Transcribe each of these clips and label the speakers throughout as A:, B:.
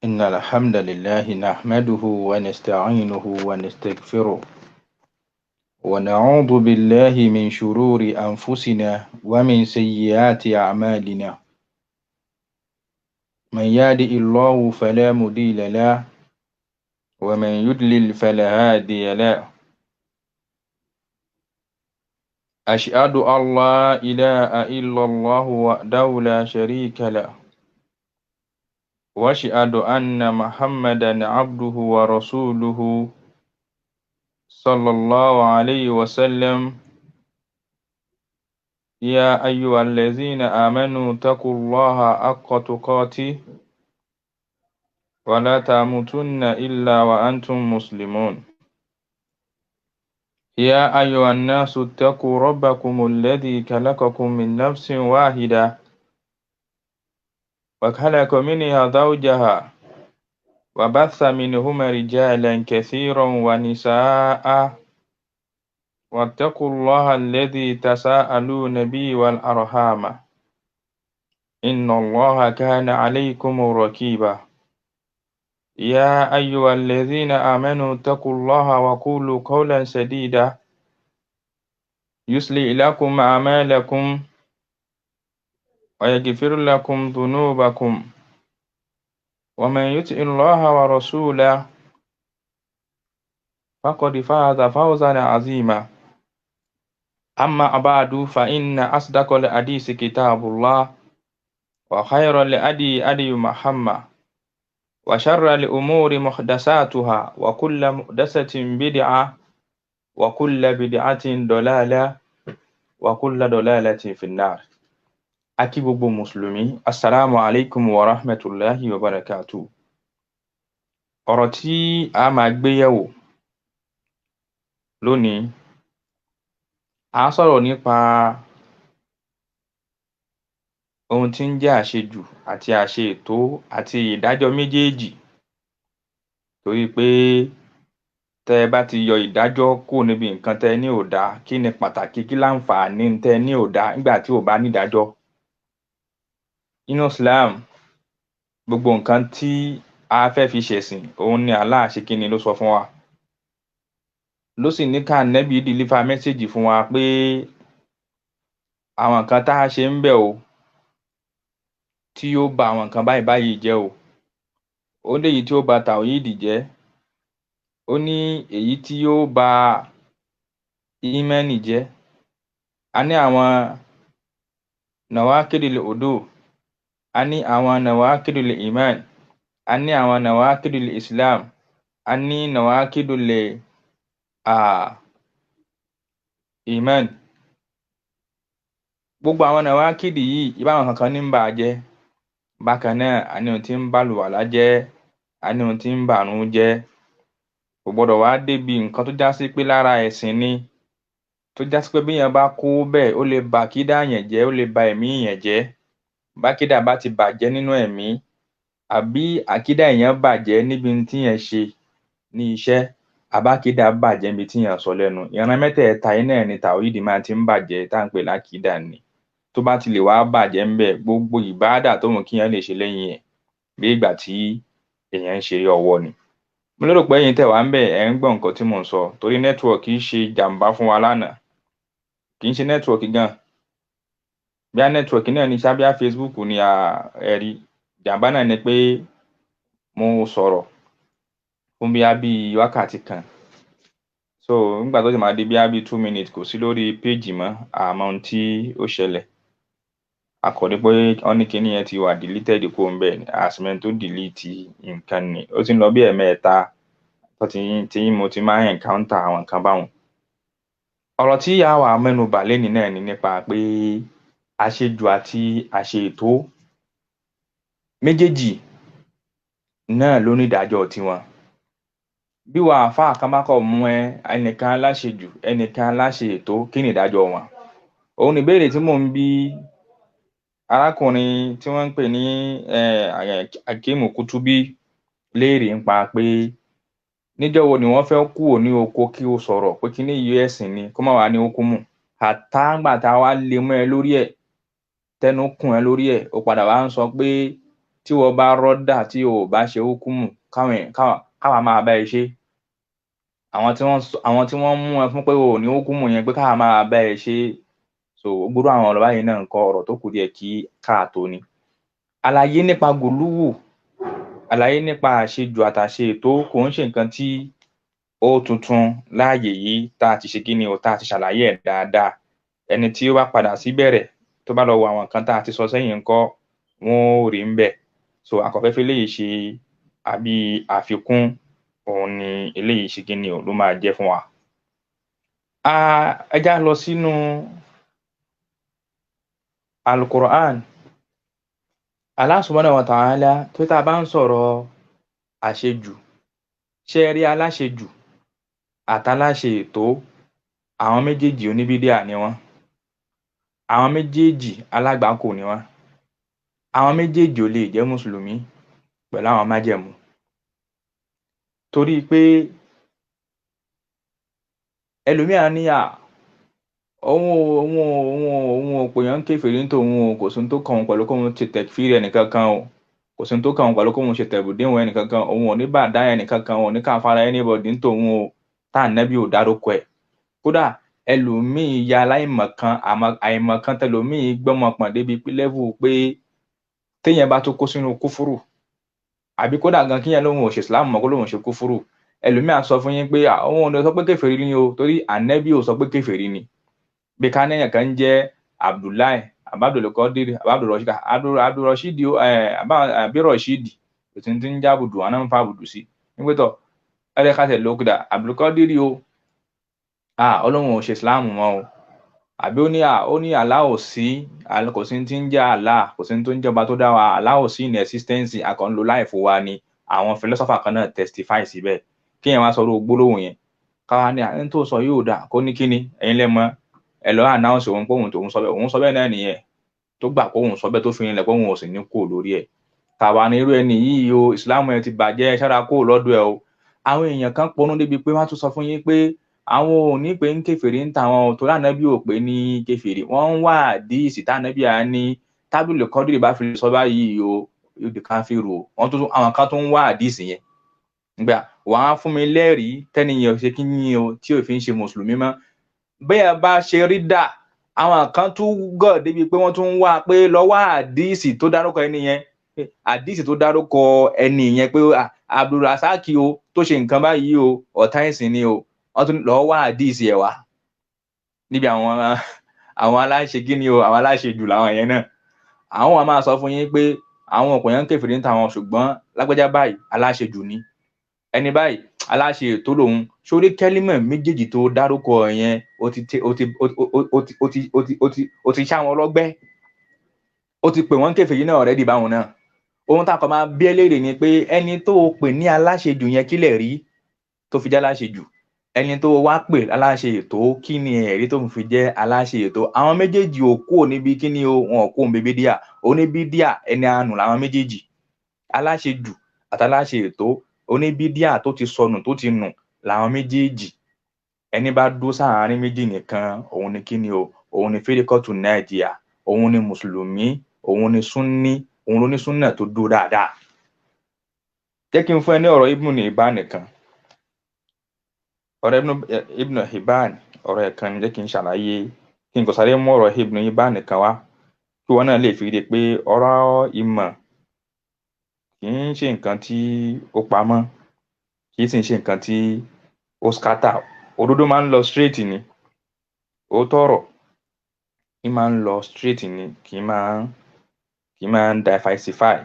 A: إن الحمد لله نحمده ونستعينه ونستغفره ونعوذ بالله من شرور أنفسنا ومن سيئات أعمالنا. من يهده الله فلا مضل له ومن يضلل فلا هادي له. أشهد أن لا إله إلا الله وحده لا شريك له وأشهد أن محمدا عبده ورسوله صلى الله عليه وسلم. يا أيها الذين آمنوا اتقوا الله حق تقاته ولا تموتن إلا وأنتم مسلمون. يا أيها الناس اتقوا ربكم الذي خلقكم من نفس واحدة وخلق منها زوجها وبث منهما رجالا كثيرا ونساء واتقوا الله الذي تساءلون به والأرحام إن الله كان عليكم رقيبا. يا أيها الذين آمنوا اتقوا الله وقولوا قولا سديدا يصلح لكم أعمالكم ويغفر لكم ذنوبكم ومن يطع الله ورسوله فقد فاز فوزا عظيما. أما بعد، فإن أصدق الحديث كتاب الله وخير الهدي هدي محمد وشر الأمور محدثاتها وكل محدثة بدعة وكل بدعة ضلالة وكل ضلالة في النار. A kí gbogbo mùsùlùmí, assalamu alaikum wa rahmatulahi wa barakatuh. Ọ̀rọ̀ tí a máa gbé yẹ̀wò lónìí, à ń sọ̀rọ̀ nípa ohun tí ń jẹ́ àṣejù àti àṣeètó àti ìdájọ́ méjèèjì, torí pé tẹ́ ẹ bá ti yọ ìdájọ́ kúrò níbi nǹkan tẹ́ ẹ ní ò dáa, kí ni pàtàkì, kí láǹfààní tẹ́ ẹ ní ò dáa nígbà tí ò bá nídàájọ́? Nínú Islam, gbogbo nǹkan tí a fẹ́ fi ṣẹ̀sìn, òun ni Allah ṣe kíni ló sọ fún wa, ló sì ní ká Ànábì deliver message fún wa pé àwọn nǹkan tá a ṣe ń bẹ̀ o tí yóò ba àwọn nǹkan báyìí báyìí jẹ́ o. Ó ní èyí tí ó ba tàwíìdì jẹ́, ó ní èyí tí yóò ba ímánì jẹ́. A ní àwọn nawakidul wudu, a ní àwọn nawakidul iman, a ní àwọn nawakidul islam, a ní nawakidul iman. Gbogbo àwọn nawakidi yìí, ìbáwọn kankan ní ń bà á jẹ́. Bákan náà, a ní ohun tí ń ba àlùwàlá jẹ́, a ní ohun tí ń bàrun jẹ́. Kò gbọdọ̀ wá débi nǹkan tó já sí pé lára ẹ̀sìn ni, tó já sí pé béèyàn bá kó bẹ́ẹ̀, ó lè ba àkídà yẹn jẹ́, ó lè ba ẹ̀mí yẹn jẹ́. Bákídà bá ti bàjẹ́ nínú ẹ̀mí, àbí àkídà èèyàn bàjẹ́ níbi tí yẹn ṣe ní iṣẹ́, àbákídà bàjẹ́ níbi tí yẹn sọ lẹ́nu. Ìran mẹ́tẹ̀ẹ̀ta yìí náà ni tàwíìdì máa ti ń bàjẹ́ tá à ń pè lákìídà ni. Tó bá ti lè wá bàjẹ́ ńbẹ̀, gbogbo ìbáàdà tó wù kí èèyàn lè ṣe lẹ́yìn ẹ̀, bí ìgbà tí èèyàn ń ṣeré ọwọ́ ni. Mo lérò pé ẹ̀yin tẹ́ wà ńbẹ̀, ẹ̀ ń gbọ́ nǹkan tí mò ń sọ, torí nẹ́tíwọ̀kì ṣe jàǹbá fún wa lánàá. Kì í ṣe nẹ́tíwọ̀kì gan. Bóyá nẹ́tíwọ̀kì náà ni ṣá, bóyá Facebook ni ẹ̀rí. Jàǹbá náà ni pé mo sọ̀rọ̀ fún bóyá bíi wákàtí kan. So nígbà tó sì máa di bóyá bíi 2 minutes, kò sí lórí péèjì mọ́, àmọ́ ohun tí ó ṣẹlẹ̀. A kàn rí pé wọ́n ní kinní yẹn ti wà deleted kúrò ńbẹ̀ ni, a sì mọ ẹni tó delete nǹkan nì. Ó ti ń lọ bí ẹ̀ẹ̀mẹ́ta tó ti tí mo ti máa ń encounter àwọn nǹkan báwọn. Ọ̀rọ̀ tí a wá mẹ́nu bà lénìí náà ni nípa pé àṣejù àti àṣeètó méjèèjì náà ló ní ìdájọ́ tiwọn. Bí ìwọ àáfàá kan bá kàn mú ẹ, ẹnìkan aláṣejù, ẹnìkan aláṣeètó, kí ni ìdájọ́ wọn? Òun ni ìbéèrè tí mò ń bi arákùnrin tí wọ́n ń pè ní Hakeem Kutubi léèrè nípa pé níjọ́ wo ni wọ́n fẹ́ kúrò ní oko kí o sọ̀rọ̀ pé kíní yìí ẹ̀sìn ni, kó má wàá ní hukumu. Àtá ńgbà tá a wá lé mọ́ ẹ lórí ẹ̀, tẹnu kùn ẹ lórí ẹ̀, ó padà wá ń sọ pé Tí wọ́n bá rọ́dà tí o ò bá ṣe hukumu, káwa máa bá ẹ ṣe. Àwọn tí wọ́n mú ẹ fún pé o ò ní hukumu yẹn, pé káwa máa bá ẹ ṣe. So gbogbo àwọn ọ̀rọ̀ báyìí náà ń kọ́ ọ̀rọ̀ tó kù díẹ̀ kí káàtó ni. Àlàyé nípa gùlúwù, àlàyé nípa àṣejù àtàṣe ètò kò ń ṣe nǹkan tí ó tuntun láàyè yìí tá a ti ṣe kí ni o, tá a ti ṣàlàyé ẹ̀ dáadáa. Ẹni tí ó bá padà sí bẹ̀rẹ̀ tó bá lọ wo àwọn nǹkan tá a ti sọ sẹ́yìn ńkọ́, wọn ò rí ń bẹ̀. So àkọ́fẹ́ fi eléyìí ṣe àbí àfikún, òun ni eléyìí ṣe kí ni o ló máa jẹ́ fún wa. Ẹ já lọ sínú Al-Qur'an. Allah subhanahu wa ta'ala, tó tá a bá ń sọ̀rọ̀ àṣejù, ṣé ẹ rí aláṣejù àtàláṣe ètò, àwọn méjèèjì oníbídíà ni wọ́n. Àwọn méjèèjì alágbàákò ni wọ́n. Àwọn méjèèjì ò lè jẹ́ mùsùlùmí pẹ̀lú àwọn májẹ̀mú. Torí pé ẹlòmíà ní à òun ò pè yàn kèfèrí ní tòun o, kò sí ohun tó kàn òun pẹ̀lú kóun ṣe tẹ̀kfíìrì ẹnìkankan o, kò sí ohun tó kàn òun pẹ̀lú kóun ṣe tẹ̀bùdíwọ̀n ẹnìkankan, òun ò ní bàdá ẹnìkankan, òun ò ní káfárá anybody ní tòun o, tá ànábì ò dárúkọ ẹ̀. Kódà ẹlòmíì ya aláìmọ̀kan, àmọ́ àìmọ̀kan tẹlòmíì gbọ́mọpọ̀n débi pé level pé téèyàn bá tún kó sínú kúfúrù, àbí kódà gan kíyàn lóun ò ṣe Islam mọ́, kó lóun ò ṣe kúfúrù, ẹlòmíì á sọ fún yín pé òun ò lè sọ pé kèfèrí ni o, torí ànábì ò sọ pé kèfèrí ni. Bí ká ní èèyàn kan ń jẹ́ Abdullahi, Abdulkadir, Abdulrasheed, Abdulrasheed, Abdulrasheed, kò sí ní ti ń jẹ́ Abudu, àwọn náà ń fa Abudu sí. Nígbà tó ẹ̀rẹ́ ká tẹ̀ lókùdà Abdulkadir o, Ọlọ́run ò ṣe Islam mọ́ o, àbí ó ní Allah ò sí, kò sí ti ń jẹ́ Allah, kò sí tó ń jẹ́ ọba tó dá wa, Allah ò sí in existence, a kàn ń lo life wa ni. Àwọn philosopher kan náà testify síbẹ̀. Kéèyàn wá sọ irú gbólóhùn yẹn, káwa ní ẹni tó sọ yóò dà, kó ní kíni, ẹ̀yin lẹ mọ̀, ẹ lọ announce òun pé òun tòun sọ bẹ́ẹ̀, òun sọ bẹ́ẹ̀ náà nìyẹn, tó gbà pé òun sọ bẹ́ẹ̀, tó fi rinlẹ̀ pé òun ò sì ní kú lórí ẹ̀. Tàwa ní irú ẹni yìí o, Islam ẹ ti bàjẹ́, ṣára kó lọ́dọ̀ ẹ o. Àwọn èèyàn kan ponú débi pé wọ́n á tún sọ fún yín pé àwọn ò ní pé ń kèfèrí ń ta àwọn, torí ànábì ò pé ní kèfèrí. Wọ́n ń wá àdíìsì tànábì á ní tábìlì kọ́dìrì bá fi sọ báyìí o, yóò di káfíìrù o. Wọ́n tún àwọn kan tó ń wá àdíìsì yẹn. Nígbà wàá fún mi lẹ́rìí tẹ́niyàn ṣe kí yín o tí ò fi ń ṣe mùsùlùmí mọ́. Bẹ́ẹ̀ bá ṣe rí dà, àwọn kan tún gọ̀ débi pé wọ́n tún ń wá pé lọ́wọ́ àdíìsì tó dárúkọ ẹni yẹn, àdíìsì tó dárúkọ ẹni yẹn pé Abdulrasaki o tó ṣe nǹkan báyìí o, ọ̀tá ẹ̀sìn ni o, wọ́n tún lọ́ọ́ wá àdíìsì ẹ̀ wá. Níbi àwọn aláṣẹ kí ni o, àwọn aláṣẹ jù làwọn yẹn náà. Àwọn wa máa sọ fún yín pé àwọn ọ̀pọ̀ yẹn ń kèfèrí ní tàwọn, ṣùgbọ́n lágbájá báyìí aláṣẹ jù ni, ẹni báyìí aláṣẹ ètò lòun. Sórí kẹ́límọ̀ méjèèjì tó dárúkọ yẹn, ó ti ṣá wọn lọ́gbẹ́, ó ti pè wọ́n kèfèrí náà already báwọn náà. Ohun tá a kàn máa bí ẹ léèrè ni pé ẹni tó o pè ní aláṣejù yẹn, kí lẹ̀ rí tó fi jẹ́ aláṣejù? Ẹni tó wá pè aláṣẹ ètò, kí ni ẹ̀rí tó fi jẹ́ aláṣẹ ètò? Àwọn méjèèjì ò kúrò níbi kí ni o, wọn ò kúrò níbi bídíà. Oníbídíà ẹni àánú làwọn méjèèjì, aláṣejù àtàláṣẹ ètò, oníbídíà tó ti sọnù tó ti nù làwọn méjèèjì. Ẹni bá dúró sáàárín méjì nìkan, òun ni kí ni o, òun ni fírikọ́tù nàìjíríà, òun ni mùsùlùmí, òun ni súnní, òun ló ní súnà tó dúró dáadáa. Jẹ́ kí n fún ẹ ní ọ̀rọ̀ Ibn Hibban nìkan. Ọ̀rọ̀ Ibn Hibban, ọ̀rọ̀ ẹ̀ kan ni, jẹ́ kí n ṣàlàyé, kí n kò sáré mú ọ̀rọ̀ Ibn Hibban nìkan wá, kí wọn náà lè fi rí i pé ọ̀rọ̀ ìmọ̀ kì í ṣe nǹkan tí ó pamọ́, kì í sì ṣe nǹkan tí ó scatter. Òdodo máa ń lọ straight ni, òótọ́ ọ̀rọ̀ ní máa ń lọ straight ni, kì í máa ń diversify.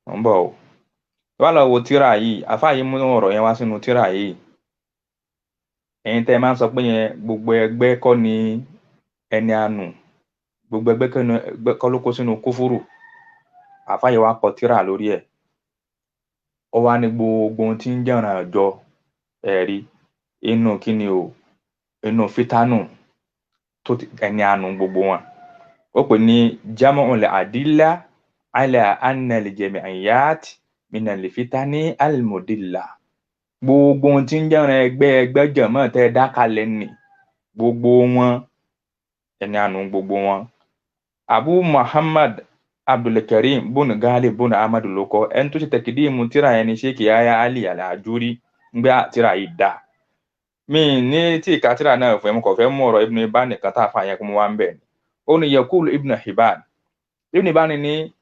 A: Mo ń bọ̀ o. Wá lọ wo tírà yìí, àfáà yìí mú ọ̀rọ̀ yẹn wá sínú tírà yìí. Ẹ̀yin tẹ́ ẹ máa ń sọ pé yẹn gbogbo ẹgbẹ́ kọ́ ni ẹni àánú, gbogbo ẹgbẹ́ kọ́ ló kó sínú kúfúrù. Àfáà yìí wá kọ tírà lórí ẹ̀. Ó wá ní gbogbo ohun tí ń jẹ́ràn àjọ ẹ̀rí inú kí ni o, inú fítánù tó ẹni àánú gbogbo wọn. Ó pè ní Jam'ul Adilla ala anna al-jami'iyat minal fitani al-mudilla. Gbogbo ohun tí ń jẹ́ràn ẹgbẹ́ ẹgbẹ́ jẹ̀mọ́ tẹ́ ẹ dá kalẹ̀ nì, gbogbo wọn ẹni àánú gbogbo wọn. Abu Muhammad Abdulkarim bun Galib bun Ahmad ló kọ. Ẹni tó ṣe tẹkidimu tíra yẹn ni Sheikh Yahya Ali Al-Ajuri ń gbé tíra yìí dá. Mi ní tí ìka tíra náà fún ẹ, mo kàn fẹ́ mú ọ̀rọ̀ Ibn Hibban nìkan tá a fà yẹn kó mo wá ń bẹ̀ ni. Ó ní yakulu Ibn Hibban. Ibn Hibban ní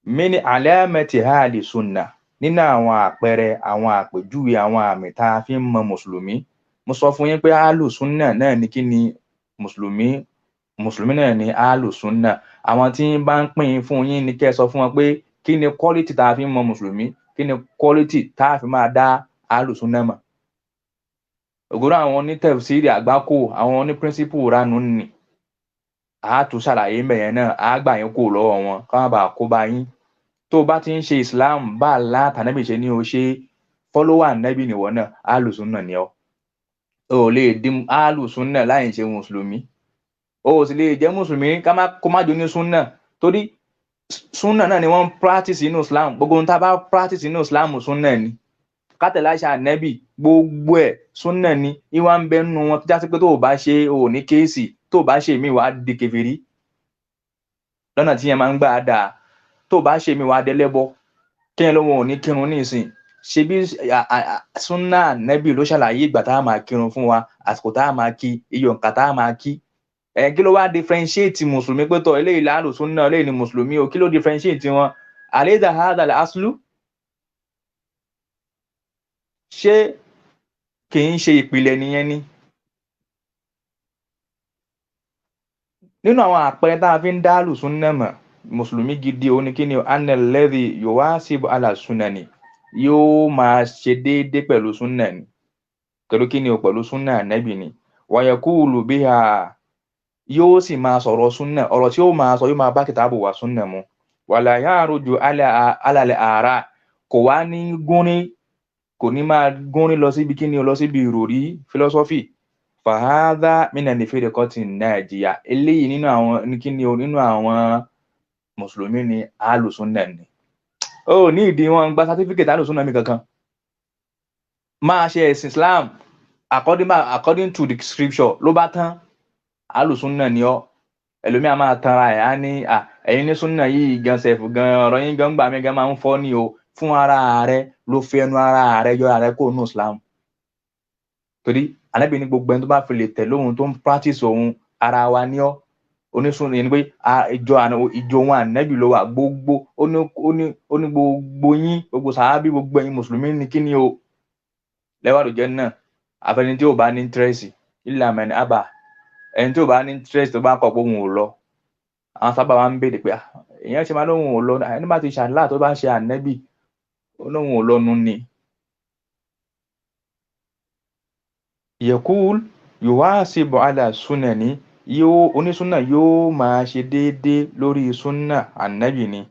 A: min alamati hali sunna, nínú àwọn àpẹẹrẹ, àwọn àpèjúwe, àwọn àmì tá a fi ń mọ mùsùlùmí. Mo sọ fún yín pé alu sunna náà ni kí ni mùsùlùmí, mùsùlùmí náà ni alu sunna. Àwọn tí ń bá ń pín fún yín ni kẹ́ ẹ sọ fún wọn pé kí ni quality tá a fi ń mọ mùsùlùmí, kí ni quality tá a fi máa dá alu sunna mọ̀. Ògùrọ̀ àwọn onítẹ̀síìrì àgbákò, àwọn oní principle ranu nì, a tún ṣàlàyé mẹ̀yẹn náà, a gbà yín kó lọ́wọ́ wọn ká má bàa kó bá yín. Tó o bá ti ń ṣe Islam bá a látànẹ́bì ṣe ní o ṣe, follower nẹ́bì nìwọ náà, alu sunna ni ọ́. O ò lè di alu sunna láì ṣe mùsùlùmí. O ò sì lè jẹ́ mùsùlùmí kó má jó ní sunna, torí sunna náà ni wọ́n ń practice inú Islam. Gbogbo ohun tá a bá practice inú Islam sunna ni. Kátẹ̀lé àṣà nẹ́bì gbogbo ẹ̀ sunna ni. Ìwà ń bẹ nínú wọn tó já sí pé tó o bá ṣe o ò ní case, tó o bá ṣe mí wàá di kèfèrí lọ́nà tí yẹn máa ń gbà dáa. Tó o bá ṣe mí wàá dẹlẹ́bọ. Kéèyàn lóun ò ní kírun nísìn, ṣebí sunna nẹ́bì ló ṣàlàyé ìgbà tá a máa kírun fún wa, àsìkò tá a máa kí, iye òǹkà tá a máa kí. Ẹ kí ló wá differentiate mùsùlùmí pé tọ eléyìí láàlù sunna, eléyìí ni mùsùlùmí o? Kí ló differentiate wọn? Àlédà hadha al-aslu, ṣé kì í ṣe ìpìlẹ̀ nìyẹn ni? Nínú àwọn àpẹẹrẹ tá a fi ń dá àlùsúnnà mọ̀ mùsùlùmí gidi òun ni kí ni o? Anna alladhi yuwasibu ala sunani, yóò máa ṣe déédéé pẹ̀lú súnnà ni. Pẹ̀lú kí ni o? Pẹ̀lú súnnà ànábì ni. Wa yaqulu biha, yóò sì máa sọ̀rọ̀ súnnà, ọ̀rọ̀ tí ó máa sọ yóò máa bá kìtàbù wa súnnà mu. Wala yaruju ala al-ara, kò wá ní gúnrín, kò ní máa gúnrín lọ síbi kí ni o? Lọ síbi ìròrí philosophy. Fahadha mina al-firqati an-najiya, eléyìí nínú àwọn kí ni o? Nínú àwọn mùsùlùmí ni alùsùnà ni. Ó ní ìdí wọn gba certificate alùsùnà mi kankan. Máa ṣe ẹ̀sìn Islam according to the scripture ló bá tán, alùsùnà ni ọ́. Ẹlòmíà máa tanra ẹ̀ á ní ẹ̀yin ní súnà yìí gan sẹ̀fù gan, ọ̀rọ̀ yín gan gbà mí gan máa ń fọ́ ni o. Fún ara rẹ ló fi ẹnu ara rẹ yọ ara rẹ kó nù Islam. Torí Ànábì ní gbogbo ẹni tó bá fi lè tẹ̀lé òun tó ń practice òun, ara wa ní ọ́. Onísùn yẹn ni pé ìjọ òun Ànábì ló wà gbogbo. Ó ní gbogbo yín, gbogbo sàábì, gbogbo ẹ̀yin mùsùlùmí ní kí ni o? Lẹ́wàdù jẹ́ náà. Àfẹni tí ò bá ní interest, illa man aba. Ẹni tí ò bá ní interest tó bá kọ̀ pé òun ò lọ. Àwọn sábà máa ń béèrè pé èèyàn ṣe máa lóun ò lọ. Ẹni bá ti ṣàlá tó bá ṣe Ànábì, ó lóun ò lọ nu ni. Yaqul yuwasibu ala sunani, yóò onísúnà yóò máa ṣe déédéé lórí súnà Ànábì ni.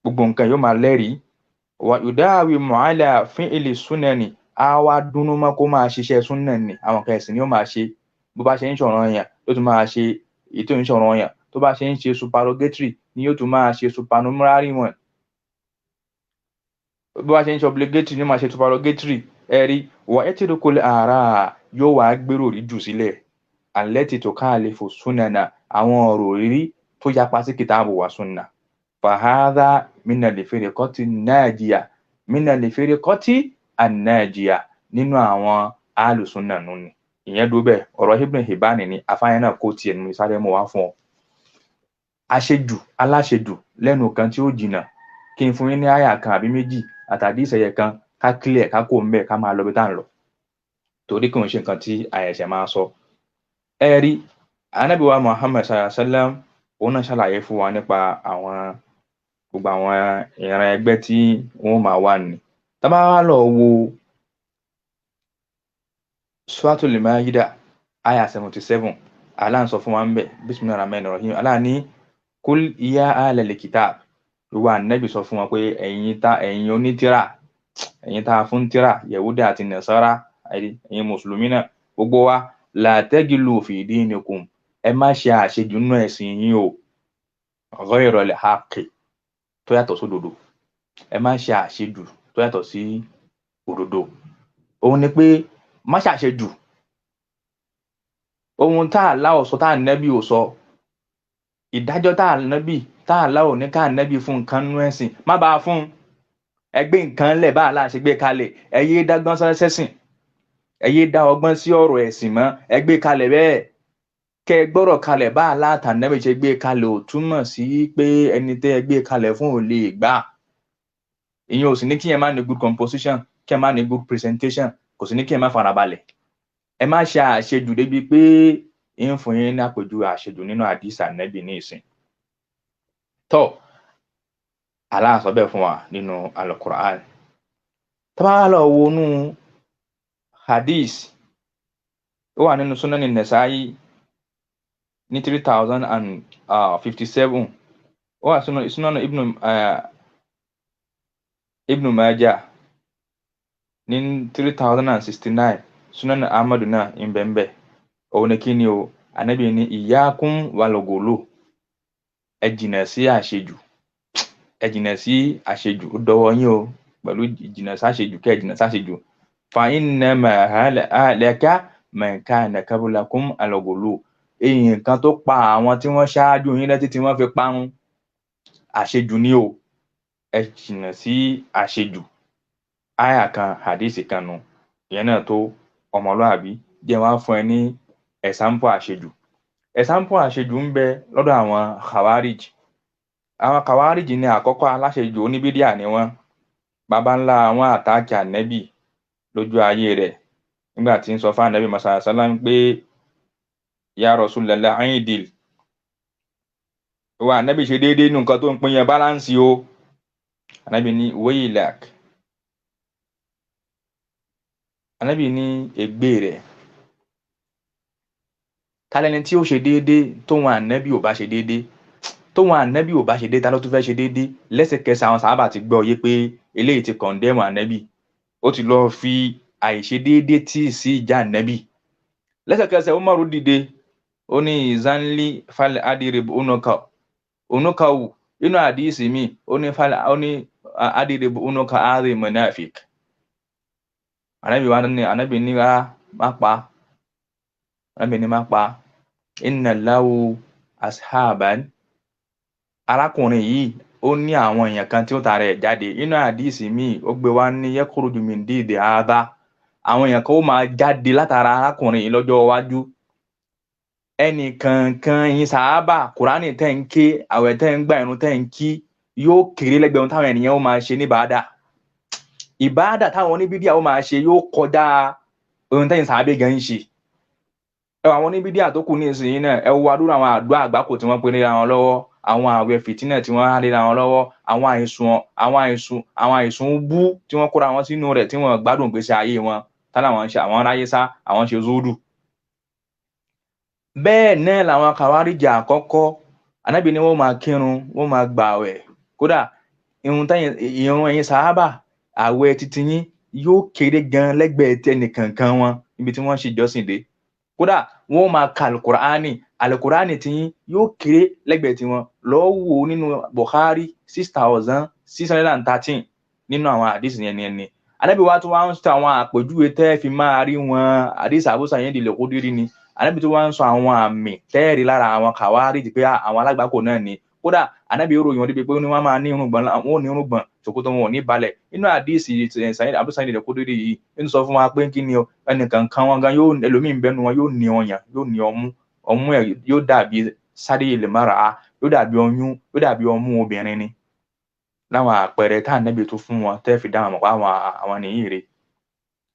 A: Gbogbo nǹkan yóò máa lẹ́rìí. Wa yudawimu ala fi'li sunani, á wá dúnú mọ́ kó máa ṣiṣẹ́ súnà ni. Àwọn nǹkan ẹ̀sìn ni ó máa ṣe. Bó bá ṣe ń ṣọ̀ràn yàn, ló tún máa ṣe èyí tó ń ṣọ̀ràn yàn. Tó bá ṣe ń ṣe supererogatory ni yóò tún máa ṣe supernumerary one. Bó bá ṣe ń ṣe obligatory ni ó máa ṣe supererogatory. Ẹ̀rí wa yatrukul ara, yóò wá gbèrò rí jù sílẹ̀. Allati tukhalifu sunana, àwọn ọ̀rọ̀ rírí tó yapa sí kìtàbù wa sunna. Fahadha minal firqati najiya, minal firqati an-najiya, nínú àwọn alùsùnà nù ni. Ìyẹn dúró bẹ́ẹ̀. Ọ̀rọ̀ Ibn Hibban ni àfáàyàn náà kó tiẹ̀ nínú sáré mú wá fún ọ. Àṣejù, aláṣejù lẹ́nu kan tí ó jìnà. Kí n fún yín ní àyà kan àbí méjì àtàdí ìṣẹ̀yẹ kan ká clear ká kó ń bẹ̀ ká máa lọ bí tá à ń lọ. Torí kò ń ṣe nǹkan tí àyẹ̀ṣẹ̀ máa sọ. Ẹ rí, Ànábì wa Muhammad sallallahu alaihi wasallam, òun náà ṣàlàyé fún wa nípa àwọn gbogbo àwọn ìran ẹgbẹ́ tí wọ́n máa wà ní. Tá bá wá lọ wo Suratul Maida, Aya 77, Allah ń sọ fún wa ń bẹ̀, Bismillahir Rahmanir Rahim. Allah ní, Kul ya ahlal kitab. Ìwà Ànábì sọ fún wa pé ẹ̀yin tá ẹ̀yin onítìrà, ẹ̀yin tá a fún tírà, Yẹ̀wúdà àti Nàsárà, ẹ̀yin mùsùlùmí náà, gbogbo wa, la tagilu fi dinikum, ẹ má ṣe àṣejù nínú ẹ̀sìn yín o, ghayral haqqi, tó yàtọ̀ sódodo. Ẹ má ṣe àṣejù tó yàtọ̀ sí òdodo. Òun ni pé má ṣàṣejù. Ohun tá Allah sọ, tá Ànábì ò sọ, Ìdájọ́ tá ànábì tá àlá ò ní ká ànábì fún nǹkan nú ẹ̀sìn, má bàa fún un. Ẹ gbé nǹkan lẹ̀ bá àlá ṣe gbé kalẹ̀, ẹ yé dágbọ́n sẹ́sìn, ẹ yé dá ọgbọ́n sí ọ̀rọ̀ ẹ̀sìn mọ́, ẹ gbé kalẹ̀ bẹ́ẹ̀. Kẹ́ ẹ gbọ́rọ̀ kalẹ̀ bá àlá àtànábì ṣe gbé kalẹ̀ ò túmọ̀ sí pé ẹni tẹ́ ẹ gbé kalẹ̀ fún ò lè gbà. Ìyẹn ò sì ní kí ẹ má ní good composition, kí ẹ má ní good presentation, kò sì ní kí ẹ má farabalẹ̀. Ẹ má ṣe àṣejù débi pé ń fún yín ní àpèjúwe àṣejù nínú àdìsá nẹ́bì ní ìsìn. Tọ́ Allah sọ bẹ́ẹ̀ fún wa nínú Al-Qur'an. Tá bá lọ wọnú hadith, ó wà nínú Sunan Nasa'i ní 3057, ó wà Sunan Ibn Majah ní 3069, Sunan Ahmadu náà ń bẹ ń bẹ. Òun ni kí ni o? Ànábì ní iyyakum wal-ghulu, ẹ jìnà sí àṣejù, ẹ jìnà sí àṣejù, ó dọwọ́ yín o pẹ̀lú ìjìnà sáṣejù, kẹ́ ẹ jìnà sáṣejù. Fa innama ahlaka man kana qablakum al-ghulu, nǹkan tó pa àwọn tí wọ́n ṣáájú yín létí tí wọ́n fi parun, àṣejù ni o, ẹ jìnà sí àṣejù. Áyà kan, hadisi kan nu, ìyẹn náà tó ọmọlúàbí. Jẹ́ wọ́n á fún ẹ ní ẹ̀sáǹpù àṣejù. Ẹ̀sáǹpù àṣejù ń bẹ lọ́dọ̀ àwọn Khawarij. Àwọn Khawarij ní àkọ́kọ́ aláṣejù, oníbídíà ni wọ́n. Baba ńlá àwọn àtàkì ànẹ́bì lójú ayé rẹ̀ nígbà tí ń sọ fún ànẹ́bì masa sálám pé ya Rasulullah ayindil, wa ànẹ́bì ṣe déédéé nínú nǹkan tó ń pín yẹn, báláǹsì o. Ànẹ́bì ní waylak, ànẹ́bì ní ègbé rẹ̀, tálẹ́ni tí ó ṣe déédéé tóun ànẹ́bì ò bá ṣe déédéé, tóun ànẹ́bì ò bá ṣe déédéé, ta ló tún fẹ́ ṣe déédéé? Lẹ́sẹ̀kẹsẹ̀ àwọn sàhábà ti gbọ́ yé pé eléyìí ti kọ̀ndẹ́mù ànẹ́bì, ó ti lọ fi àìṣe déédéé tí ì sí ìjà ànẹ́bì. Lẹ́sẹ̀kẹsẹ̀ Umaru dìde, ó ní ìzánlí falẹ̀ adìrìbù unuka unuka wù inú àdìsí mi, ó ní falẹ̀, ó ní adìrìbù unuka ààrẹ munafik. Ànẹ́bì wa ní, ànẹ́bì ní rárá, má pa, ànẹ́bì ní má pa, inna lahu ashaban, arákùnrin yìí ó ní àwọn èèyàn kan tí ó tara ẹ̀ jáde. Inú àdìsí mi ó gbé wá ní yakhruju min didi hadha, àwọn èèyàn kan ó máa jáde látara arákùnrin yìí lọ́jọ́ iwájú. Ẹnì kankan yín sàábà, kùránì tẹ́ ń ké, àwẹ̀ tẹ́ ń gbà, irun tẹ́ ń kí yóò kéré lẹ́gbẹ̀ẹ́ ohun táwọn ènìyàn ó máa ṣe ní ìbáadà. Ìbáadà táwọn oníbídíà ó máa ṣe yóò kọjá ohun tẹ́yìn sàábé gan ń ṣe. Ẹ wọ àwọn oníbídíà tó kù ní ìsinyìí náà, ẹ wo àdúrà àwọn àdúrà àgbákò tí wọ́n pè léra wọn lọ́wọ́, àwọn àwẹ̀ fìtínà tí wọ́n há léra wọn lọ́wọ́, àwọn àìsùn àwọn àìsùn àwọn àìsùn bú tí wọ́n kóra wọn sínú rẹ̀ tí wọ́n gbádùn ìgbésí ayé wọn, tá làwọn ṣe, àwọn ráyé sá, àwọn ṣe zúdù. Bẹ́ẹ̀ náà làwọn kàwáríjà àkọ́kọ́, Ànábì ní wọ́n máa kírun, wọ́n máa gbààwẹ̀, kódà irun tẹ́yìn irun ẹ̀yin sàhábà, àwẹ̀ titi yín yóò kéré gan lẹ́gbẹ̀ẹ́ tẹnìkankan wọn níbi tí wọ́n ṣe ìjọsìn dé. Kódà wọ́n máa ka alukur'ani, alukur'ani tiyín yóò kéré lẹ́gbẹ̀ẹ́ tiwọn. Lọ́ọ́ wò nínú Bukhari 6613 nínú àwọn àdìsí yẹn ni ẹni. Ànábì wa tún wá ń sọ àwọn àpèjúwe tẹ́ fi máa rí wọn, àdìsí Abu Sa'id al-Khudri ni. Ànábì tún wá ń sọ àwọn àmì tẹ́ẹ̀rí lára àwọn Khawarij pé àwọn alágbàkò náà ni. Kódà Ànábì ròyìn wọn débi pé wọ́n máa ní irùngbọ̀n, wọn ò ní irùngbọ̀n, ṣòkòtò wọn ò ní balẹ̀. Inú àdìsí Abu Sa'id al-Khudri yìí ń sọ fún wa pé kí ni o, ẹnìkankan wọn gan yóò, ẹlòmíín bẹnu wọn yóò ní ọyàn, yóò ní ọmú, ọmú ẹ̀ yóò dàbí sáré mara, yóò dàbí ọyún, yóò dàbí ọmú obìnrin ni. Láwọn àpẹẹrẹ tá Ànábì tó fún wọn tẹ́ fi dá wọn mọ̀ pé àwọn nìyí rè.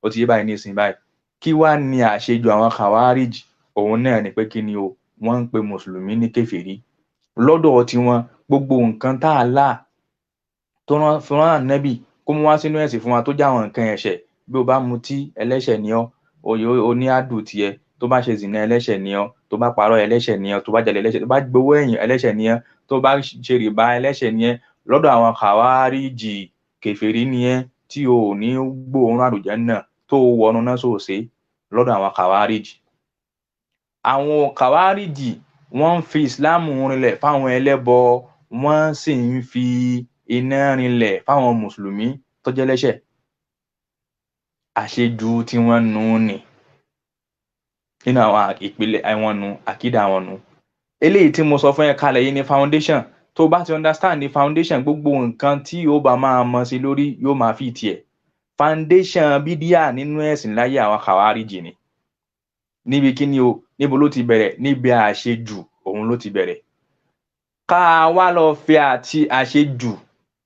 A: Ó ti yé báyìí ní ìsìn báyìí. Kí wá ní àṣejù àwọn Khawarij? Òun náà ni pé kí ni o, wọ́n ń pe mùsùlùmí ní kèfèrí. Lọ́dọ̀ tiwọn, gbogbo nǹkan tá a là tó rán fún Ànábì kó mú wá sínú ẹ̀sìn fún wa tó jẹ́ àwọn nǹkan ẹ̀ṣẹ̀, bí o bá mutí ẹlẹ́ṣẹ̀ ni ọ́, o ní àdùn tiẹ̀, tó bá ṣe zìnà ẹlẹ́ṣẹ̀ ni ọ́, tó bá parọ́ ẹlẹ́ṣẹ̀ ni ọ́, tó bá jalè ẹlẹ́ṣẹ̀, tó bá gbowó ẹ̀yìn ẹlẹ́ṣẹ̀ ni ọ́, tó bá ṣe rìbá ẹlẹ́ṣẹ̀ ni ẹ́. Lọ́dọ̀ àwọn Khawarij, kèfèrí ni ẹ́ tí o ò ní gbóòórùn àlùjánnà tó wọnú náà sòsé lọ́dọ̀ àwọn Khawarij. Àwọn Khawarij wọ́n ń fi ìsìláàmù rinlẹ̀ fáwọn ẹlẹ́bọ, wọ́n sì ń fi iná rinlẹ̀ fáwọn mùsùlùmí tó jẹ́ lẹ́ṣẹ̀. Àṣejù tí wọ́n nù ní nínú àwọn ìpìlẹ̀ àwọn nu àkídà àwọn nu. Eléyìí tí mo sọ fún ẹ kalẹ̀ yìí ni foundation. Tó bá ti understand the foundation, gbogbo nǹkan tí yóò bá máa mọ sí lórí yóò máa fi tiẹ̀. Foundation bídíà nínú ẹ̀sìn láyé àwọn Khawarij ni. Níbi kí ni o? Níbo ló ti bẹ̀rẹ̀? Níbi àṣejù òun ló ti bẹ̀rẹ̀. Ká wá lọ fi àti àṣejù,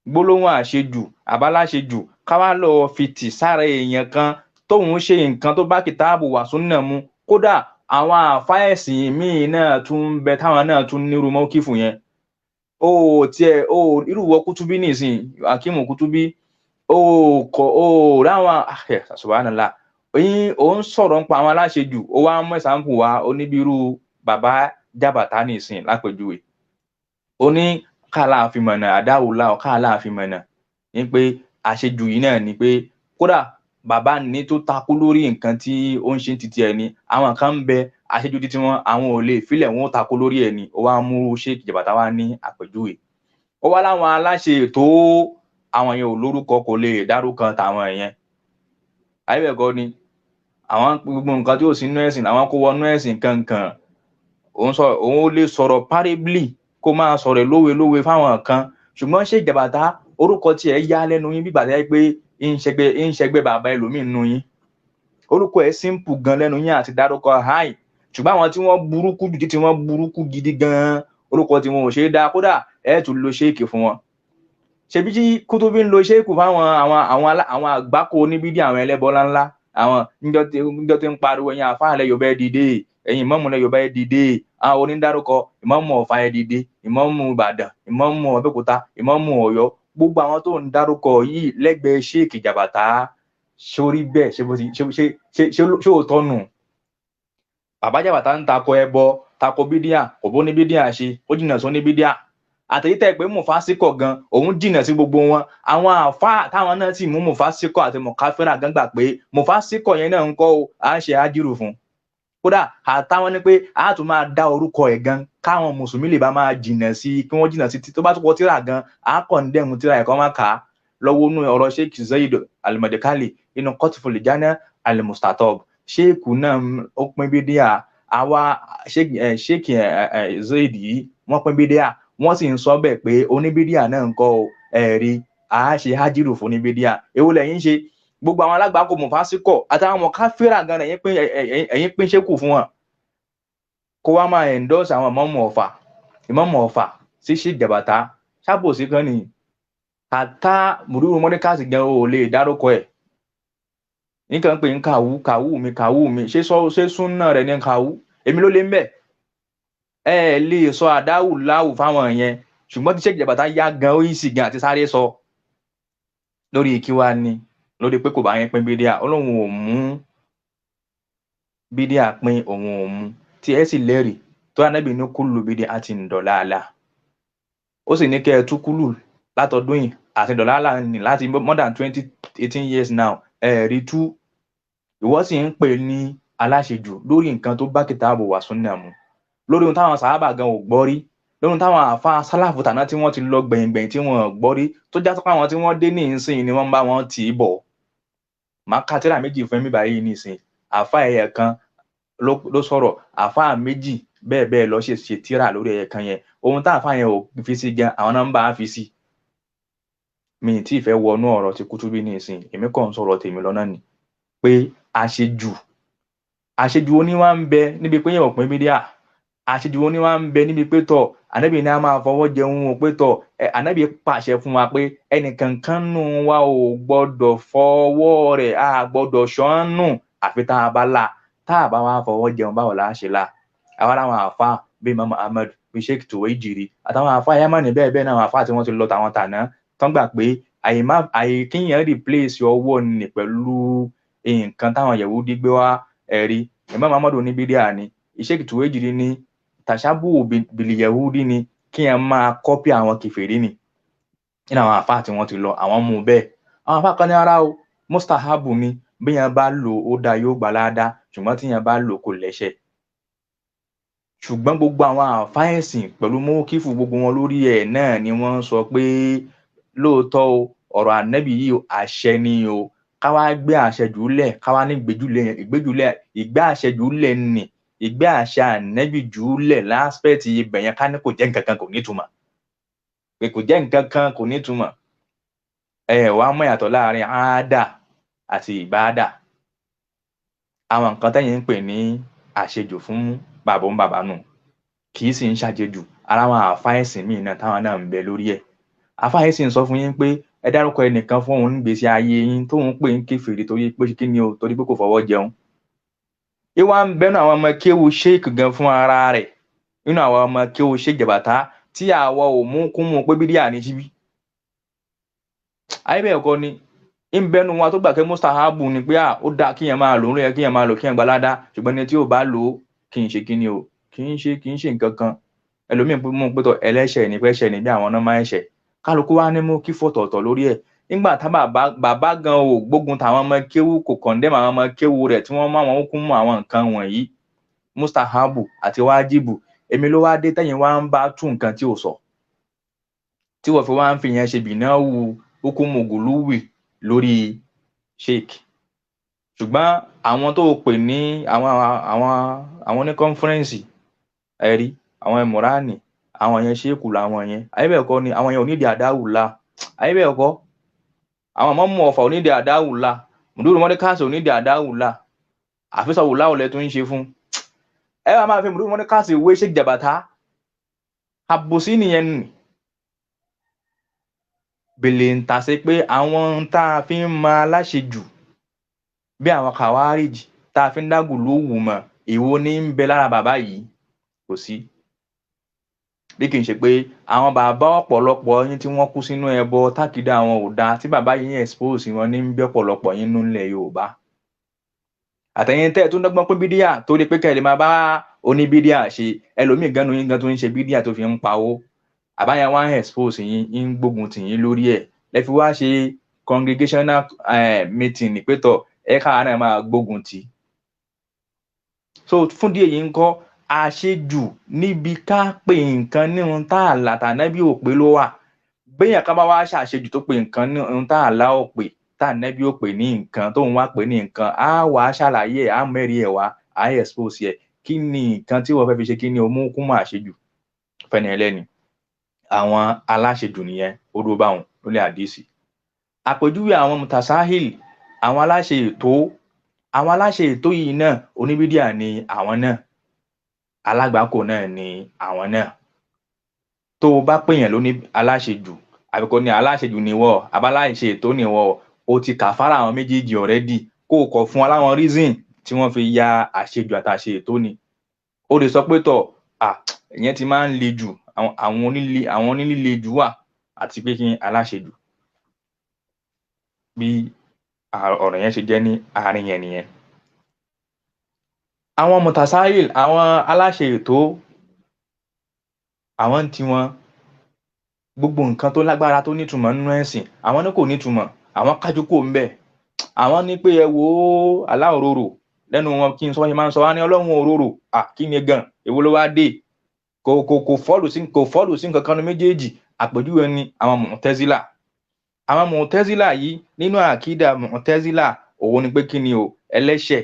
A: gbólóhùn àṣejù, àbáláṣejù, ká wá lọ fi tì sára èèyàn kan tóun ṣe nǹkan tó bá kìtáàbù wà súnà mu. Kódà àwọn àáfàá ẹ̀sìn míì náà tún ń bẹ táwọn náà tún nírú mọ́kìfù yẹn. O tiẹ̀ o irú wọ Kútúbí nìsín, Akíìmù Kútúbí, o kọ o ráwọn subhanallah. Oyin ò ń sọ̀rọ̀ nípa àwọn aláṣejù, ó wá ń mú ẹ̀sánpù wá, ó ní bí irú bàbá Jàbàtà nìsín lápèjúwe. Ó ní káàlà àfimọ̀nà àdáwòlá ọ̀ káàlà àfimọ̀nà ní pé àṣejù yìí náà ni pé kódà bàbá ní tó takú lórí nǹkan tí ó ń ṣe títí ẹ ni. Àwọn kan ń bẹ àṣejù títí wọn, àwọn ò lè filẹ̀, wọn ó takú lórí ẹ ni. Ó wá mú Sheikh Jàbàtà wá ní àpèjúwe. Ó wá láwọn aláṣe ètò àwọn yẹn ò lórúkọ, kò lè dárúkọ tàwọn yẹn. Àyẹ̀bẹ̀kọ ni àwọn gbogbo nǹkan tí ò sí nínú ẹ̀sìn làwọn kó wọnú ẹ̀sìn kankan. Òun sọ òun ó lè sọ̀rọ̀ parably kó máa sọ̀rọ̀ lówe lówe fáwọn kan, ṣùgbọ́n Sheikh Jàbàtà orúkọ tiẹ̀ yá lẹ́nu yín bí gbàtẹ́ pé ń ṣẹgbẹ́ bàbá ẹlòmíín nù yín. Orúkọ ẹ̀ simple gan lẹ́nu yín àti dárúkọ háì, ṣùgbọ́n àwọn tí wọ́n burúkú jù tí wọ́n burúkú gidi gan orúkọ tí wọn ò ṣe é dá, kódà ẹ̀ tún lo ṣéèkì fún wọn. Ṣebí tí Kútúbí ń lo ṣéèkù fáwọn àwọn àwọn àwọn àgbákò oníbídí, àwọn ẹlẹ́bọ ńláńlá, àwọn níjọ́ tí ń pariwo ẹ̀yin àfáà lẹ Yorùbá ẹ dìde, ẹ̀yin ìmáàmù lẹ Yorùbá ẹ dìde, àwọn onídárúkọ ìmáàmù Ọ̀fà ẹ dìde, ìmáàmù Ìbàdàn, ìmáàmù Abẹ́òkúta, ìmáàmù Ọ̀yọ́, gbogbo àwọn tó ń dárúkọ yìí lẹ́gbẹ̀ẹ́ Sheikh Jàbàtà sórí bẹ́ẹ̀. Ṣé bó ti ṣe ṣe ṣe ṣé òótọ́ nù? Bàbá Jàbàtà ń takò ẹbọ, takò bídíà, kò bó ní bídíà ṣe, ó jìnnà sọ ní bídíà. Àtẹ̀yítẹ̀ pé mùfásíkọ̀ gan òun jìnnà sí gbogbo wọn. Àwọn àáfàá táwọn náà sì mú mùfásíkọ̀ àti mùkáfírà gan gbà pé mùfásíkọ̀ yẹn náà ń kọ́ o, à ń ṣe ájírù fún. Kódà àtàwọn ní pé a tún máa dá orúkọ ẹ̀ gan káwọn mùsùlùmí lè bá máa jìnnà sí, kí wọ́n jìnnà sí tó bá tún kọ tíra gan, à kàn dẹ́mu tíra ẹ̀kọ́ máa kà á lọ́wọ́ inú ọ̀rọ̀ Sheikh Zaid Al-Madkhali inú Qatful Jana Al-Mustatob. Sheikh náà ó pín bídíà, àwa Sheikh Zaid yìí wọ́n pín bídíà, wọ́n sì ń sọ bẹ́ẹ̀ pé oníbídíà náà ń kọ́ o, ẹ̀rí à á ṣe hájírù fún oníbídíà. Èwo lẹ̀yin ṣe? Gbogbo àwọn alágbàákò mùfásíkọ̀ àtàwọn mọ̀káfírà gan ẹ̀yin pín ṣékù fún wọn. Kó wá máa endorse àwọn ìmáàmù Ọ̀fà, ìmáàmù Ọ̀fà sí Sheikh Jàbàtà ṣàbòsí kan nìyí. Àtá mùdúrú mọ́dékàsì gan ò lè dárúkọ ẹ̀. Nǹkan pé ń kàwú kàwú mi kàwú mi, ṣé sọ ṣé súnà rẹ̀ ní kàwú? Èmi ló lé ń bẹ̀. Ẹ lè sọ àdáwù láwù fáwọn yẹn, ṣùgbọ́n tí Sheikh Jàbàtà yá gan ó yìí sì gan àti sáré sọ. Lórí kí wá ni? Lórí pé kò bá yẹn pín bídíà, ó lóun ò mú bídíà pín, òun ò mú. Tí ẹ sì lẹ́rìí tó Ànábì ní kúlù bídíà àti ǹdọ̀láàlà. Ó sì ní kẹ́ ẹ tú kúlù látọdún yìí àti dọ̀láàlà ní láti more than 20, 18 years now, ẹ rí tú. Ìwọ sì ń pè ní aláṣejù lórí nǹkan tó bá kìtàbù wà súnà mu, lórí ohun táwọn sàhábà gan ò gbọ́ rí, lórí ohun táwọn àfa sálàfù tàná tí wọ́n ti lọ gbẹ̀yìngbẹ̀yìn tí wọ́n gbọ́ rí, tó já sí pé àwọn tí wọ́n dé ní ìsìn ni wọ́n ń bá wọn tì í bọ̀. Màá ka tírà méjì fún mi báyìí nísìn. Àfa ẹyẹ kan ló sọ̀rọ̀, àfa méjì bẹ́ẹ̀ bẹ́ẹ̀ lọ ṣe ṣe tírà lórí ẹyẹ kan yẹn. Ohun tá àfa yẹn ò fi sí gan, àwọn náà ń bá a fi sí. Mi ì tí ì fẹ́ wọnú ọ̀rọ̀ ti Kútúbí ní ìsìn, èmi kàn ń sọ̀rọ̀ tèmi lọ́nà ni pé àṣejù, àṣejù oníwà ń bẹ níbi pé yẹn ò pín bídíà, àṣejù oníwà ń bẹ níbi pé tọ̀ Ànábì ní a máa fọwọ́ jẹun o, pé tọ̀ Ànábì pàṣẹ fún wa pé ẹnìkankan nù wa ò gbọ́dọ̀ fọwọ́ rẹ̀, a gbọ́dọ̀ ṣọ́nù àfi tá a bá là, tá a bá wá fọwọ́ jẹun báwo la ṣe là. Àwa láwọn àfa bíi Imam Ahmad, bíi Sheikh Tuwaijiri àtàwọn àfa Yamani bẹ́ẹ̀ bẹ́ẹ̀ náà, àwọn àfa tí wọ́n ti lọ tàwọn tàná tán gbà pé àyè kíyàn replace ọwọ́ nì pẹ̀lú nǹkan táwọn Yahudi gbé wá. Ẹ̀rí Imam Ahmad ní bídíà ni, Sheikh Tuwaijiri ní tàṣàbù bìlì Yahudi ni, kíyàn máa kọ́pì àwọn kèfèrí ni. Nínú àwọn àfa tí wọ́n ti lọ àwọn mú bẹ́ẹ̀. Àwọn àfa kan ní ara o, mustahabu ni, bí yẹn bá lò ó dáa yóò gbà láadáa, ṣùgbọ́n tí yẹn bá lò kò lẹ́ṣẹ̀. Ṣùgbọ́n gbogbo àwọn àfa ẹ̀sìn pẹ̀lú mọ́kífù gbogbo wọn lórí ẹ̀ náà ni wọ́n sọ pé lóòótọ́ o, ọ̀rọ̀ Ànábì yìí àṣẹ ni o, ká wá gbé àṣẹ jùlẹ̀, ká wá ní ìgbéjúlẹ̀, ìgbéjúlẹ̀, ìgbé àṣẹ jùlẹ̀ nì, Ìgbé àṣà ànẹ́bì jùúlẹ̀ láspẹ̀tì ibẹ̀ yẹn, ká ní kò jẹ́ nǹkan kan, kò nítumọ̀. Pé kò jẹ́ nǹkan kan, kò nítumọ̀. Ẹ wá mọ̀ yàtọ̀ láàrin àádà àti ìbáàdà. Àwọn nǹkan tẹ́yìn ń pè ní àṣejù fún bàbá ń bàbá nù, kì í sì ń ṣàjejù. Ara àwọn àáfàá ẹ̀sìn míì náà táwọn náà ń bẹ lórí ẹ̀. Àáfàá yìí sì ń sọ fún yín pé ẹ dárúkọ ẹnìkan fún òun nígbèésí ayé yín tóun pè ń kèfèrí torí pé kí ni o, torí pé kò fọwọ́ jẹun. Ìwà ń bẹnu àwọn ọmọ kéwu Sheikh gan fún ara rẹ̀, nínú àwọn ọmọ kéwu Sheikh Jabata tí àwa ò mú kún mú pé bídíà ní síbí. Ayé bẹ́ẹ̀ kọ́ ni, ń bẹnu wọn tó gbà pé mustahabu ni pé ó dáa kíyàn máa lò ó, ló yẹ kíyàn máa lò, kíyàn gbalada, ṣùgbọ́n ẹni tí ò bá lò ó kì í ṣe kí ni o, kì í ṣe nǹkan kan. Ẹlòmíín mú pé tọ ẹlẹ́ṣẹ̀ ní pẹ́ṣẹ̀ ní bí àwọn náà máa ń ṣẹ̀. Kálukú wá ní mú kí fọ̀tọ̀ọ̀tọ̀ lórí ẹ̀. Nígbà tá bàbá gan ò gbógun tàwọn ọmọ kéwu, kò kọ̀ndẹ́mù àwọn ọmọ kéwu rẹ̀ tí wọ́n mú àwọn kún mú àwọn nǹkan wọ̀nyí, mustahabu àti wájibù. Èmi ló wá dé tẹ́yìn wá ń bá tú nǹkan tí ò sọ, tí wọ́n fi wá ń fi yẹn ṣe bìnáwó hukumu guluwi lórí Sheikh. Ṣùgbọ́n àwọn tó pè ní àwọn ní kọ́nfẹ́rẹ́nsì, ẹ̀rí àwọn ẹ̀mùránì, àwọn yẹn ṣéèkù làwọn yẹn. Ayé bẹ́ẹ̀ kọ́ ni, àwọn yẹn ò nídìí àdáwùlá. Ayé bẹ́ẹ̀ kọ́, àwọn ọmọ mú ọ̀fà ò nídìí àdáwùlá, mùdúrù mọ́dékàsì ò nídìí àdáwùlá, àfisọ̀wùlá ò lẹ tó ń ṣe fún. Ẹ wá máa fi mùdúrù mọ́dékàsì wé Sheikh Jabata, àbòsí nìyẹn nì. Bèlè ń ta sí pé àwọn tá a fi ń mọ aláṣejù bí àwọn kàwáríjì tá a fi ń dágùn ló wù mọ, èwo ní ń bẹ lára bàbá yìí? Kò sí. Bí kì í ṣe pé àwọn bàbá ọ̀pọ̀lọpọ̀ yín tí wọ́n kú sínú ẹbọ tákìdá àwọn ò dáa, tí bàbá yín expose wọn ní ń bí ọ̀pọ̀lọpọ̀ yín nílẹ̀ Yorùbá. Àtẹ̀yìn tẹ́ ẹ̀ tó ń dọ́gbọ́n pín bídíà torí pé kẹ́ ẹ lè máa bá oníbídíà ṣe, ẹlòmíì gan-an yín gan tó ń ṣe bídíà tó fi ń pawó. Àbá yẹn wá ń expose yín, ń gbógun tì yín lórí ẹ̀. Lẹ fi wá ṣe congregational meeting ní pétọ̀ ẹ káwa náà máa gbógun tì. So fún díẹ̀ yìí ń kọ́, àṣejù níbi ká pè nǹkan ní ohun tá a là tànẹ́bí ò pé ló wà. Béèyàn kan bá wá ṣàṣejù tó pè nǹkan ní ohun tá a là ò pè, tànẹ́bí ò pè ní nǹkan, tóun wá pè ní nǹkan, á wàá ṣàlàyé ẹ̀, á mẹ́rin ẹ̀ wá, á expose ẹ̀. Kí ni nǹkan tí wọ́n fẹ́ fi ṣe, kí ni o mú kún mọ́ àṣejù fẹ́ni ẹlẹ́ni? Àwọn aláṣejù nìyẹn, ó dúró báwọn lórí àdìsí. Àpèjúwe àwọn mutasahil, àwọn aláṣe ètò, àwọn aláṣe ètò yìí náà oníbídíà ni àwọn náà, alágbàkò náà ni àwọn náà. Tó o bá pèèyàn lóní aláṣejù, àbí kò ní aláṣejù ni wọ́, abáláṣe ètò ni wọ́, o ti kàfàrà àwọn méjèèjì already. Kó o kọ̀ fún aláwọn reason tí wọ́n fi ya àṣejù àtàṣe ètò ni. O lè sọ pé tọ̀, ìyẹn ti máa ń le jù, àwọn onílé jù wà, àti pé kí aláṣejù. Bí ọ̀rọ̀ yẹn ṣe jẹ́ ní àárín yẹn nìyẹn. Àwọn mutasahil, àwọn aláṣẹ ètò, àwọn tí wọn gbogbo nǹkan tó lágbára tó nítumọ̀ nínú ẹ̀sìn, àwọn ní kò nítumọ̀, àwọn kájú kò ń bẹ̀. Àwọn ní pé ẹ wo aláòróró lẹ́nu wọn, kí n sọ ṣe máa ń sọ wá ní Ọlọ́run òróró, kí ni gan, èwo ló wá dé? Kò fọ́ọ̀lù sí nǹkan kan ní méjèèjì. Àpèjúwe ni àwọn Mu'tazila. Àwọn Mu'tazila yìí nínú àkídà Mu'tazila, òun ni pé kí ni o, ẹlẹ́ṣẹ̀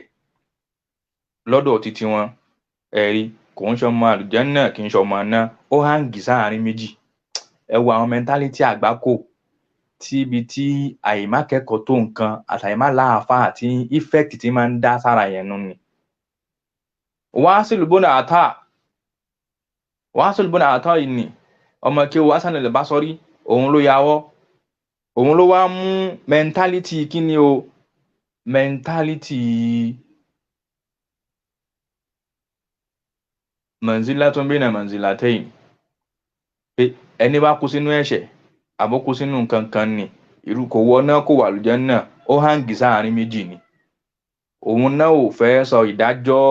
A: lọ́dọ̀ títí wọn, ẹ̀rí kò ń ṣọmọ àlùjánnà, kì í ṣọmọ náà, ó hàǹgì sáàárín méjì. Ẹ wo àwọn mẹńtálítì àgbákò tí ibi tí àìmákẹ́kọ̀ọ́ tó nǹkan àtàìmáláàfáà àti effect tí máa ń dá sára yẹn nù ni. Wasil bun Ata yìí ni ọmọ kí o Hasan al-Basri, òun ló yàwọ́, òun ló wá mú mẹńtálítì kí ni o, mẹńtálítì manzilatun bina manzilatayn, pé ẹni bá kú sínú ẹ̀ṣẹ̀ àbó kú sínú nǹkan kan ni, irú kò wọ náà, kò wà àlùjánnà, ó hàǹgì sáàárín méjì ni. Òun náà ò fẹ́ sọ ìdájọ́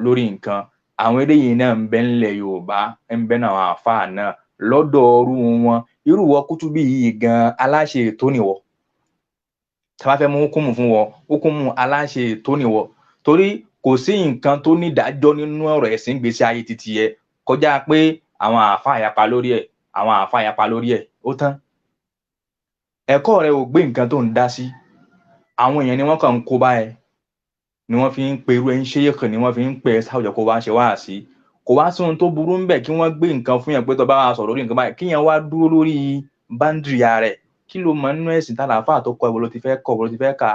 A: lórí nǹkan. Àwọn eléyìí náà ń bẹ ńlẹ̀ Yorùbá, ń bẹ náà àwọn àáfàá náà lọ́dọ̀ ọrú wọn. Irú wọ Kútúbí yìí gan aláṣẹ ètò nìwọ. Tá bá fẹ́ mú hukumu fún wọ, hukumu aláṣẹ ètò nìwọ. Torí kò sí nǹkan tó ní ìdájọ́ nínú ọ̀rọ̀ ẹ̀sìn gbèsè ayé titi ẹ kọjá pé àwọn àáfàá yapa lórí ẹ̀, àwọn àáfàá yapa lórí ẹ̀, ó tán. Ẹ̀kọ́ rẹ ò gbé nǹkan tó ń dá sí. Àwọn èèyàn ni wọ́n kàn ń kó bá ẹ, Ni wọ́n fi ń pe irú ẹni ṣéèkì, ni wọ́n fi ń pè é sáwùjọ kó wá ṣe wáàsí. Kò wá sí ohun tó burú ń bẹ̀ kí wọ́n gbé nǹkan fún yẹn pé tó bá wá sọ̀rọ̀ lórí nǹkan báyìí, kí yẹn wá dúró lórí báńdìrì rẹ̀. Kí ló mọ nínú ẹ̀sìn tá làáfáà tó kọ, ìwọ ló ti fẹ́ kọ́, ìwọ ló ti fẹ́ kà?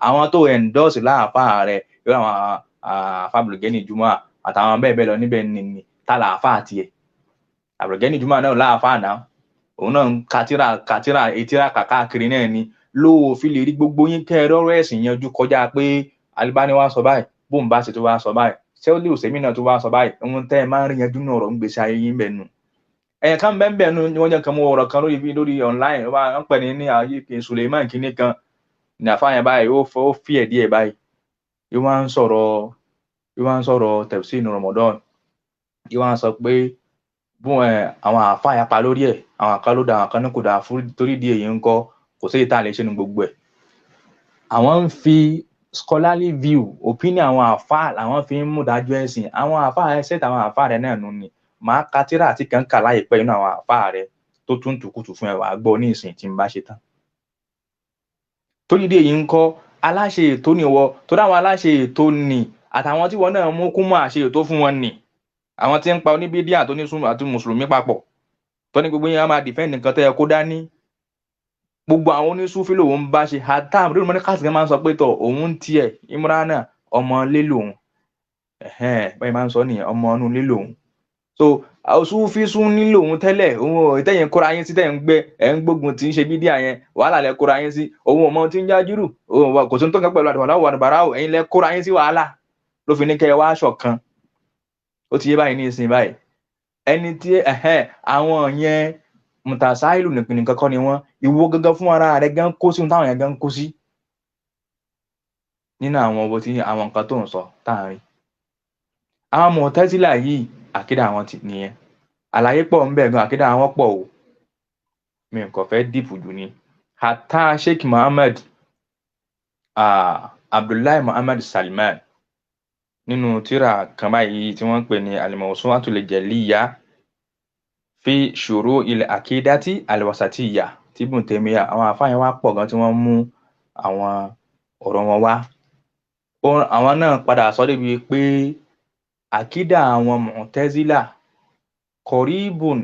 A: Àwọn tó endorse láàfáà rẹ̀, irú àwọn Abdulgani Juma àtàwọn bẹ́ẹ̀ bẹ́ẹ̀ lọ níbẹ̀ ni tá làáfáà tiẹ̀. Abdulgani Juma náà láàfáà náà, òun náà ń katira etira kàkàkiri náà ni. Lóò fi lè rí gbogbo yín kẹ́ ẹ rọ́rọ́ ẹ̀sìn yanjú kọjá pé Albani wá sọ báyìí, bóun bá ṣe tó wá sọ báyìí, sẹ́wọ́lì òsèmí náà tó wá sọ báyìí. Ohun tẹ́ ẹ máa ń rí yanjú náà ọ̀rọ̀ ń gbèsè ayé yín bẹ̀ nù. Ẹ̀yàn kan bẹ́ẹ̀ bẹ́ẹ̀ nu wọ́n jẹ́ kan mú ọ̀rọ̀ kan lórí online, wọ́n pè ní ayé Suleiman kìíní kan ní àfáàyàn báyìí, ó fi ẹ̀ díẹ̀ báyìí. Yóò wá ń sọ̀rọ̀ tafsir Ramadan, yóò wá ń sọ pé bó àwọn àfáà yapa lórí ẹ̀, àwọn kan ló da, àwọn kan ní kò dáa, fún torí ìdí èyí ń kọ́ kò sí ìta lè ṣe nu gbogbo ẹ̀. Àwọn ń fi scholarly view, opinion àwọn àfáà làwọn fi ń mú dájọ́ ẹ̀sìn. Àwọn àfáà ẹsẹ̀ tàwọn àfáà rẹ̀ náà nù ni. Màá ka tírà àti kan kà láìpẹ́ inú àwọn àfáà rẹ̀ tó tún tùkùtù fún ẹ, wàá gbọ́ ní ìsìn tí n bá ṣe tán. Torí ìdí èyí ń kọ́ aláṣẹ ètò ni wọ, torí àwọn aláṣẹ ètò ni àtàwọn tí wọn náà mú kún mọ́ àṣẹ ètò fún wọn ni. Àwọn tí ń pa oníbídíà tó ní súnmọ́ àti mùsùlùmí papọ̀ tó ní gbogbo yẹn á máa defend nǹkan tẹ́ ẹ kó dání. Gbogbo àwọn onísúfí lòun ń bá ṣe àtà àmúdúró mọ́ní káàsì kan máa ń sọ pé tọ̀ òun ń tiẹ̀ Imrana ọmọ ilé lòun, báyìí máa ń sọ nìyẹn, ọmọ inú ilé lòun. So súfí sún ní lòun tẹ́lẹ̀, òun ò tẹ́yìn kóra yín sí, tẹ́yìn ń gbé ẹ̀ ń gbógun tí ń ṣe bídíà yẹn, wàhálà lẹ kóra yín sí. Òun ò mọ tí ń jájúrù, òun kò sí tó ń kẹ́ pẹ̀lú àdìwọ̀n wà bàrà, ẹ̀yin lẹ kóra yín sí wàhálà ló fi ní kẹ́ ẹ wá ṣọ̀kan. Ó ti yé báyìí ní ìsìn báyìí. Ẹni tí àwọn yẹn mùtàsáìlù nìkan kọ́ ni wọ́n, ìwọ gangan fún ara rẹ gan kó sí ohun táwọn yẹn gan kó sí nínú àwọn owó tí àwọn nǹkan tó ń sọ táàrin. Àwọn Mùtẹ́sílà yìí àkídà àwọn ti nìyẹn. Àlàyé pọ̀ ń bẹ gan, àkídà àwọn pọ̀ o, mi nǹkan fẹ́ dìpù jù ni. Hatta Sheikh Muhammad Abdullahi Muhammad Salman nínú tírà kan báyìí tí wọ́n ń pè ní Al-Mawsu'atul Jaliyya fi Shuru'il Aqidati Al-Wasatiyya tí Ibn Taymiyyah, àwọn àfáà yẹn wá pọ̀ gan tí wọ́n mú àwọn ọ̀rọ̀ wọn wá. Àwọn náà padà sọ débi pé àkídà àwọn Mu'tazila kọ̀ríbùn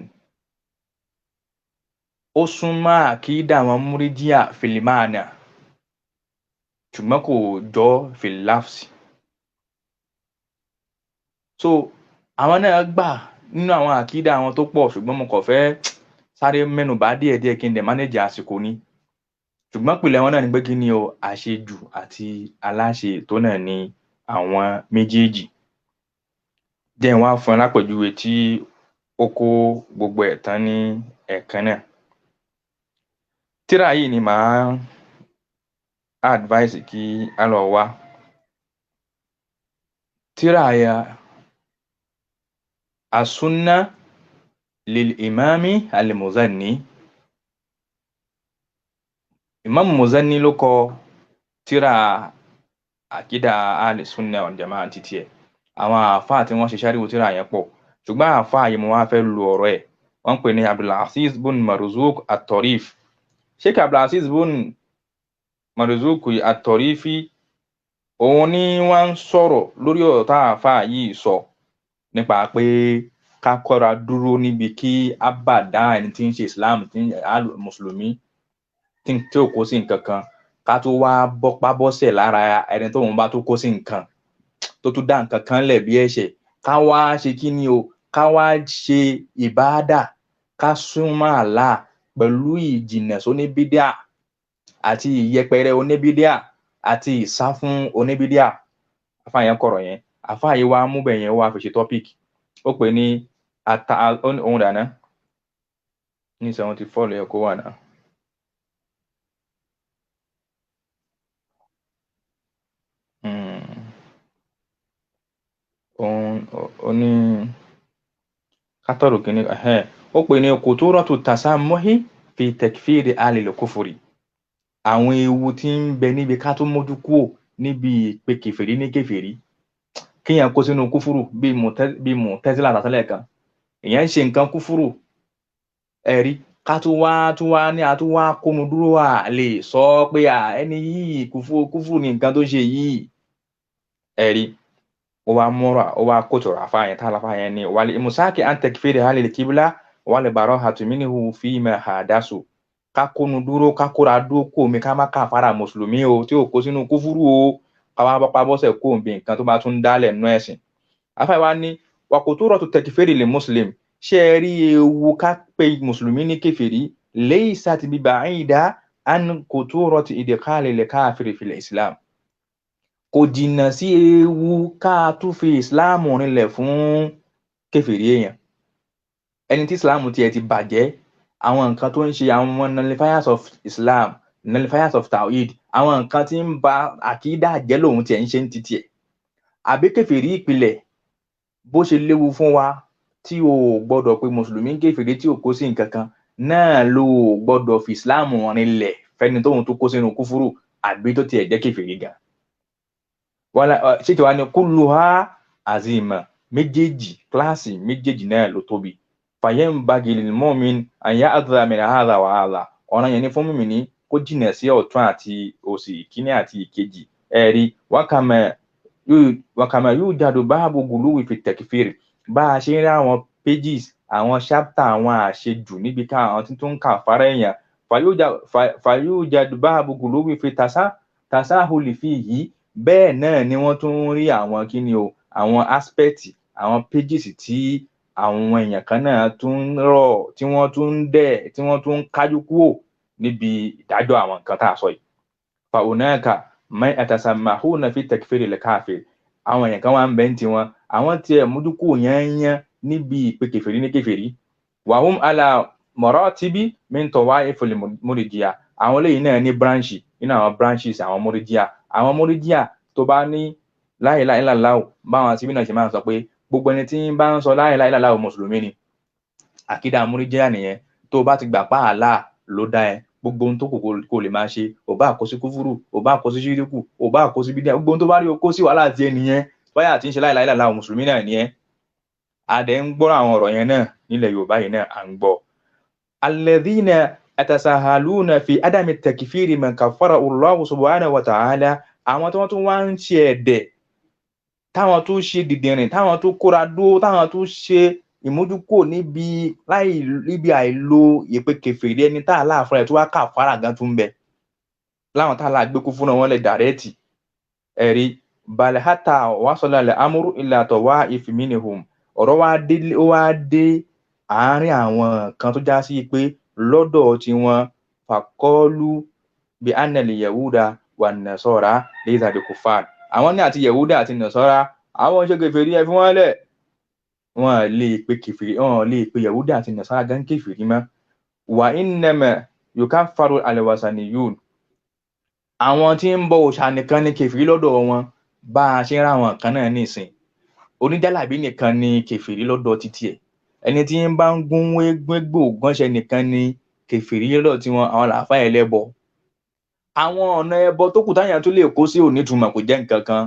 A: ó súnmọ́ àkídà àwọn Murji'a fil ma'na, ṣùgbọ́n kò jọ fil lafz. So àwọn náà gbà nínú àwọn àkídà àwọn tó pọ̀, ṣùgbọ́n mo kàn fẹ́ sáré mẹ́nu bà díẹ̀díẹ̀ kí n dẹ̀ manage àsìkò ni. Ṣùgbọ́n ìpìlẹ̀ wọn náà ni pé kí ni o, àṣejù àti aláṣe ètò náà ni àwọn méjèèjì. Jẹ́ n wá fún ẹ lápèjúwe tí ó kó gbogbo ẹ̀ tán ní ẹ̀ẹ̀kan náà. Tírà yìí ni màá advice kí á lọ wá. Tírà ya As-Sunnah lil Imami al-Muzani. Imam Muzani ló kọ tírà àkídà Ahl-Sunnah wal Jama'ah títí ẹ̀. Àwọn àáfàá tí wọ́n ṣe ṣáríwò tírà yẹn pọ̀, ṣùgbọ́n àáfàá yìí mo wá fẹ́ lu ọ̀rọ̀ ẹ̀. Wọ́n ń pè ní Abdulaziz bun Marzuq At-Tarif. Sheikh Abdulaziz bun Marzuq At-Tarifi òun ni wọ́n ń sọ̀rọ̀ lórí ọ̀rọ̀ tá àáfàá yìí sọ nípa pé ká kọ́ra dúró níbi kí á bà dá ẹni tí ń ṣe Islam, tí ń mùsùlùmí tí ò kó sí nǹkan kan, ká tó wá bọ́pá bọ́sẹ̀ lára ẹni tóun bá tó kó sí nǹkan tó tún dá nǹkan kan lẹ̀ bí ẹ̀ṣẹ̀, ká wá ṣe kí ni o, ká wá ṣe ìbáàdà, ká súnmọ́ Allah pẹ̀lú ìjìnà sóníbídíà àti ìyẹpẹrẹ oníbídíà àti ìsá fún oníbídíà. Àfáà yẹn kọ̀rọ̀ yẹn, àfáà yìí wá mú bẹ̀ yẹn wá fi ṣe topic. Ó pè ní ata òun dáná ní 74 ló yẹ kó wà náà. Òun ó ní kátọ́rù kìíní, ó pè ní khuturatu tasamuhi fi takfiri alil kufuri. Àwọn ewu tí ń bẹ níbi ká tó mójú kúò níbi ìpè kèfèrí ní kèfèrí, kéèyàn kó sínú kúfúrù bíi Mu'tazila àtàtẹ́lẹ̀ kan, èèyàn ń ṣe nǹkan kúfúrù ẹ̀rí, ká tó wá ní a tó wá kónu dúró, à lè sọ pé à ẹni yìí kúfúrú ní nǹkan tó ṣe yìí. Ẹ̀rí ó wá múra ó wá kótó àfa yẹn tá àlàfà yẹn ni wal imsaki an takfiri halil kibla wal barahatu minhu fima hadasu. Ká kónu dúró, ká kóra dúró kó mi, ká má kà fara mùsùlùmí o tí ò kó sínú kúfúrú o, ká wá bọ́pá bọ́sẹ̀ kó òǹbí nǹkan tó bá tún dálẹ̀ nú ẹ̀sìn. Àfa yẹn wá ní wàkòtò rọ̀tù takfiri lil muslim, ṣé ẹ rí ewu ká pe mùsùlùmí ní kèfèrí, laysat bi ba'ida an khuturati idkhali al-kafiri fil islam, kò jìnnà sí ewu ká tún fi islam rinlẹ̀ fún kèfèrí èèyàn. Ẹni tí islam tiẹ̀ ti bàjẹ́, àwọn nǹkan tó ń ṣe, àwọn nullifiers of islam, nullifiers of tawhid, àwọn nǹkan tí ń ba àkídà jẹ́ lòun tiẹ̀ ń ṣe ń titi ẹ̀. Àbí kèfèrí ìpìlẹ̀, bó ṣe léwu fún wa tí o ò gbọdọ̀ pé mùsùlùmí kèfèrí tí ò kó sí nǹkan kan náà ló ò gbọdọ̀ fi islam rinlẹ̀ fẹ́ni tóun tó kó sínú kúfúrú àbí tó tiẹ̀ jẹ́ kèfèrí gan. Wala ṣé tí wàá ní kulluha azima, méjèèjì kíláàsì méjèèjì náà ló tóbi. Fayanbaghi lil mu'min an ya'dhara min hadha wa hadha, ọ̀ràn yẹn ni fún mùmínì kó jìnà sí ọ̀tún àti òsì, ìkíní àti ìkejì. Ẹ̀rí wákàmà yóò jádò báàbò guluwi fi takfir, bá a ṣe ń rí àwọn pages, àwọn chapter, àwọn àṣejù níbi ká àwọn tí tó ń kà fara èèyàn, fàyójàdù báàbò guluwi fi tasahuli fihi, bẹ́ẹ̀ náà ni wọ́n tún ń rí àwọn kíni o, àwọn aspect, àwọn pages tí àwọn èèyàn kan náà tún ń rọ̀, tí wọ́n tún ń dẹ̀, tí wọ́n tún ń kájú kúrò níbi ìdájọ́ àwọn nǹkan tá a sọ yìí. Fa hunaka man yatasammahuna fi takfiri al-kafir, àwọn èèyàn kan wà ń bẹ ń tiwọn, àwọn tiẹ̀ mójúkú yányán níbi ìpè kèfèrí ní kèfèrí. Wa hum ala maratibi min tawa'ifil murji'a, àwọn eléyìí náà ní branch nínú àwọn branches àwọn murji'a. Àwọn murji'a tó bá ní la ilaha illallah, báwọn síbí náà ṣe máa ń sọ pé gbogbo ẹni tí ń bá ń sọ la ilaha illallah mùsùlùmí ni. Àkídà murji'a nìyẹn. Tó bá ti gbà pa Allah ló dá ẹ, gbogbo ohun tó kù kó lè máa ṣe, ò bá kó sí kúfúrú, ò bá kó sí ṣíríkù, ò bá kó sí bídíà, gbogbo ohun tó bá rí o kó sí wàhálà àti ẹnìyẹn, báyà tí ń ṣe la ilaha illallah mùsùlùmí náà nìyẹn. A dẹ̀ ń gbọ́ àwọn ọ̀rọ̀ yẹn náà nílẹ̀ Yorùbá yìí náà à ń gbọ́. Alladhina yatasahaluna fi adami takfiri man kaffara Allahu subhanahu wa ta'ala, àwọn tí wọ́n tún wá ń ṣe ẹ̀dẹ̀, táwọn tún ṣe dìdìrìn, táwọn tún kóra dúró, táwọn tún ṣe ìmójúkò níbi láì níbi àìlo ìpè kèfèrí ẹni tá a láàfin rẹ̀ tó wá kà fara gan tún bẹ láwọn tá a láà gbé kú fúnra wọn lè dàrẹ́ẹ̀tì. Ẹ̀rí balẹ̀ hátà wasala al-amru ila tawa'if minhum, ọ̀rọ̀ wá dé, ó wá dé àárín àwọn kan tó já sí pé lọ́dọ̀ tiwọn faqalu bi anna al-yahuda wan-nasara laysa bi kuffar, àwọn ní àti yahuda àti nasara àwọn ṣe kèfèrí, ẹ fi wọ́n lẹ̀, wọ́n lè pe kèfèrí, wọ́n lè pe yahuda àti nasara gan kèfèrí mọ́. Wa innama yukaffaru al-wasaniyun, àwọn tí ń bọ òòṣà nìkan ni kèfèrí lọ́dọ̀ wọn. Bá a ṣe ń ra àwọn kan náà nísìn, oníjàlábí nìkan ni kèfèrí lọ́dọ̀ títí ẹ̀, ẹni tí ń bá ń gún wégbò gánṣẹ nìkan ni kèfèrí lọ́dọ̀ tiwọn, àwọn làáfà ẹlẹ́bọ. Àwọn ọ̀nà ẹbọ tó kù táyà tó lè kó sí ònítumọ̀ kò jẹ́ nǹkan kan.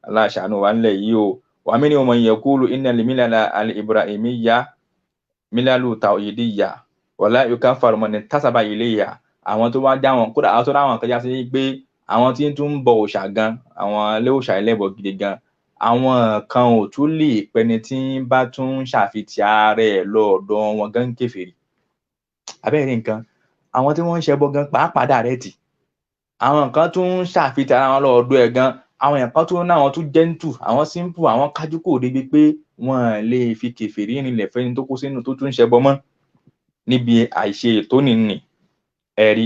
A: Aláṣàánú wa ńlẹ̀ yìí o. Wa minhum man yaqulu inna al-milala al-ibrahimiyya milalu tawhidiyya wala yukaffaru man intasaba ilayha. Àwọn tó wá já wọn kódà, àwọn tó ráwọn kan já sí pé àwọn tí ń tún bọ òòṣà gan, àwọn ilé òòṣà ẹlẹ́bọ gidi gan, àwọn kan ò tún lè pẹni tí ń bá tún ṣàfitì ara ẹ̀ lọ́ọ̀dọ̀ wọn gan kèfèrí. Abẹ́rẹ́ nǹkan, àwọn tí wọ́n ń ṣẹbọ gan pàápàá dàrẹ́tì, àwọn kan tún ń ṣàfitì ara wọn lọ́ọ̀dọ̀ ẹ̀ gan, àwọn èèyàn kan tún ní àwọn tún gentle, àwọn simple, àwọn kájú kò débi pé wọ́n lè fi kèfèrí rinlẹ̀ fẹ́ni tó kó sínú tó tún ń ṣẹbọ mọ́ níbi àìṣe ètò nìní. Ẹ̀rí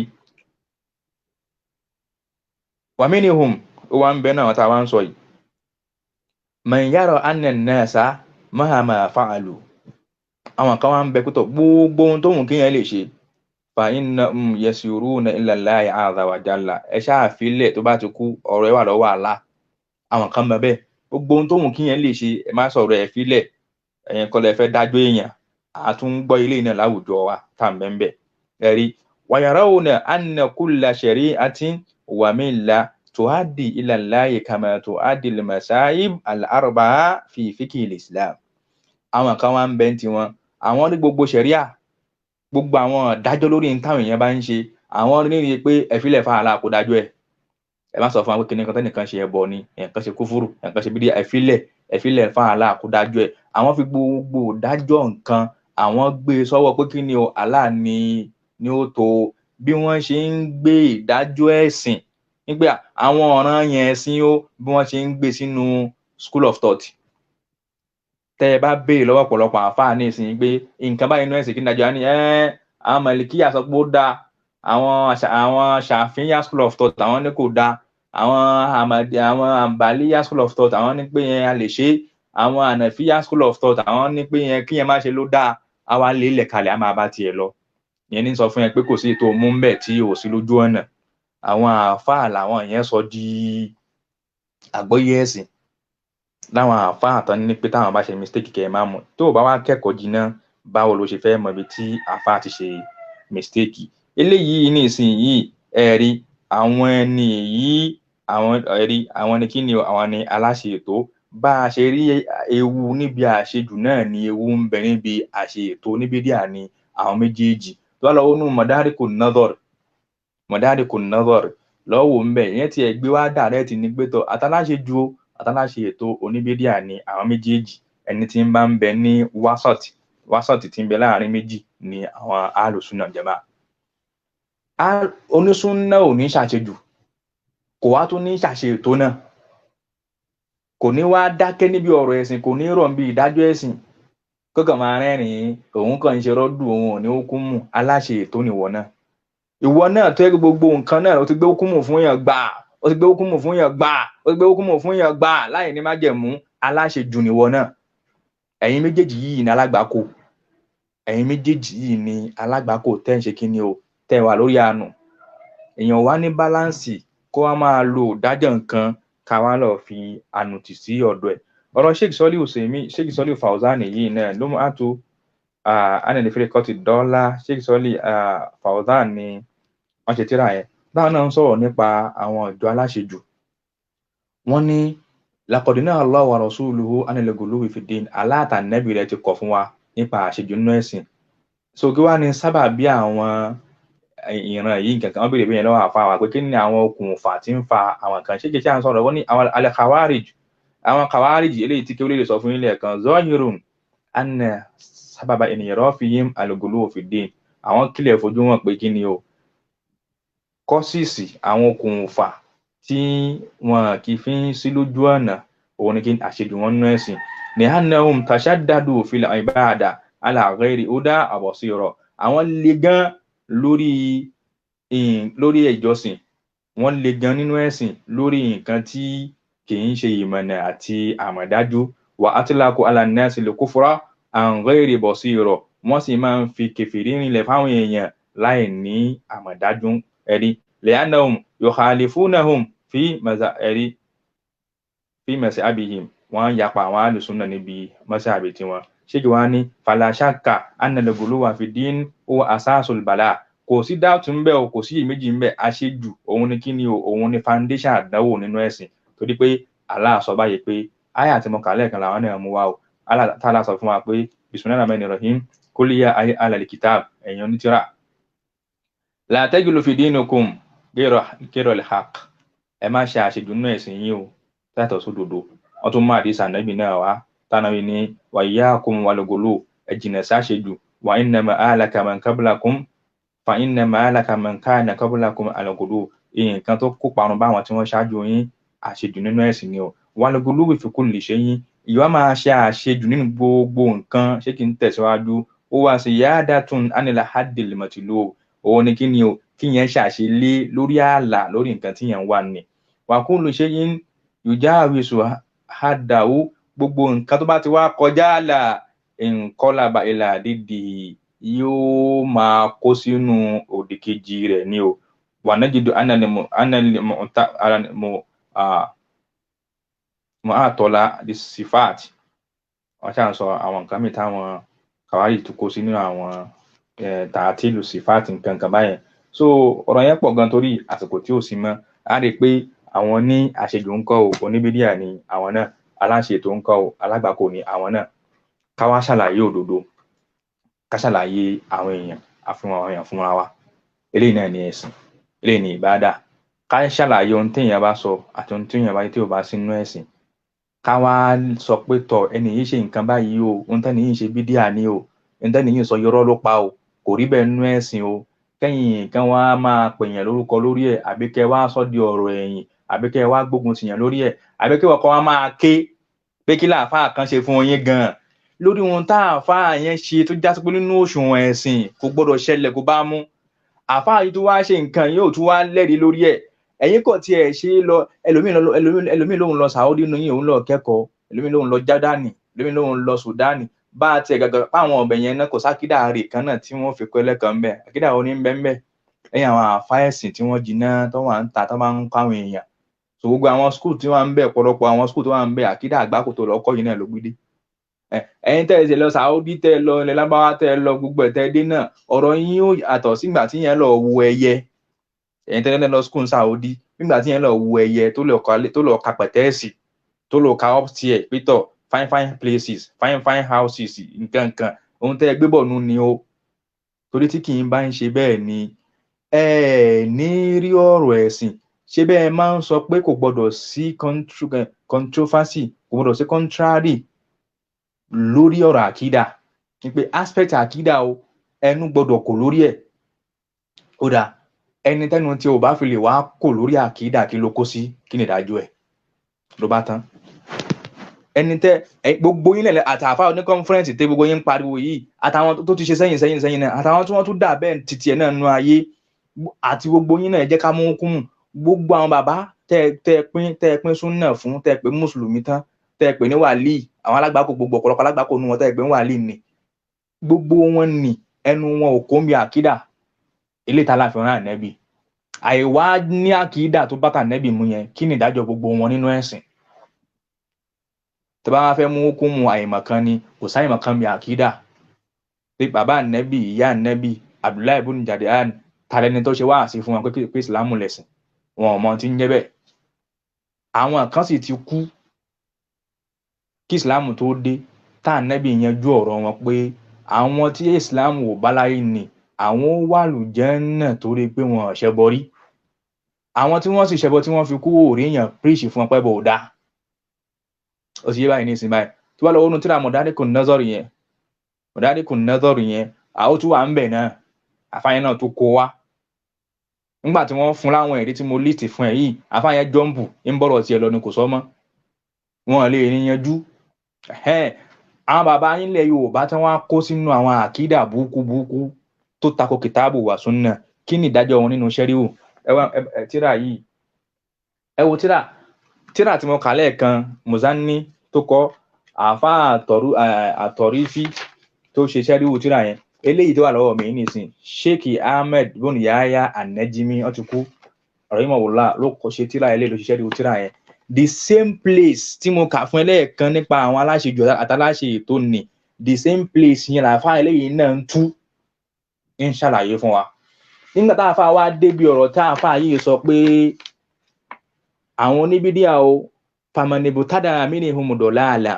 A: wa minhum, ó wá ń bẹ náà tá a wá ń sọ yìí, man yara anna an-nasa mahama fa'alu, àwọn kan wá ń bẹ pẹ́tọ̀ gbogbo ohun tó wù kéèyàn lè ṣe, fa innahum yasiruna ila Allahi azza wa jalla, ẹ ṣáà filẹ̀ tó bá ti kú ọ̀rọ̀ ẹ wà lọ́wọ́ Allah. Àwọn kan bẹ bẹ́ẹ̀, gbogbo ohun tó wù kéèyàn lè ṣe ẹ má sọ̀rọ̀ ẹ filẹ̀, ẹ̀yin kọ́ lẹ fẹ́ dájọ́ èèyàn. A tún ń gbọ́ ilé náà láwùjọ wa tá à ń bẹ́ ń bẹ̀. Ẹ̀rí wa yarawna anna kulla shari'atin wa milla tuaddi ila Allahi kama tuaddi al-masahib al-arba'a fi fiqhi al-Islam. Àwọn kan wá ń bẹ ń tiwọn, àwọn ní gbogbo ṣẹ̀ríà, gbogbo àwọn ìdájọ́ lórí ní táwọn èèyàn bá ń ṣe, àwọn ní rí i pé ẹ filẹ̀ fún Allah kó dájọ́ ẹ̀, Ẹ má sọ fún wa pé kíní kan tẹ́nìkan ṣe ẹbọ ni, ẹ̀kan ṣe kúfúrù, ẹ̀kan ṣe bídíà, ẹ filẹ̀, ẹ filẹ̀ fún Allah kó dájọ́ ẹ̀. Àwọn fi gbogbo dájọ́ nǹkan, àwọn gbé e sọ́wọ́ pé kí ni o, Allah ni ó tó bí wọ́n ṣe ń gbé ìdájọ́ ẹ̀sìn nígbà àwọn ọ̀ràn yẹn ẹ̀sìn ó, bí wọ́n ṣe ń gbé sínú school of thought. Tẹ́ ẹ bá béèrè lọ́wọ́ ọ̀pọ̀lọpọ̀ àǹfààní ìsìn pé nǹkan báyìí nínú ẹ̀sìn kí ni dájọ́ á ní, àwọn Màlìkíyà sọ pé ó dáa, àwọn Ṣàfíyà school of thought àwọn ní kò dáa, àwọn Ahmadi, àwọn Àǹbálíyà school of thought àwọn ní pé yẹn a lè ṣe, àwọn Ànàfíyà school of thought àwọn ní pé yẹn kí yẹn má ṣe ló dáa, àwa lè lẹ̀ kalẹ̀, a máa bá tiẹ̀ lọ. Ìyẹn ní sọ fún yẹn pé kò sí ètò mú bẹ́ẹ̀ tí ò sí lójú ọ̀nà. Àwọn àáfàá làwọn yẹn sọ di àgbọ́yé ẹ̀sìn. Láwọn àáfàá tán ní pé táwọn bá ṣe mistake kẹ́ ẹ má mọ̀. Tó o bá wá kẹ́kọ̀ọ́ jiná, báwo lo ṣe fẹ́ mọ ibi tí àáfàá ti ṣe mistake? Eléyìí ní ìsinyìí, ẹ̀rí àwọn ẹni yìí, àwọn ẹ̀rí àwọn ni kí ni o, àwọn ni aláṣẹ ètò. Bá a ṣe rí ewu níbi àṣejù náà ni ewu ń bẹ níbi àṣe ètò oníbídíà ni àwọn méjèèjì. Tó bá lọ wọnú Madarikun Nadhar, Madarikun Nadhar lọ́wọ́ ń bẹ, ìyẹn tiẹ̀ gbé wá dàrẹ́tì ní gbẹ́tọ̀ àtàláṣejù o, àtàláṣe ètò oníbídíà ni àwọn méjèèjì. Ẹni tí ń bá ń bẹ ní wasat, wasat tí ń bẹ láàrin méjì ni àwọn alùsùnà jàmáà. Onísúnná ò ní ṣàṣejù, kò wá tún ní ṣàṣe ètò náà, kò ní wá dákẹ́ níbi ọ̀rọ̀ ẹ̀sìn, kò ní rọ̀ níbi ìdájọ́ ẹ̀sìn, kókàn máa rẹ́rìn-ín, òun kàn ń ṣe rọ́dù, òun ò ní hukumu. Aláṣẹ ètò nìwọ náà. Ìwọ náà tó yẹ kí gbogbo nǹkan náà ó ti gbé hukumu fún yàn gbà, ó ti gbé hukumu fún yàn gbà, ó ti gbé hukumu fún yàn gbà láì ní májẹ̀mú, aláṣejù nìwọ náà. Ẹ̀yin méjèèjì yìí ni alágbàákò. Ẹ̀yin méjèèjì yìí ni alágbàákò tẹ́ ń ṣe kí ni o, tẹ́ wà lórí àánú. Èèyàn wá ní báláǹsì kó wá máa lo ìdájọ́ nǹkan ká wá lọ fi àánú tì sí ọ̀dọ̀ ẹ̀. Ọ̀rọ̀ Sheikh Sọ́líù Usaymin, Sheikh Sọ́líù Fawzan yìí náà ló mú àtú ánìlẹ́fẹ̀rẹ̀ kọ́tì dọ́là. Sheikh Sọ́líù Fawzan ni wọ́n ṣe tíra yẹn. Báwọn náà ń sọ̀rọ̀ nípa àwọn ìjọ aláṣejù. Wọ́n ní laqad naha Allahu wa rasuluhu anil ghuluwi fid din. Allah àtànẹ́bì rẹ̀ ti kọ̀ fún wa nípa àṣejù nínú ẹ̀sìn. So kí wá ní sábàbí àwọn ìran yìí nǹkan kan? Wọ́n béèrè bí yẹn lọ́wọ́ àfa wa pé kí ni àwọn okùnfà tí ń fa àwọn kan. Ṣé kìí ṣe à ń sọ̀rọ̀? Wọ́n ní àwọn al-khawarij, àwọn khawarij eléyìí tí kí ó lè sọ fún yín lẹ́ẹ̀kan, zahirun anna sábàbà inhirafihim al-ghuluw fid din. Àwọn kílẹ̀ fojú wọn pé kí ni o, kọ́sìsì àwọn okùnfà tí wọn kì í fi ń sí lójú ọ̀nà òun ni kí àṣejù wọn nínú ẹ̀sìn. Li'annahum tashaddadu fil ibada ala ghairi huda aw basira. Àwọn le gan lórí lórí ìjọsìn, wọ́n le gan nínú ẹ̀sìn lórí nǹkan tí kì í ṣe ìmọ̀nà àti àmọ̀dájú. Wa atlaqu ala nnasi al-kufra an ghairi basira. Wọ́n sì máa ń fi kèfèrí rinlẹ̀ fáwọn èèyàn láì ní àmọ̀dájú. Ẹ̀rí li'annahum yukhalifunahum fi ẹ̀rí fi mazhabihim. Wọ́n yapa àwọn alùsùnà níbi mazhabi tiwọn. Ṣé kí wọ́n ní fala shakka anna al-ghuluwa fi din huwa asasul bala. Kò sí dáàtú ń bẹ o, kò sí iyèméjì ń bẹ, àṣejù òun ni kí ni o, òun ni foundation àdánwò nínú ẹ̀sìn. Torí pé Allah sọ báyìí pé àyà tí mo kà lẹ́ẹ̀kan làwọn náà mú wá o. Allah ta'ala sọ fún wa pé bismillahir rahmanir rahim qul ya ahlal kitab, ẹ̀yin onítìrà, la tajulu fi dinikum ghayra al-haqq. Ẹ má ṣe àṣejù nínú ẹ̀sìn yín o, yàtọ̀ sódodo. Wọ́n tún mú àdìsí ànábì náà wá tánàbí ní wa iyyakum wal ghuluw, ẹ jìnà sáṣejù. Wa innama ahlaka man qablakum fa innama ahlaka man kana qablakum al-ghuluw. Nǹkan tó kó parun báwọn tí wọ́n ṣáájú yín, àṣejù nínú ẹ̀sìn ni o. Wal ghuluw fi kulli shay'in, ìwà máa ṣe àṣejù nínú gbogbo nǹkan. Ṣé kí n tẹ̀síwájú? Ó wá sí yadatun anil haddil matlub. Òun ni kí ni o, kí yẹn ṣàṣelé lórí ààlà lórí nǹkan tí yẹn ń wà ní. Wa kullu shay'in yujawizu haddahu, gbogbo nǹkan tó bá ti wá kọjá ààlà, inqalaba ila diddihi, yóò máa kó sínú òdì kejì rẹ̀ ni o. Wa najidu anna mu'atala dis-sifat. Wọ́n ṣáà ń sọ àwọn nǹkan míì táwọn kàwárí tó kó sínú àwọn tààtìlù sífàtì nǹkan kan báyẹn. So ọ̀rọ̀ yẹn pọ̀ gan torí àsìkò tí ò sí mọ́. A rí i pé àwọn ní àṣejù ń kọ́ o, oníbídíà ni àwọn náà, aláṣetò ń kọ́ o, alágbàkò ni àwọn náà. Ká wá ṣàlàyé òdodo, ká ṣàlàyé àwọn èèyàn, àfihàn àwọn èèyàn fúnra wa. Eléyìí náà ni ẹ̀sìn, eléyìí ni ìbádà. Ká ṣàlàyé ohun téèyàn bá sọ àti ohun téèyàn bá tí ò bá sínú ẹ̀sìn, ká wá sọ pé tọ̀ ẹni yìí ṣe nǹkan báyìí o, ohun tẹ́ni yìí ṣe bídíà ni o, ohun tẹ́ni yìí sọ irọ́ ló pa o, kò rí bẹ́ẹ̀ nínú ẹ̀sìn o. Kẹ́yìn nǹkan wá máa pèèyàn lórúkọ lórí ẹ̀, àbí kẹ́ wá sọ di ọ̀rọ̀ ẹ̀yìn, àbí kẹ́ wá gbógun tìyàn lórí ẹ̀, àbí kí ọkọ wa máa ké pé kí làáfáà kan ṣe fún yín gan-an lórí ohun tá àáfáà yẹn ṣe tó já sí pé nínú òṣùwọ̀n ẹ̀sìn kò gbọ́dọ̀ ṣẹlẹ̀, kó bá mú àáfáà yìí tó wá ṣe nǹkan yóò tún wá lẹ́rìí lórí ẹ̀. Ẹ̀yin kò tiẹ̀ ṣe é lọ, ẹlòmíì lòun lọ Saudi nínú yín, òun lọ kẹ́kọ̀ọ́, ẹlòmíì lòun lọ Jádánì, ẹlòmíì lòun lọ Sùdánì. Bá a tiẹ̀ gàgà páwọn ọbẹ̀ yẹn náà kò sákídà rè kan náà tí wọ́n fi kọ́ ẹlẹ́kan ń bẹ̀, àkídà wo ni ń bẹ ń bẹ̀ lẹ́yìn àwọn àáfáà ẹ̀sìn tí wọ́n jiná tó wà ń ta tó máa ń kọ́ àwọn èèyàn. So gbogbo àwọn skul tí wọ́n ń bẹ̀, ọ̀pọ̀lọpọ̀ àwọn skul tó wà ń bẹ̀, àkídà àgbákò tó lọ kọ́ yìí náà ló gbé dé. Ẹ̀yin tẹ́ ẹ ṣe lọ Saudi, tẹ́ ẹ lọ ilẹ̀ Lárúbáwá, tẹ́ ẹ lọ gbogbo ẹ̀ tẹ́ ẹ dé náà, ọ̀rọ̀ yín ó yàtọ̀ sígbà tí yẹn lọ wo ẹyẹ. Ẹ̀yin tẹ́ ẹ lọ skul ní Saudi, nígbà tí yẹn lọ wo ẹyẹ tó lọ ka pẹ̀tẹ́ẹ̀sì, tó lọ ka upstairs pétọ̀ fine fine places, fine fine houses, nǹkan kan, ohun tẹ́ ẹ gbé bọ̀ nù ni o. Torí tí kì í bá ń ṣe bẹ́ẹ̀ ni ẹ ní rí ọ̀rọ̀ ẹ̀sìn ṣé bẹ́ẹ̀ máa ń sọ pé kò gbọ́dọ̀ sí controversy, kò gbọ́dọ̀ sí contrary lórí ọ̀rọ̀ àkídà, ní pé aspect àkídà o, ẹnu gbọ́dọ̀ kò lórí ẹ̀. Ó dáa, ẹni tẹ́nu tí o bá fi lè wá kò lórí àkídà, kí ló kó sí, kí ni ìdájọ́ ẹ̀? Ló bá tán. Ẹni tẹ́ gbogbo yín lẹ̀ àtàfà ní conference tẹ́ gbogbo yín ń pariwo yìí, àtàwọn tó ti ṣe sẹ́yìn sẹ́yìn sẹ́yìn náà, àtàwọn tí wọ́n tún dà bẹ́ẹ̀ títí ẹ̀ náà nú ayé, àti gbogbo yín náà, ẹ jẹ́ ká mú kúmù gbogbo àwọn bàbá tẹ́ pín súnà fún, tẹ́ pé mùsùlùmí tán, tẹ́ pé ní wàlíì, àwọn alágbàkó, gbogbo ọ̀pọ̀lọpọ̀ alágbàkó nu wọn tẹ́ pé ní wàlíì ni gbogbo wọn ní ẹnu wọn ò kó ń bi àkídà eléyìí tá a láfi rán ànẹ́bì. Àìwá ní àkídà tó bá tànẹ́bì mu yẹn, kí ni ìdájọ́ gbogbo wọn nínú ẹ̀sìn? Tó bá wá fẹ́ mú kún mu àìmọ̀kan ni, kò sáìmọ̀kan bí àkídà pé bàbá ànẹ́bì, ìyá ànẹ́bì, Abdullahi ibn Jadian, tàlẹ́ni tó ṣe wáàsí fún wọn pé ìsìlámù lẹ̀sìn, wọn ò mọ tí ń jẹ́ bẹ́ẹ̀. Àwọn kan sì ti kú kí ìsìlámù tó dé, tá ànẹ́bì yanjú ọ̀rọ̀ wọn pé àwọn tí ìsìlámù ò bá láyé ni àwọn ó wà lùjẹ́nnà torí pé wọn ò ṣẹbọ rí. Àwọn tí wọ́n sì ṣẹbọ tí wọ́n fi kú, òrí èèyàn preach fún wọn pé bò dáa. Ó ti yé báyìí ní ìsìn báyìí. Tí wọ́n lọ wọnú tíra Mọ̀dárìkùn Nọ́zọ̀rì yẹn, Mọ̀dárìkùn Nọ́zọ̀rì yẹn, àwọn tó wà ń bẹ̀ náà, àfáàyàn náà tó kó wá nígbà tí wọ́n fún láwọn ẹ̀rí tí mo list fún ẹ yìí, àfáàyàn jump ń bọ̀rọ̀ tiẹ̀ lọ ni, kò sọ mọ́, wọn lè rí yanjú. Àwọn bàbá yín lẹ̀ Yorùbá tí wọ́n á kó sínú àwọn àkídà burúkú burúkú tó tako kìtáàbù wà súnà, kí ni ìdájọ́ wọn nínú ṣẹ́ríwò? Ẹ wá ẹ tíra yìí, ẹ wo tíra tí mo kà lẹ́ẹ̀kan, Muzanni tó kọ, àáfàá àtọ̀rífí tó ṣe ṣẹ́ríwò tíra yẹn, eléyìí tó wà lọ́wọ́ mi nísìn, Sheikh Ahmed bun Yahya An-Najmi, wọ́n ti kú, rahimahullah, ló kọ ṣe tíra eléyìí, ló ṣe ṣẹ́ríwò tíra yẹn. The same place tí mo kà fún ẹ lẹ́ẹ̀kan nípa àwọn aláṣejù àtàláṣe ètò ní, the same place yẹn làáfàá eléyìí náà ń tú, ń ṣàlàyé fún wa. Nígbà tá àáfàá wá débi ọ̀rọ̀ tá àáfàá yìí sọ pé àwọn oníbídíà o, famanibu tádà minhum dọ̀láàlà,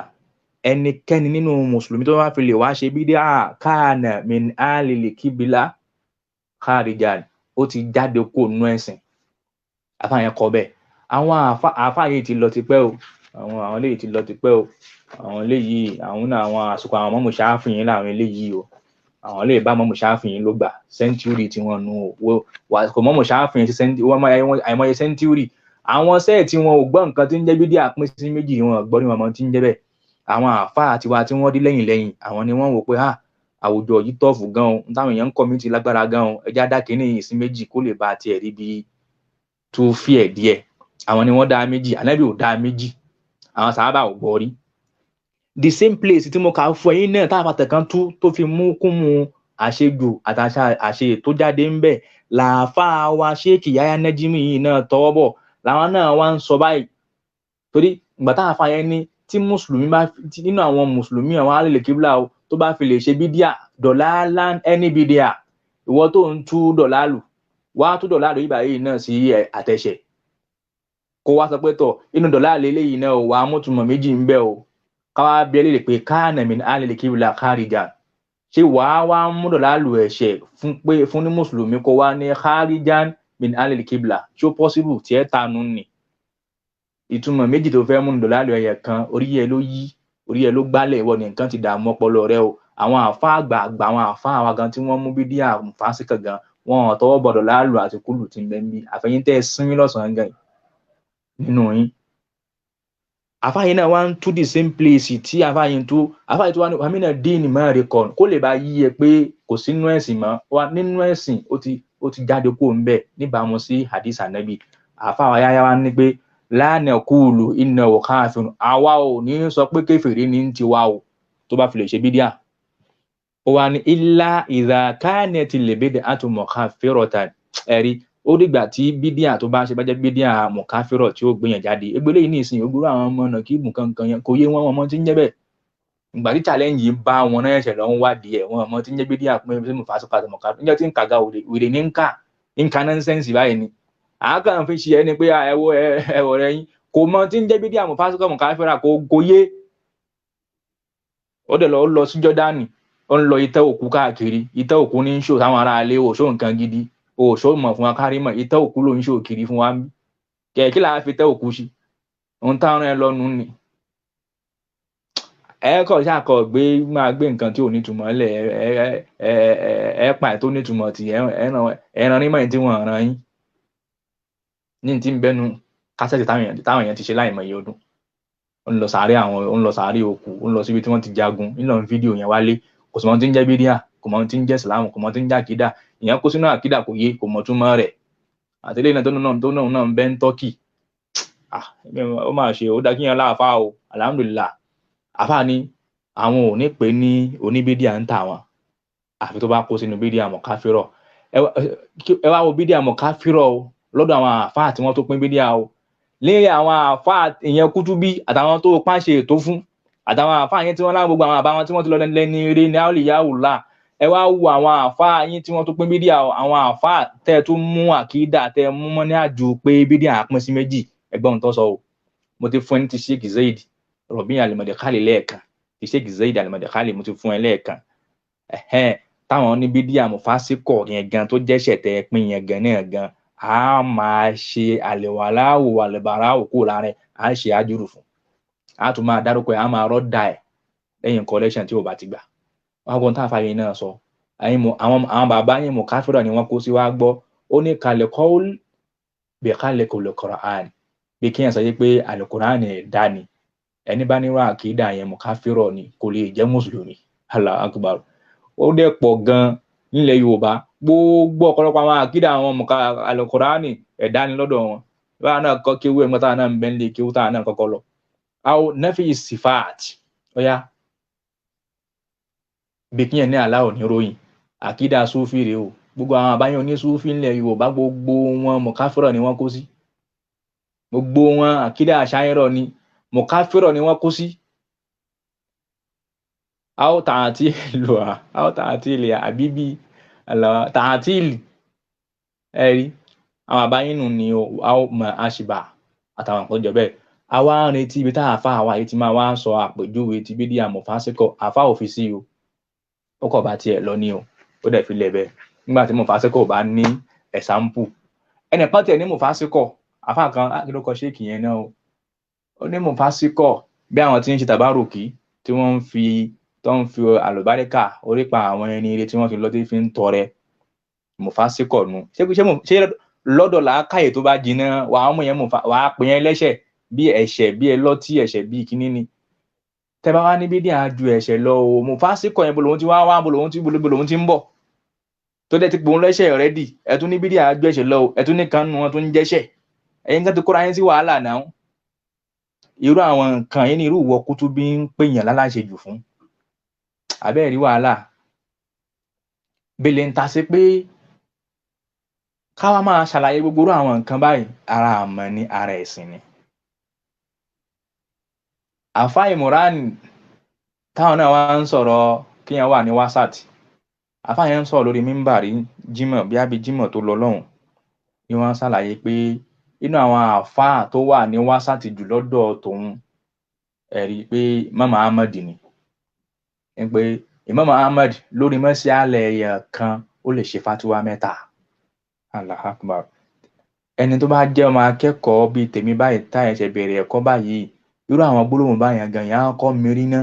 A: ẹnikẹ́ni nínú mùsùlùmí tó bá fi lè wá ṣe bídíà, káànà min alìlì kíbílà kharijan, ó ti jáde kó nú ẹ̀sìn. Àáfàá yẹn kọ bẹ́ẹ̀. Àwọn àáfàá yìí ti lọ tipẹ́ o, àwọn eléyìí ti lọ tipẹ́ o. Àwọn eléyìí, àwọn náà, àwọn àsìkò àwọn mọ́mù Ṣáfìyìn làwọn eléyìí o. Àwọn eléyìí bá mọ́mù Ṣáfìyìn ló gbà century tí wọ́n nu o, kò mọ́mù Ṣáfìyìn sí àìmọye century. Àwọn set wọn ò gbọ́ nǹkan tí ń jẹ́ bídíà pín sí méjì, wọn ò gbọ́ ní wọn mọ tí ń jẹ́ bẹ́ẹ̀. Àwọn àáfàá tiwa tí wọ́n dé lẹ́yìn lẹ́yìn, àwọn ni wọ́n wò pé ah, àwùjọ yìí tough gan o, táwọn èèyàn ń commit lágbára gan o, ẹja dá kínní yìí sí méjì kó lè bá tiẹ̀ rí bí tó fíẹ̀ díẹ̀. Àwọn ni wọ́n dá méjì, ànábì ò dá méjì, àwọn sàhábà ò gbọ́ rí. The same place tí mo kà fún ẹ̀yin náà, táwọn àtẹ̀kan tú tó fi mú kún mu àṣejù àtàṣà àṣe tó jáde ń bẹ̀, làáfàá wa Sheikh Yahya Najmi yìí náà tọwọ́ bọ̀, làwọn náà wá ń sọ báyìí. Torí ìgbà táwọn afá yẹn ní tí mùsùlùmí bá nínú àwọn mùsùlùmí, àwọn alẹ́ kíbla o, tó bá fi lè ṣe bídíà dọ̀làlá, ẹni bídíà, ìwọ tó ń tú dọ̀làlù wá tú dọ̀làlù yìí báyìí náà sí àtẹ̀ṣẹ̀, kó wá sọ pé tọ̀ inú dọ̀làlù eléyìí náà wà á mútùmọ̀ méjì ń bẹ o, káwá bí ẹlẹ́rìí pé káànà min alẹ́ kíbla kárìjà, ṣé wàá wá mú dọ̀làlù ẹ̀ṣẹ̀ fún pé fún ní mùsùlùmí kó wá ní kharijan min alil kibla. Ṣó possible tí ẹ tanu ni? Ìtumọ̀ méjì tó fẹ́ mú ní dọ̀làlù ẹ̀yẹ kan, orí ẹ ló yí, orí ẹ ló gbálẹ̀, ìwọ ni nǹkan ti dààmú ọpọlọ rẹ o. Àwọn àfa àgbààgbà, àwọn àfa àwa gan tí wọ́n mú bídíà fásíkà gan, wọn ò tọwọ́ bọ̀ dọ̀làlù àti kúlù tí ń bẹ ń bí. Àfẹ̀yìntẹ́ sinmi lọ́sàn-án gan nínú yín. Àfa yìí náà wá ń tú the same place tí àfa yìí ń tú. Àfa yìí tó wá ní wàmínà dín ní mẹ́rin kan kó lè bá yí ẹ pé kò sí nínú ẹ̀sìn mọ́. Wá nínú ẹ̀sìn ó ti jáde kó ń bẹ̀ níbàámu sí hadith anabi. Àfa wa yáyá wa ní pé lánàá kúlù iná ò káàfin, àwa ò ní sọ pé kèfèrí ní ti wá o tó bá fi lè ṣe bídíà. Ó wá ní ilá ìdàkánẹ̀ ti lè bédè àtúmọ̀ káfírọ̀tà. Ẹ̀rí ó dìgbà tí bídíà tó bá ṣe bá jẹ́ bídíà mọ̀káfírọ̀ tí ó gbìyàn jáde. Egbélé yìí ní ìsìn ògbóró àwọn ọmọ náà kí ibùn kankan yẹn kò yé wọn, ọmọ tí ń jẹ́ bẹ́ẹ̀. Ìgbà tí challenge yìí bá wọn náà ẹ̀ṣẹ̀ lọ ń wádìí ẹ̀, wọn ọmọ tí ń jẹ́ bídíà pín sí mùfásíkà àti mọ̀káfírọ̀. Níjọ́ tí ń kàga wèrè ní ń kà ń ka nonsense báyìí ni. Àákàn fi ṣe ẹni pé ẹwọ ẹwọ rẹ yín kò mọ tí ń jẹ́ bídíà mùfásíkà mọ̀káfírà kò yé. Ó dẹ̀ lọ lọ sí Jọ́dánì, ó ń lọ itẹ́ òkú káàkiri. Itẹ́ òkú ní ń ṣò táwọn ará ilé òṣó nǹkan gidi òṣó mọ̀ fún wa kárí mọ̀. Itẹ́ òkú ló ń ṣò kiri fún wa ń bí. Kẹ̀kí là á fi itẹ́ òkú ṣe? Ohun táwọn ẹ lọ́nu ni. Ẹ kọ̀ ṣàkọ̀ gbé máa gbé nǹkan tí ò nítumọ̀ lẹ̀, ẹ ẹ ẹ ẹ pa ẹ̀ tó nítumọ̀ tì ẹran nímọ̀ tí wọ́n ràn yín. Ní ti ń bẹnu kásẹ̀tì táwọn èèyàn ti ṣe láìmọ̀ iye ọdún. Ó ń lọ sàárè àwọn, ó ń lọ sàárè òkú, ó ń lọ síbi tí wọ́n ti jagun, ń lọ fídíò yẹn wálé. Kò sì mọ ohun tí ń jẹ́ bídíà, kò mọ ohun tí ń jẹ́ ìsìlámù, kò mọ ohun tí ń jẹ́ àkídà. Ìyẹn kó sínú àkídà kò yé, kò mọ̀ túmọ̀ rẹ̀. Àtẹlẹ́ náà tó náà ń bẹ́ ń Tọ́kì. Ó máa ṣe, ó dá kíyàn láàfáà o, alhamdulillah. Àfáà ni àwọn ò ní pè ní oníbídíà ń tà wọn, àfi tó bá kó sínú bídíà mọ̀káfírọ̀. Ẹ wá wo bídíà mọ̀káfírọ̀ o lọ́dọ̀ àwọn àfáà tí wọ́n tó pín bídíà o. Lẹ́yìn àwọn àfáà ìyẹn Kútúbí àtàwọn tó pàṣẹ ètò fún, àtàwọn àfáà yẹn tí wọ́n láwọn gbogbo àwọn àbáwọn tí wọ́n ti lọ lẹ́ni eré ní àwòlíyáwòlá. Ẹ wá wo àwọn àfáà yín tí wọ́n tó pín bídíà o, àwọn àfáà tẹ́ tó mú àkídà tẹ́ mú mọ́ ní àjò pé bídíà pín sí méjì. Ẹgbọ́n tó sọ o, mo ti fún ẹ ní ti Sheikh Zaid Rabi Al-Madkhali lẹ́ẹ̀kan, ti Sheikh Zaid Al-Madkhali mo ti fún ẹ lẹ́ẹ̀kan. Ẹ̀hẹ́n, táwọn ní bídíà mùfásíkọ̀ yẹn gan tó jẹ́ṣẹ̀ tẹ́ pín yẹn gan náà gan, a máa ṣe àlèwàláwò àlèbàráwò kó lára ẹ̀, a ṣe àjùrù fún, a tún máa dárúkọ ẹ̀, a máa rọ́dà ẹ̀ lẹ́yìn collection tí ò bá ti gbà. Wọn kò tá a fàyè náà sọ, àwọn bàbá yẹn mùkáfírọ̀ ni wọ́n kó sí wá gbọ́. Ó ní kalẹ̀ kọ́ọ́l bí kalẹ̀ kò lè Qur'an, bí kíyàn sọ pé àlùkùránì ẹ̀dá ni, ẹni bá nírú àkídà yẹn mùkáfírọ̀ ni, kò lè jẹ́ mùsùlùmí. Allahu akbar. Ó dẹ̀ pọ̀ gan nílẹ̀ Yorùbá, gbogbo ọ̀pọ̀lọpọ̀ àwọn àkídà àwọn àlùkùránì ẹ̀dá ni lọ́dọ̀ wọn. Báwa náà kọ́ kéwú ẹ̀ mọ́tà náà ń bẹ́ ń lé kéwú táwa náà kọ́kọ́ lọ. Àwọn nafi sifat, ó yá bí kíyàn ní aláwọ̀ ní ròyìn, àkídà súfì rèé o. Gbogbo àwọn àbáyọ ní súfì ńlẹ̀ Yorùbá gbogbo wọn mùkáfírọ̀ ni wọ́n kó sí. Gbogbo wọn àkídà àṣàyẹ̀rọ̀ ni, mùkáfírọ̀ ni wọ́n kó sí. Àwọn tààtì lò á, àwọn tààtì lè àbíbí tààtì ẹ̀rí àwọn àbáyé nù ni o, àwọn mọ̀ àṣìbà àtàwọn nǹkan jọ bẹ́ẹ̀. Àwa ń retí ibi tá àfa àwa yìí ti máa wá sọ àpèjúwe ti bídíà mùfásíkọ̀. Àfa ò fi sí o, ó kọ̀ bá tiẹ̀ lọ ní o, ó dẹ̀ fi lẹ̀ bẹ́ẹ̀. Nígbà tí mùfásíkọ̀ bá ní ẹ̀sáǹpù, ẹnìkan tiẹ̀ ní mùfásíkọ̀, àfa kan kí ló kọ ṣéèkì yẹn náà o, ó ní mùfásíkọ̀ bí àwọn tí ń ṣe tàbárùkì tí wọ́n ń fi tó ń fi àlùbáríkà orípa àwọn ẹni ire tí wọ́n fi lọ tí fi ń tọrẹ, mùfásíkọ̀ nu. Ṣé lọ́dọ̀ làákàyè tó bá jiná wàá mú yẹn wàá pè yẹn lẹ́ṣẹ̀ bí ẹ̀ṣẹ̀ bí ẹlọ́tí ẹ̀ṣẹ̀ bí kíní ni. Tẹ́ bá wá ní bídíà ju ẹ̀ṣẹ̀ lọ o, mùfásíkọ̀ yẹn bolòun ti wá wá bolòun ti bolòun ti ń bọ̀ tó dẹ̀ ti pòun lẹ́ṣẹ̀ rẹ́dì. Ẹ tún ní bídíà ju ẹ̀ṣẹ̀ lọ o, ẹ tún ní kan nu wọn tó ń jẹ́ṣẹ̀, ẹ̀yin kan ti kóra yín sí wàhálà náà. Irú àwọn nǹkan yìí ni irú ìwọ Kútúbí ń pèèyàn láláṣejù fún. Àbẹ́ẹ̀ rí wàhálà bèlè ń ta sí pé káwá máa ṣàlàyé gbogbo irú àwọn nǹkan báyìí, ara àmọ́ ni, ara ẹ̀sìn ni. Àfá Ìmúránì táwọn náà wá ń sọ̀rọ̀ kíyàn wà ní wásàtì. Àfá yẹn ń sọ̀rọ̀ lórí mímbàrí Jímọ̀ bí ábí Jímọ̀ tó lọ lọ́hùn ni wọ́n ṣàlàyé pé inú àwọn àfáà tó wà ní wásàtì jù lọ́dọ̀ tòun, ẹ̀rí pé Imam Ahmad ni. Pé Imam Ahmad lórí mọ́sí alẹ́ ẹ̀yà kan ó lè ṣe fatiwa mẹ́ta. Allahu Akbar. Ẹni tó bá jẹ́ ọmọ akẹ́kọ̀ọ́ bíi tèmi báyìí tá ẹ̀ṣẹ̀ bẹ̀rẹ̀ ẹ̀kọ́ báyìí, irú àwọn gbólóhùn báyẹn gan yẹn á kọ́ mi rí ná.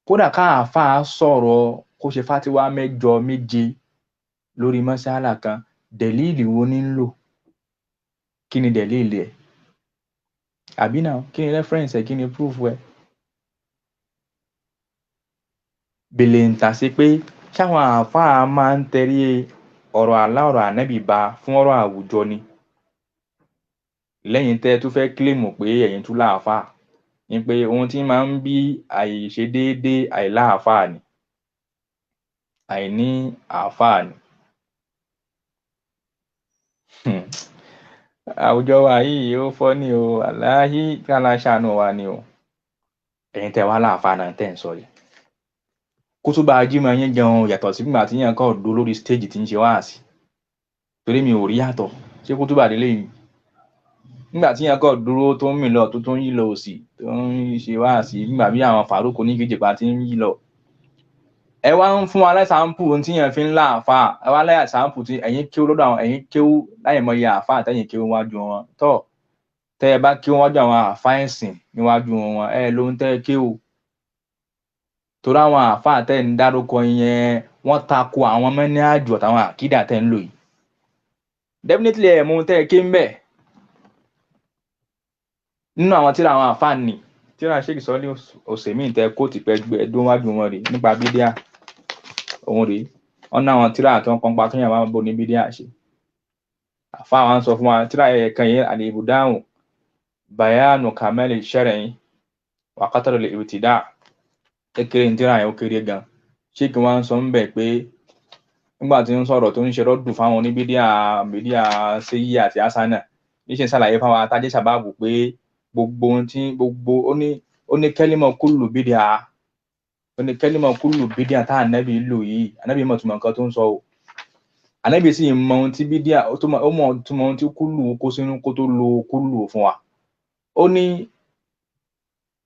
A: Kódà káàfáà sọ̀rọ̀ kó ṣe fátíwá 8 7 lórí mọ́sálà kan, dẹ̀líìlì wo ní ń lò? Kí ni dẹ̀líìlì ẹ̀? Àbí náà, kí ni reference ẹ̀? Kí ni proof ẹ̀? Bèlè ń tà sí pé ṣáwọn àáfàá máa ń tẹrí ọ̀rọ̀ àlá ọ̀rọ̀ ànábì ba fún ọ̀rọ̀ àwùjọ ni. Lẹ́yìn tẹ́ ẹ tún fẹ́ kílèmù pé ẹ̀yin tún láàfáà, ni pé ohun tí máa ń bí àìṣedéédé àìláàfáà ni, àìní àáfàá ni. Àwùjọ wa yìí ó fọ́ ni o, aláhí kí Allah ṣàánú wa ni o. Ẹ̀yin tẹ́ wá láàfáà náà tẹ́ ń sọ yìí. Kútúbà Jímọ̀ yín gan yàtọ̀ sí ìgbà tí yẹn kàn dó lórí stage tí ń ṣe wáàsí. Torí mi ò rí yàtọ̀. Ṣé kútúbà lélẹ̀ yìí? Nígbà tí yẹn kàn dúró tó ń mì lọ tó tún ń yí lọ òsì tó ń ṣe wáàsí nígbà bí àwọn Farouk oníkejìpá ti ń yí lọ. Ẹ wá ń fún wa lẹ́sàmpù ohun tí yẹn fi ń láàfáà. Ẹ wá lẹ́sàmpù tí ẹ̀yin kéwú lọ́dọ̀ àwọn ẹ̀yin kéwú láì mọye àáfàá tẹ̀yin kéwú wájú wọn. Tọ́ tẹ́ ẹ bá kéwú wájú àwọn àáfàá ẹ̀sìn níwájú wọn, ẹ lóhun tẹ́ ẹ kéwú. Torí àwọn àáfàá tẹ́ ń dárúkọ yẹn, wọ́n tako àwọn mẹ́níàjù àtàwọn àkídà tẹ́ ń lò yìí. Definitely ẹ̀ mú tẹ́ ẹ ké ń bẹ̀. Nínú àwọn tíra àwọn àáfàá nì, tíra Sheikh Sọ́lé Òsèmí tẹ́ kó tìpẹ́ gbé ẹdún wájú wọn rèé nípa bídíà. Òun rèé, wọ́n ná àwọn tíra tó ń kọ́ńpa kéèyàn máa ń bo ní bídíà ṣe. Àáfàá wa ń sọ fún wa tíra ẹ̀ẹ̀kan yẹn al-Ibda'u bayanu kamali shar'i wa qatl al-ibtida'. Kékeré ní tíra yẹn ó kéré gan. Sheikh wa ń sọ ń bẹ̀ pé nígbà tí ń sọ̀rọ̀ tó ń ṣe rọ́dù fáwọn oníbídíà bídíà séyí àti asana, níṣẹ́ ń ṣàlàyé fáwọn atájẹ́ sàbáàbù pé gbogbo ohun tí gbogbo ó ní kẹ́límọ̀ kúlù bídíà, ó ní kẹ́límọ̀ kúlù bídíà tá ànábì lò yìí, ànábì mọ̀ túmọ̀ nǹkan tó ń sọ o. Ànábì sì mọ ohun tí bídíà, ó mọ̀ túmọ̀ ohun tí kúlù kó sínú kó tó lo kúlù fún wa. Ó ní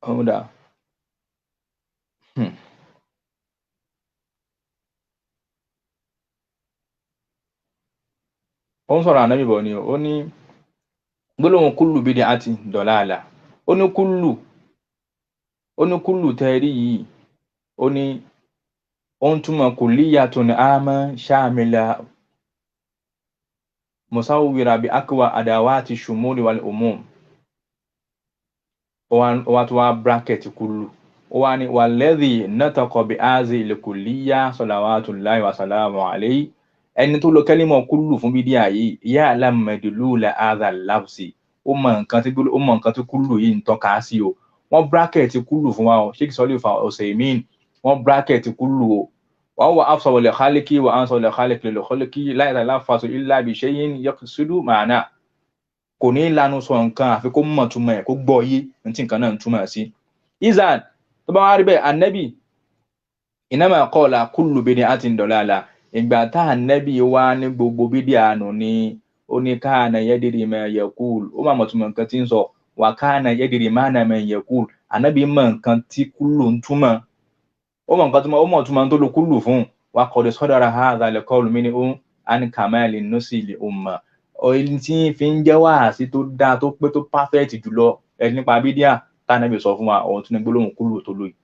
A: ọ̀húndà. Ó ń sọ̀rọ̀ ànábì bọ̀ ni o, ó ní gbólóhùn kúlù bídíà àti dọ̀láàlà. Ó ní kúlù tẹ́rí yìí, ó ní ó ń túmọ̀ kulliyatun àmọ́ ṣáàmìlà musawwira bi akwa adawati shumuli wal umum. Ó wá tún wá bracket kúlù. Ó wá ní walladhi nataqa bi hazi al-kulliyya salawatullahi wa salamu alayhi. Ẹni tó lo kẹ́límọ̀ kúlù fún bídíà yìí, ya'lam madlula hadha al-lafzi. Ó mọ nǹkan tí kúlù yìí ń tọ́ka sí o. Wọ́n bracket kúlù fún wa o. Sheikh Sọ́lé Òsèmín, wọ́n bracket kúlù o. Wa huwa afsahu li-khaliqi wa ansahu li-khaliqi lil-khulqi la yatalaffazu illa bi shay'in yaqsidu ma'na. Kò ní lanu sọ nǹkan àfi kó mọ̀ túmọ̀ ẹ̀, kó gbọ́ yé ní tí nǹkan náà ń túmọ̀ sí. Izan, tó bá wá rí bẹ́ẹ̀, ànábì innama qala kullu bid'atin dalalah. Ìgbà tá ànábì wá ní gbogbo bídíà nù ni ó ní kana yadri ma yaqul. Ó máa mọ̀ túmọ̀ nǹkan tí ń sọ. Wa kana yadri ma'na ma yaqul. Ànábì mọ̀ nǹkan tí kúlù ń túmọ̀. Ó mọ̀ nǹkan tó mọ̀ túmọ̀ tó lo kúlù fún. Wa qad sadara hadha al-qawlu minhu an kamali nusi li umma. Ohun tí ń fi ń jẹ́ wáàsí tó dáa tó pé tó pàfẹ́ẹ̀tì jùlọ ẹ nípa bídíà tá ànábì sọ fún wa, òun tún ní gbólóhùn kúlù tó lò yìí.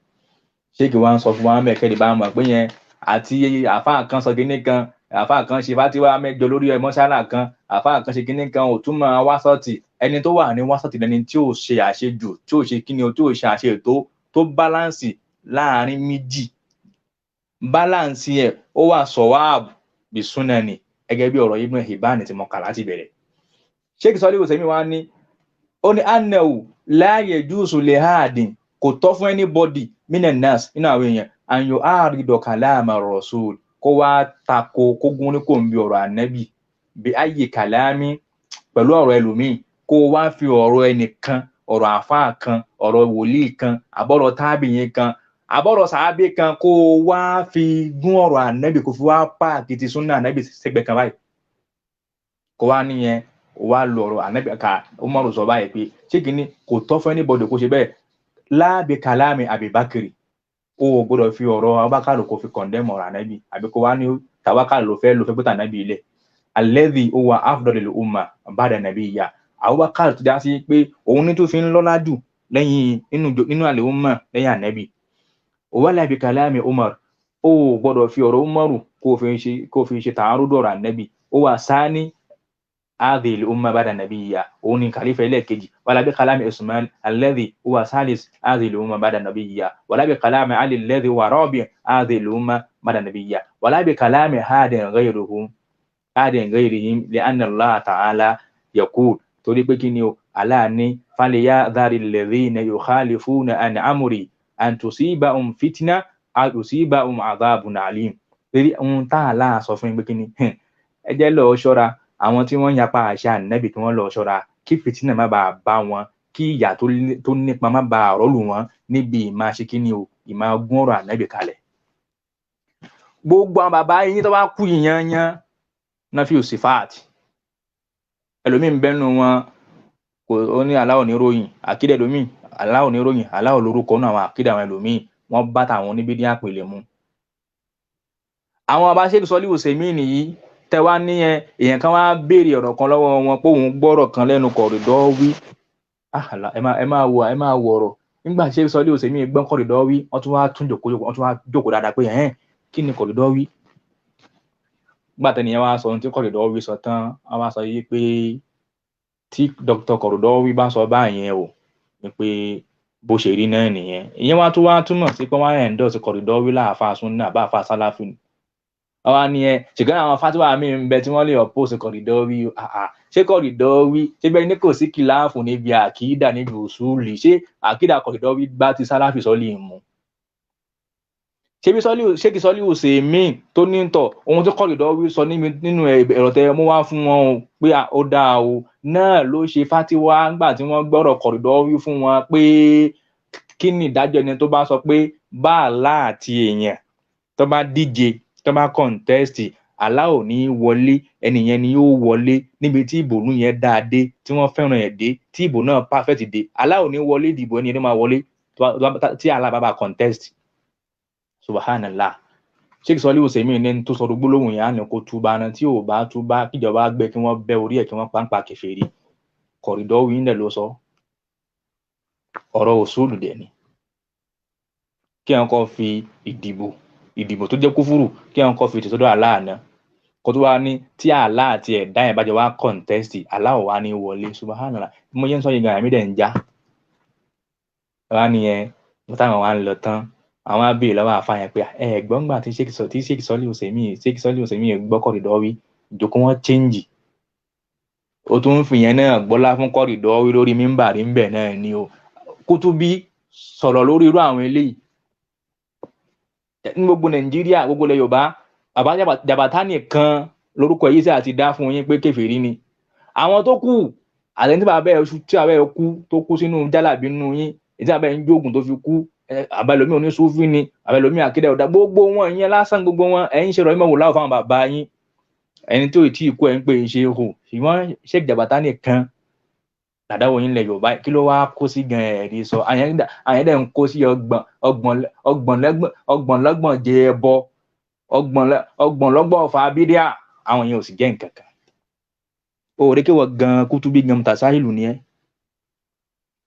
A: Sheikh wa ń sọ fún wa mẹ́kẹ́rì bá mọ̀ pé yẹn àti àáfàá kan sọ kinní kan, àáfàá kan ṣe fátíwá mẹ́jọ lórí ẹ mọ́sálà kan, àáfàá kan ṣe kinní kan, ò túmọ̀ wásọ̀tì. Ẹni tó wà ní wásọ̀tì lẹni tí ò ṣe àṣejù, tí ò ṣe kíni o, tí ò ṣe àṣetò, tó báláǹsì láàrin méjì. Báláǹsì ẹ̀ ó wà sọ̀wáàbù bí súnà ni, gẹ́gẹ́ bí ọ̀rọ̀ Ibn Hibban tí mo kà láti bẹ̀rẹ̀. Sheikh Sọ́lé Òsèmí wa ní, ó ní annahu la yajuzu li ahadin, kò tọ́ fún anybody minan nas nínú àwọn èèyàn, an yu'arida kalama rasul, kó wá tako kó gún ní kò ń bi ọ̀rọ̀ ànábì bí ayyi kalami pẹ̀lú ọ̀rọ̀ ẹlòmíì, kó wá fi ọ̀rọ̀ ẹnìkan, ọ̀rọ̀ àfáà kan, ọ̀rọ̀ wòlíì kan, àbọ̀rọ̀ tábìyìn kan, àbọ̀rọ̀ sàábé kan, kó wá fi gún ọ̀rọ̀ ànábì, kó fi wá páàkì ti súnà ànábì sẹ́gbẹ̀ẹ́ kan báyìí. Kó wá níyẹn, ó wá lo ọ̀rọ̀ ànábì ká Umaru sọ báyìí pé ṣé kìíní kò tọ́ fún anybody kó ṣe bẹ́ẹ̀ láàbì kàlámì Abibakiri. O ò gbọdọ̀ fi ọ̀rọ̀ Abubakar kó fi condemn ọ̀rọ̀ ànábì, àbí kó wá ní Tawakal ló fẹ́ lò fẹ́ gbé tànábì ilẹ̀. Alladhi huwa afdalul umma ba'da nabiyya. Abubakar tó já sí pé òun ní tó fi ń lọ́lá jù lẹ́yìn nínú àlè umma lẹ́yìn ànábì. Wala bi kalami Umar, ó gbọ́dọ̀ fi ọ̀rọ̀ Umaru kó fi ṣe tààrúdù ọ̀rọ̀ ànábì. Ó wà sáni hadhihi al-umma ba'da nabiyya, òun ni khalifa ẹlẹ́ẹ̀kejì. Wala bi kalami Usman alladhi huwa salis hadhihi al-umma ba'da nabiyya. Wala bi kalami Ali alladhi huwa rabi' hadhihi al-umma ba'da nabiyya. Wala bi kalami ahadin ghayruhum ahadin ghayrihim li'anna Allah ta'ala yaqul, torí pé kí ni o, Allah ní falyahdhari alladhina yukhalifuna an amri an tusibahum fitna aw yusibahum adhabun alim. Torí ohun tá Allah sọ fún yín pé kí ni, ẹ jẹ́ lọ ṣọ́ra àwọn tí wọ́n ń yapa àṣà ànábì, kí wọ́n lọ ṣọ́ra kí fìtínà má bàa bá wọn, kí ìyà tó nípa má bàa rọ́lù wọn níbi ìmáa ṣe kí ni o, ìmáa gún ọ̀rọ̀ ànábì kalẹ̀. Gbogbo àwọn bàbá yín tó bá kú yìnyín náà fi òsì fáàtì, ẹlòmíín bẹ́nu wọn kò ó ní aláwọ̀ níròyìn àkídà, ẹlòmíín aláwọ̀ níròyìn aláwọ̀ lórúkọ náà, àwọn àkídà àwọn ẹlòmíín wọ́n bá tàwọn oníbídí àpèlè mu. Àwọn bàbá Sheikh Sọ́líù Usaimin yìí tẹ wá ní ẹ èèyàn kan wá béèrè ọ̀rọ̀ kan lọ́wọ́ wọn pé òun gbọ́rọ̀ kan lẹ́nu kọ̀rìdọ́ wí. Ẹ máa wò, ẹ máa wò ọ̀rọ̀ nígbà tí Sheikh Sọ́líù Usaimin gbọ́n kọ̀rìdọ́ wí, wọ́n tún wá tún jòkó, wọ́n tún wá jókòó dáadáa pé ẹ̀hẹ́n, kí ni kọ̀rìdọ́ wí? Nígbà tẹ́niyẹn wá sọ ohun tí kọ̀rìdọ́ wí sọ tán, wọ́n wá sọ yìí pé tí Dr. Kọ̀rìdọ́ wí bá sọ báyẹn o, ni pé bó ṣe rí náà nìyẹn. Ìyẹn wá tún wá túmọ̀ sí pé wọ́n á endorse kọ̀rìdọ́ wí láàfáà súnà bá àfáà sálàfù ni. Wọ́n wá ní ẹ ṣùgbọ́n àwọn fatiwa mi ń bẹ tí wọ́n lè oppose kọ̀rìdọ́ wí. Ṣé kọ̀rìdọ́ wí ṣé bẹ́ẹ̀ ni kò sí kìláàfù níbi àkídà níbi òṣùlì? Ṣé àkídà kọ̀rìdọ́ wí gbá ti sálàfì sọ́lì mú? Ṣé bí Sọ́líù, Sheikh Sọ́líù Usaimin tó ní tọ̀ ohun tí kọ̀rìdọ́ wí sọ nínú ẹ̀rọ tẹ mú wá fún wọn o pé ó dáa o náà ló ṣe fatiwa nígbà tí wọ́n gbọ́rọ̀ kọ̀rìdọ́ wí fún wọn pé kí ni ìdájọ́ ẹni tó bá sọ pé bá Allah àti èèyàn tó bá díje tó bá kọ̀ǹtẹ́sì, Allah ò ní wọlé, ẹnìyẹn ni yóò wọlé níbi tí ìbò nù yẹn dáa dé, tí wọ́n fẹ́ràn ẹ̀ dé, tí ìbò náà perfect dé, Allah ò ní wọlé ìdìbò, ẹni yẹn ló máa wọlé tí Allah bá bá contest. Subhanallah. Sheikh Sọ́líù Usaimin ní tó sọ gbólóhùn yẹn á ní kó túbá náà, tí ò bá túbá kíjọba gbé kí wọ́n bẹ́ orí ẹ̀ kí wọ́n pàǹpà kèfèrí. Kọ̀rìdọ́ wí nílẹ̀ ló sọ ọ̀rọ̀ òṣùlù dẹ̀ ni kí wọn kọ́ fi ìdìbò tó jẹ́ kúfúrù, kí wọn kọ́ fi tìsọ́dọ̀ Allah náà, kó tó wá ní tí Allah àti ẹ̀dá yẹn bá jọ wá contest, Allah ò wá ní wọlé. Subhanallah. Mo yẹn ń sọ yìí gan, àmì dẹ̀ ń já wá nìyẹn táwọn wá ń lọ tán, àwọn á béèrè lọ́wọ́ àfa yẹn pé ẹ gbọ́n gbà tí Sheikh Sọ́líù Usaimin, Sheikh Sọ́líù Usaimin gbọ́ kọ̀rìdọ́ wí, ìjókòó wọn change, ó tún ń fi yẹn náà gbọ́lá fún kọ̀rìdọ́ wí lórí mímbàrí ńbẹ̀ náà ni o. Kútúbí sọ̀rọ̀ lórí irú àwọn eléyìí ní gbogbo Nàìjíríà, gbogbo ilẹ̀ Yorùbá, bàbá Jàbàtà nìkan lórúkọ yìí sí àti dá fún yín pé kèfèrí ni. Àwọn tó kù àtẹni tí bàbá ẹ tí bàbá ẹ kú tó kú sínú jálàbí nínú yín, èyí tí bàbá ẹ ń jóògùn tó fi kú, àbẹlòmíì onísúfí ni, àbẹlòmíì àkídà ọ̀dà, gbogbo wọn ìyẹn lásán, gbogbo wọn ẹ̀ ń ṣe rọ̀ ìmọ̀wò láwọ̀ fáwọn bàbá yín, ẹni tí ò tí ì kú ẹ̀ ń pè é ṣe hù. Ṣùgbọ́n Sheikh Jàbàtà nìkan làdáwò yín lẹ̀ Yorùbá, kí ló wáá kó sí gan ẹ̀rí sọ? Àyẹn dẹ̀ ń kó sí ọgbọ̀n lọ́gbọ̀n jẹ ẹbọ, ọgbọ̀n lọ́gbọ̀n ọ̀fà bídíà, àwọn yẹn ò sì jẹ́ nǹkan kan. Òòrè kí wọ́n gan kútúbí gan mùtàsáhìlù ni ẹ́,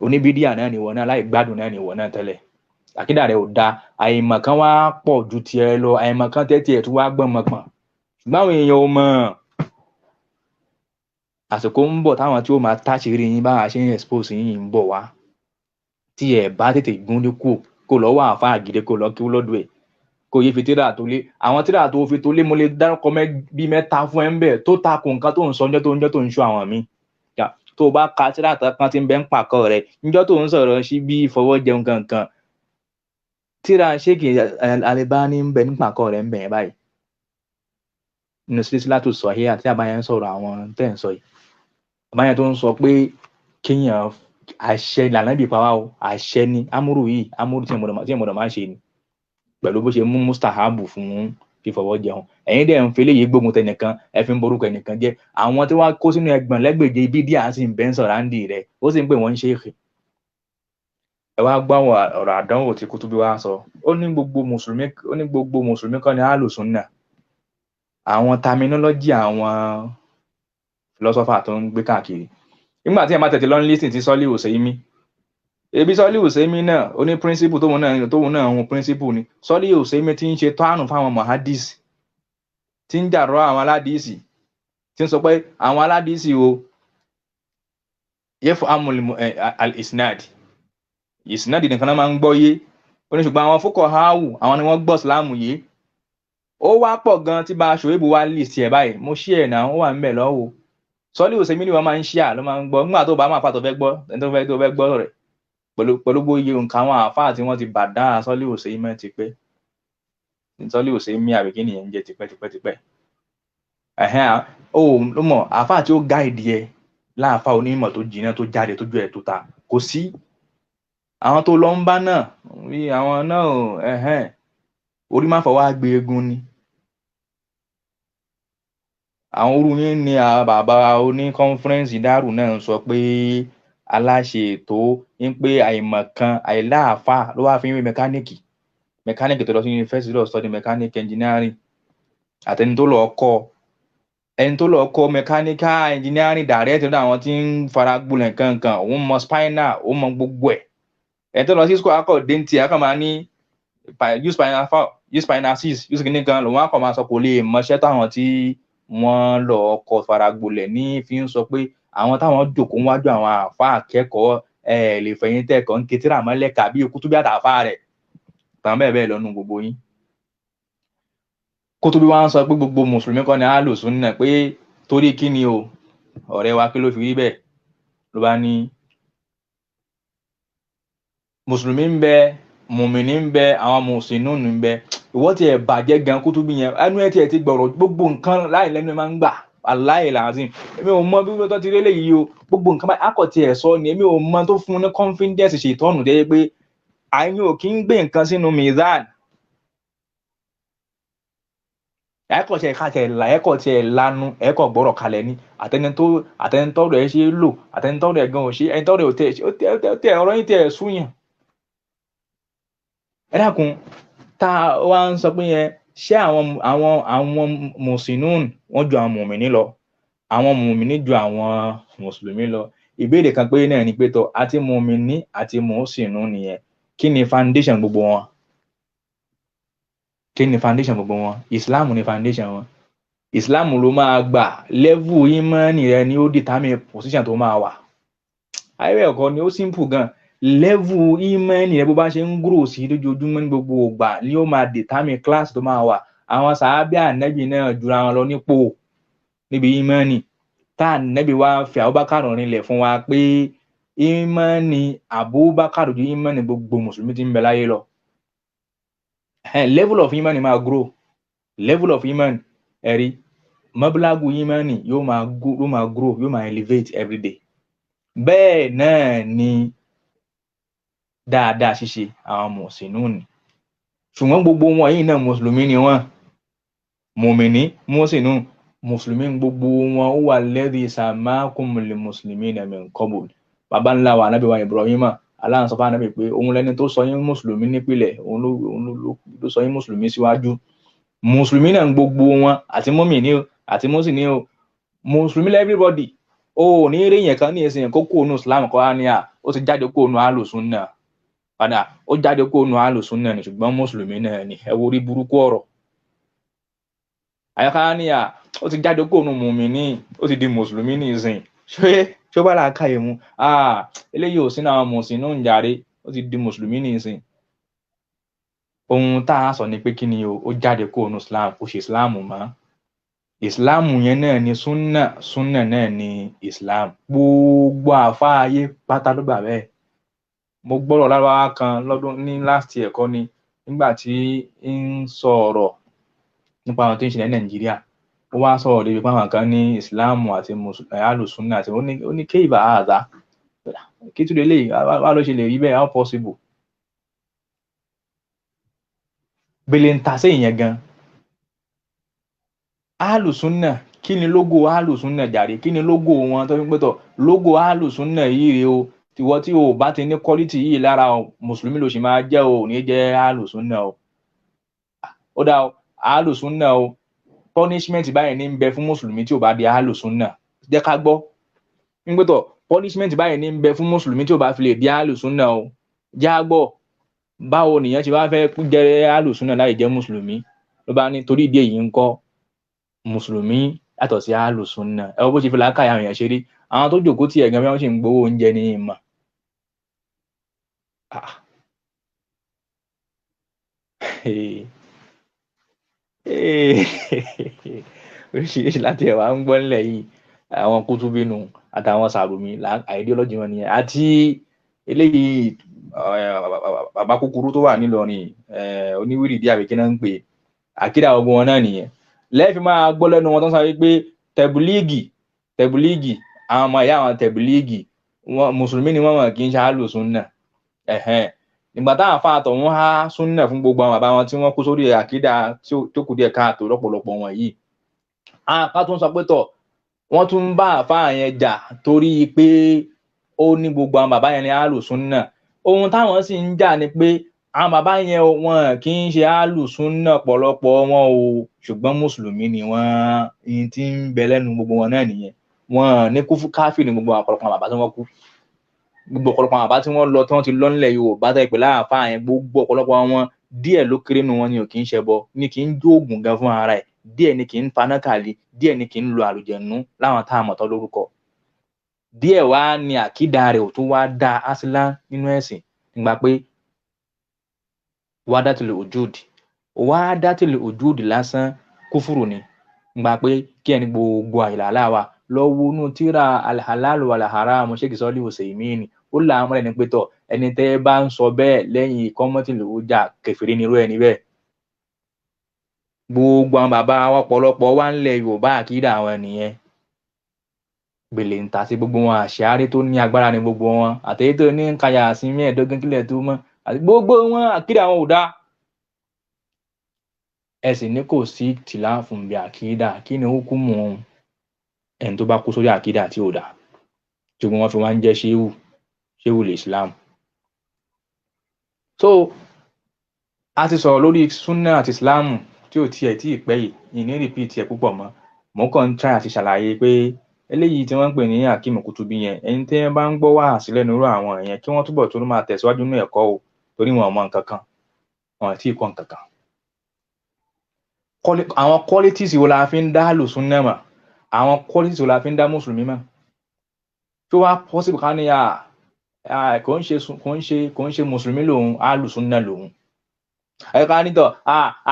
A: oníbídíà náà ni wọ́n náà, láì gbádùn náà ni wọ́n náà tẹ́lẹ̀, àkídà rẹ̀ ò da, àìmọ̀ kan wá pọ̀ ju tiẹ̀ lọ, àìmọ̀ kan tẹ́tí ẹ̀ tún wá gbọ́n mọ̀ pọ̀n, ṣùgbọ́n àwọn èèyàn ò mọ̀. Àsìkò ń bọ̀ táwọn tí ó máa táṣìírí yín báwa ṣe ń expose yín ń bọ̀ wá, tí ẹ bá tètè gún ní kù kó lọ wá àáfàá gidi, kó lọ kí ó lọ́dọ̀ ẹ̀, kó yé fi tíra tó lé àwọn tíra tó fi tó lé. Mo lè dárúkọ bí mẹ́ta fún ẹ ń bẹ̀ tó takò nǹkan tó ń sọ níjọ́ tó ń jọ́ tó ń ṣọ́ àwọn míì. Tó o bá ka tíra kan tí ń bẹ ń pàkọ́ rẹ̀ níjọ́ tó ń sọ̀rọ̀ sí bí fọwọ́ jẹun kankan, tíra Sheikh Albani ń bẹ ní pàkọ́ rẹ̀ ń bẹ̀ yẹn báyìí nínú Silsilatu Sahiha àti àbáyẹn ń sọ̀rọ̀ àwọn tẹ́ ń sọ yìí, àbáyẹn tó ń sọ pé kéèyàn àṣẹ lànà bí pa wá o, àṣẹ ni amúrù yìí, amúrù tí ẹ̀ mọ̀dọ̀ máa ń ṣe ni, pẹ̀lú bó ṣe mú mustahabu fún fífọwọ́ jẹun. Ẹ̀yin dẹ̀ ń fi eléyìí gbógun tẹnìkan, ẹ fi ń borúkọ ẹnìkan jẹ́, àwọn tí wọ́n kó sínú ẹgbọ̀n lẹ́gbẹ̀jẹ ibi díà sì ń bẹ́ ń sọ̀rọ̀ àǹdí rẹ̀, ó sì ń pè wọ́n ń ṣéèkì. Ẹ wá gbọ́ àwọn ọ̀rọ̀ àdánwò tí Kútúbí wá sọ. Ó ní gbogbo mùsùlùmí, ó ní gbogbo mùsùlùmí kan ní alùsùnà. Àwọn terminology àwọn philosopher tó ń gbé káàkiri. Nígbà tí ẹ máa tètè lọ ń listen sí Sọ́lí Hùsẹ́yìmí, ebi Sọ́lí Hùsẹ́yìmí náà ó ní principle tóun náà ń principle ni. Sọ́lí Hùsẹ́yìmí ti ń ṣe tánù fáwọn muhaddis, tí ń jàrọ̀ àwọn aládìsí, tí ń sọ pé àwọn aládìsí o yẹ́fọ́ amúlẹ̀ al-isnad isnad nìkan náà máa ń gbọ́ yé. Ó ní ṣùgbọ́n àwọn fuqahawu, àwọn ni wọ́n gbọ́ ìsìláàmù yé. Ó wá pọ̀ gan tí bá aṣọ ìbò wá list ẹ̀ báyìí. Mo ṣí ẹ̀ náà, ó wà ń bẹ̀ lọ́wọ́. Sọ́lí Hùsẹ́yìmí ni wọ́n máa ń ṣíà ló máa ń gbọ́. Nígbà tó bá máa fà tó fẹ́ gbọ́, ẹni tó fẹ́ gbọ́ rẹ̀ pẹ̀lú bóyá nǹkan àwọn àáfàá tí wọ́n ti bà dá Sọ́lí Hùsẹ́yìmí ti pẹ́, Sọ́lí Hùsẹ́yìmí àbí kí nìyẹn ń jẹ́ tipẹ́ tipẹ́ tipẹ́. Ẹ̀hẹ́n, ó ló mọ̀ àáfàá tí ó guide ẹ láàfáà onímọ̀ tó jiná, tó jáde tójú ẹ̀ tó ta kò sí. Àwọn tó lọ ń bá náà bí àwọn náà, ẹ̀hẹ́n, orí má fọwọ́ gbé egun ni. Àwọn orú yín ni bàbá oní conference dárù náà ń sọ pé aláṣẹ ètò ń pé àìmọ̀kan àìláàfáà ló wá fi ń rí mechanic tó lọ sí yunifásitì lọ study mechanic engineering, àtẹni tó lọ kọ́, ẹni tó lọ kọ́ mechanical engineering direct lọ́dọ̀ àwọn tí ń fara gbolẹ̀ kankan, òun mọ spinal, òun mọ gbogbo ẹ̀. Ẹni tó lọ sí school akọ̀ dé ní tiẹ̀, akọ̀ máa ní use spinal four, use spinal six, use kìíní kan, lòun akọ̀ máa sọ. Kò lè mọṣẹ́ táwọn tí wọ́n lọ kọ́ fara gbolẹ̀ ní fi ń sọ pé àwọn táwọn jòkó wájú àwọn àáfàá akẹ́kọ̀ọ́ ẹ lè fẹ̀yìn tẹ̀kọ́ ń ketí ràmọ́lẹ̀ kàbí ikú tó bí àtàfà rẹ̀ tàn bẹ́ẹ̀ bẹ́ẹ̀ lọ́nu gbogbo yín. Kó tó bí wọ́n á sọ pé gbogbo mùsùlùmí kọ́ ni alùsùnà, pé torí kí ni o, ọ̀rẹ́ wa, kí ló fi rí bẹ́ẹ̀? Ló bá ní mùsùlùmí ń bẹ, mùmìnì ń bẹ, àwọn mùsùlùmí ń bẹ. Ìwọ tiẹ̀ bàjẹ́ gan. Kó tó bí yẹn ẹnu ẹ̀ tiẹ̀ ti gbọ̀rọ̀ gbogbo nǹkan láì lẹ́nu ẹ̀ máa ń gbà aláì làásìn. Èmi ò mọ bí wọ́n ti rí eléyìí o. Gbogbo nǹkan báyìí akọ̀ tiẹ̀ sọ ni. Èmi ò mọ tó fún un ní confidence ṣètọ́nù dé pé àyìn ò kí ń gbé nǹkan sínú mizan. Ẹ̀kọ́ tiẹ̀ ká tiẹ̀ là, ẹ̀kọ́ tiẹ̀ lanu, ẹ̀kọ́ gbọ́rọ̀ kalẹ̀ ni. Àtẹnitọ́rọ̀ ẹ̀ ṣe é lò, àtẹnitọ́rọ̀ ẹ̀ gan ò ṣe, ẹnitọ́rọ̀ ẹ̀ ò tẹ̀ ṣe, ó tẹ̀ ọ̀rọ̀ yín tiẹ̀ súyàn. Ẹ dákun, tá a wá ń sọ pé yẹn, ṣé àwọn mùsùlùmí wọ́n ju àwọn mùmìnì lọ, àwọn mùmìnì ju àwọn mùsùlùmí lọ? Ìbéèrè kan péré náà ni pé tọ àti mùmìnì àti mùsùlùmí nìyẹn, kí ni foundation gbogbo wọn? Kí ni foundation gbogbo wọn? Islam ni foundation wọn. Islam ló máa gbà. Level ìmánì rẹ ni ó determine position tó máa wà. Ayé ẹ̀kọ́ ni, ó simple gan. Level ìmánì rẹ, bó bá ṣe ń grow sí lójoojúmọ́ ní gbogbo ìgbà ni ó máa determine class tó máa wà. Àwọn sàábẹ́ ànẹ́bì náà jura wọn lọ nípò níbi ìmánì. Tá ànẹ́bì wá fi Abubakar rinlẹ̀ fún wa pé ìmánì Abubakar ju ìmánì gbogbo mùsùlùmí tí ń bẹ láyé lọ. Level of ìmánì máa grow. Level of ìmánì, ẹ̀rí mọ́bílágù ìmánì yóò máa grow, yóò máa elevate every day. Bẹ́ẹ̀ náà ni dáadáa ṣíṣe àwọn mùsùlùmí ni. Ṣùgbọ́n gbogbo wọn yìí náà, mùsùlùmí ni wọ́n. Mùmìnì, mùsùlùmí, mùsùlùmí, gbogbo wọn. Ó wà alladhi sammakumul muslimina min qabl. Bàbá ńlá wa anábì wa Ibrahima Allah sọ fún anábì pé òun lẹni tó sọ yín mùsùlùmí nípìnlẹ̀, òun ló sọ yín mùsùlùmí síwájú. Mùsùlùmí náà gbogbo wọn, àti mùmìnì o àti mùsùlùmí o, mùsùlùmí lẹ́ everybody. O ò ní rí yẹn kan ní ìsìn kó kó nu Islam kọ́ á ní à ó ti jáde kó nu alùsùn náà padà, ó jáde kó nu alùsùn náà ni, ṣùgbọ́n mùsùlùmí náà ni. Ẹ wo orí burúkú ọ̀rọ̀ àyàká ní à ó ti jáde kó nu mùmíní, ó ti di mùsùlùmí ní ìsìn. Ṣé ó bá là ká yìí mu? Eléyìí ò sínú àwọn mùsùlùmí ń jàre, ó ti di mùsùlùmí ní ìsìn. Ohun tá a sọ ni pé kí ni o, ó jáde kó nu Islam, kò ṣe Islam mọ́. Islam yẹn náà ni súnà, súnà náà ni Islam. Gbogbo àfáàyè pátá ló gbà bẹ́ẹ̀. Mo gbọ́rọ̀ lárúbáwá kan lọ́dún ní last year kọ́ ni, nígbà tí ń sọ ọ̀rọ̀ nípa àwọn tó ń ṣẹlẹ̀ ní Nàìjíríà. Ó wá sọ̀rọ̀ débi pé àwọn kan ní Islam àti alùsùnà àti ó ní kéèbà àdá kí tún lè wá ló ṣe lè rí bẹ́ẹ̀? How possible? Bèlè ń ta sí ìyẹn gan. Alùsùnà, kí ni logo alùsùnà jàre? Kí ni logo wọn tó fi ń pẹ́tọ̀ logo alùsùnà yìí rèé o? Tiwọ́ tí o bá ti ní quality yìí lára o, mùsùlùmí ló sì máa jẹ́ o, ò ní jẹ́ alùsùnà o. Ó dá o, alùsùnà o. punishment báyìí ní ń bẹ fún mùsùlùmí tí ò bá di alùsùnà, jẹ́ ká gbọ́ nígbà tó punishment báyìí ní ń bẹ fún mùsùlùmí tí ò bá fi lè di alùsùnà o, jẹ́ á gbọ́ báwo nìyẹn ti wá fẹ́ jẹ́ alùsùnà láì jẹ́ mùsùlùmí. Ló bá ní torí ìdí èyí ń kọ́ mùsùlùmí yàtọ̀ sí alùsùnà. Ẹ wo bó ṣe fi làákàyà àwọn èèyàn ṣe rí, àwọn tó jókòó tí ẹ̀gán bí wọ́n ṣe ń gbowó oúnjẹ ní ìmọ̀. Oríṣiríṣi láti ẹ̀wà ń gbọ́ nílẹ̀ yìí, àwọn kútúbínú àtàwọn sàrùmí ideology wọn nìyẹn. Àti eléyìí bàbá kúkúrú tó wà nílọrin oníwìrìdí àbí kí náà ń pè àkídà ogun wọn náà nìyẹn. Lẹ́ẹ̀fì máa gbọ́ lẹ́nu wọn tó ń sọ wípé tẹ̀bùlíìgì tẹ̀bùlíìgì, àwọn ọmọ ìyá àwọn tẹ̀bùlíìgì wọn mùsùlùmí ni wọ́n, wọn kì í ṣe àlùsùnà. Nígbà táwọn afá àtọ̀hún há súnà fún gbogbo àwọn bàbá wọn tí wọ́n kú sórí àkídà tó kù díẹ̀ káàtó lọ́pọ̀lọpọ̀ wọn yìí, àwọn kan tún sọ pé tọ̀ wọ́n tún ń bá àfá yẹn jà torí pé ó ní gbogbo àwọn bàbá yẹn ní àlùsùnà. Ohun táwọn sì ń jà ni pé àwọn bàbá yẹn wọn kì í ṣe àlùsùnà pọ̀lọpọ̀ wọn o, ṣùgbọ́n mùsùlùmí ni wọ́n. Ìyẹn tí ń bẹ lẹ́nu gbogbo wọn náà nìyẹn. Wọn ní kúfú káfí ní gbogbo ọ̀pọ̀lọpọ̀ àwọn bàbá tí wọ́n kú, gbogbo ọ̀pọ̀lọpọ̀ àwọn bàbá tí wọ́n lọ tí wọ́n ti lọ nílẹ̀ Yorùbá tẹ́ pé láàfáà yẹn, gbogbo ọ̀pọ̀lọpọ̀ wọn díẹ̀ ló kéré nu wọn ni ò kì í ṣẹbọ, ni kì í jóògùn gan fún ara ẹ̀, díẹ̀ ni kì í fanákàlì, díẹ̀ ni kì í lo àlùjẹ̀nú láwọn tá a mọ̀ tán lórúkọ. Díẹ̀ wá ni àkídà rẹ̀ ò tún wá dá asílá nínú ẹ̀sìn, nígbà pé wádàtìlì òjúùdì, wádàtìlì òjúùdì lásán kúfùrù ni, nígbà pé kí ẹni gbogbo àyìnlá wa lọ wo inú tíra alhalalu alharam Sheikh Sọ́lí Usaymin, ó là á mọ́lẹ̀ ní pé tọ̀ ẹni tẹ́ bá ń sọ bẹ́ẹ̀ lẹ́yìn ìkọ́mọ́tìlì ọjà kẹfìrí nírú ẹni bẹ́ẹ̀. Gbogbo àwọn bàbá wa ọ̀pọ̀lọpọ̀ wà ńlẹ̀ Yorùbá àkídà àwọn nìyẹn. Gbèlè ń ta sí gbogbo wọn, àṣàrí tó ní agbára ní gbogbo wọn, àtẹ̀yí tó ní ń kayà sí mẹ́ẹ̀ẹ́dógún kílẹ̀ tó mọ́, àti gbogbo wọn àkídà wọn ò dáa. Ẹ sì ní kò sí tìláàfù bí àkídà, kí ni hukumu ẹni tó bá kú sórí àkídà tí ò dáa, tí wọ́n fi wá ń jẹ́ ṣéwù, ṣéwù lè Islam. So a ti sọ̀rọ̀ lórí súnà àti Islam tí ò tiẹ̀ tí ì pẹ́ yìí, ìní repeat ẹ̀ púpọ̀ mọ́. Mò ń kàn ń try àti ṣàlàyé pé eléyìí tí wọ́n ń pè ní Hakeem Kutubi yẹn, ẹni tí wọ́n bá ń gbọ́ wáàsí lẹ́nu irú àwọn yẹn kí wọ́n túbọ̀ tó máa tẹ̀síwájú nínú ẹ̀kọ́ o, torí wọn ò mọ nǹkan kan, wọn ò tí ì kọ́ nǹkan kan. Àwọn qualities wo la fi ń dá àlùsúnnà mọ̀? Àwọn qualities wo la fi ń dá mùsùlùmí mọ̀? Tó wá possible ká ní kò ń ṣe mùsùlùmí lòun, àlùsúnnà lòun. Ẹ̀ka nítọ̀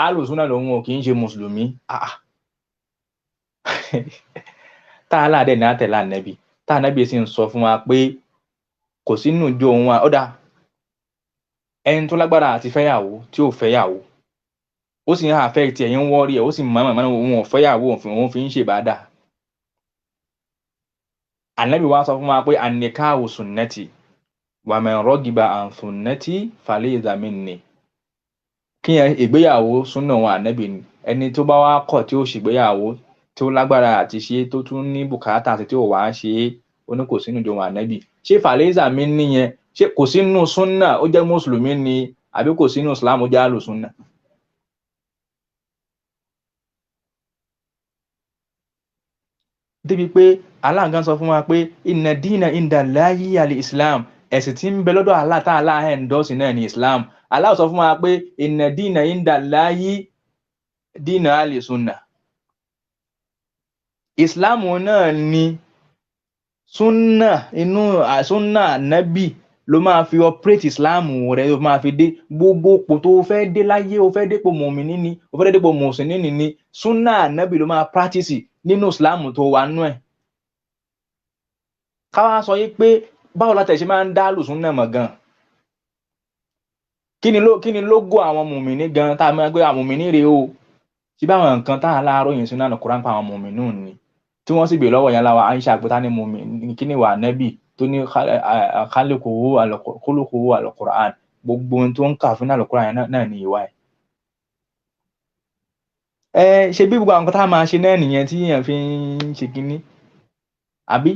A: àlùsúnnà lòun ò kì í ṣe mùsùlùmí. Tá a láàdẹ̀ ní àtẹ̀lé ànẹ́bí, tá ànẹ́bí sì ń sọ fún wa pé kò sínú ìjọ òun wa. Ó dáa, ẹni tó lágbára àti fẹ́yàwó tí ò fẹ́yàwó, ó sì ń affect ẹ̀, ń wọ́rí ẹ̀, ó sì mọ̀ mọ̀ òun ò fẹ́yàwó, òun fi ń ṣèbádà. Ànẹ́bí wa sọ fún wa pé an-nikahu sunnati wa man ragiba an sunnati falaysa minni. Kí ìgbéyàwó súnà wọn ànẹ́bí ni, ẹni tó bá wá kọ̀ tí ó ṣègbéyàwó, tí ó lágbára àti ṣe, tó tún ní bùkátà àti tí ò wá ṣe é, ó ní kò sínú ìjọ wọn ànẹ́bí. Ṣé falaysa minni yẹn, ṣé kò sínú súnà ó jẹ́ mùsùlùmí ni, àbí kò sínú Islam ó jẹ́ àlùsúnà? Débi pé Allah gan sọ fún wa pé inna dina inda Allahi al-Islam, ẹ̀sìn tí ń bẹ lọ́dọ̀ Allah tá Allah endorse náà ní Islam. Allah sọ fún wa pé inna dina inda Allahi dina al-sunnah. Islam náà ni súnà, inú súnà nábì ló máa fi operate Islam rẹ, ló máa fi dé gbogbo ipò tó fẹ́ dé láyé. O fẹ́ dépò mùmíní ni, o fẹ́ dépò mùsùlùmí ni, súnà nábì ló máa practice nínú Islam tó wà nú ẹ̀. Ká wá sọ yí pé báwo la tẹ̀ ṣe máa ń dá lùsùn náà mọ̀ gan? Kí ni lógo àwọn mùmíní gan tá a máa gbé àwọn mùmíní rèé o? Ṣé báwọn nǹkan tá a láàárọ̀ yìí sínú Al-Qur'an pa àwọn mùmínú ni? Tí wọ́n sì gbé lọ́wọ́ yẹn láwa Aisha pé ta ni mùmíní, kí ni wà nẹ́bì tó ní khuluquhu al-Qur'an, gbogbo ohun tó ń kà fún Al-Qur'an náà ni ìwà ẹ̀. Ẹ ṣe bí gbogbo àwọn nǹkan tá a máa ṣe náà nìyẹn tí èèyàn fi ń ṣe kínní, àbí?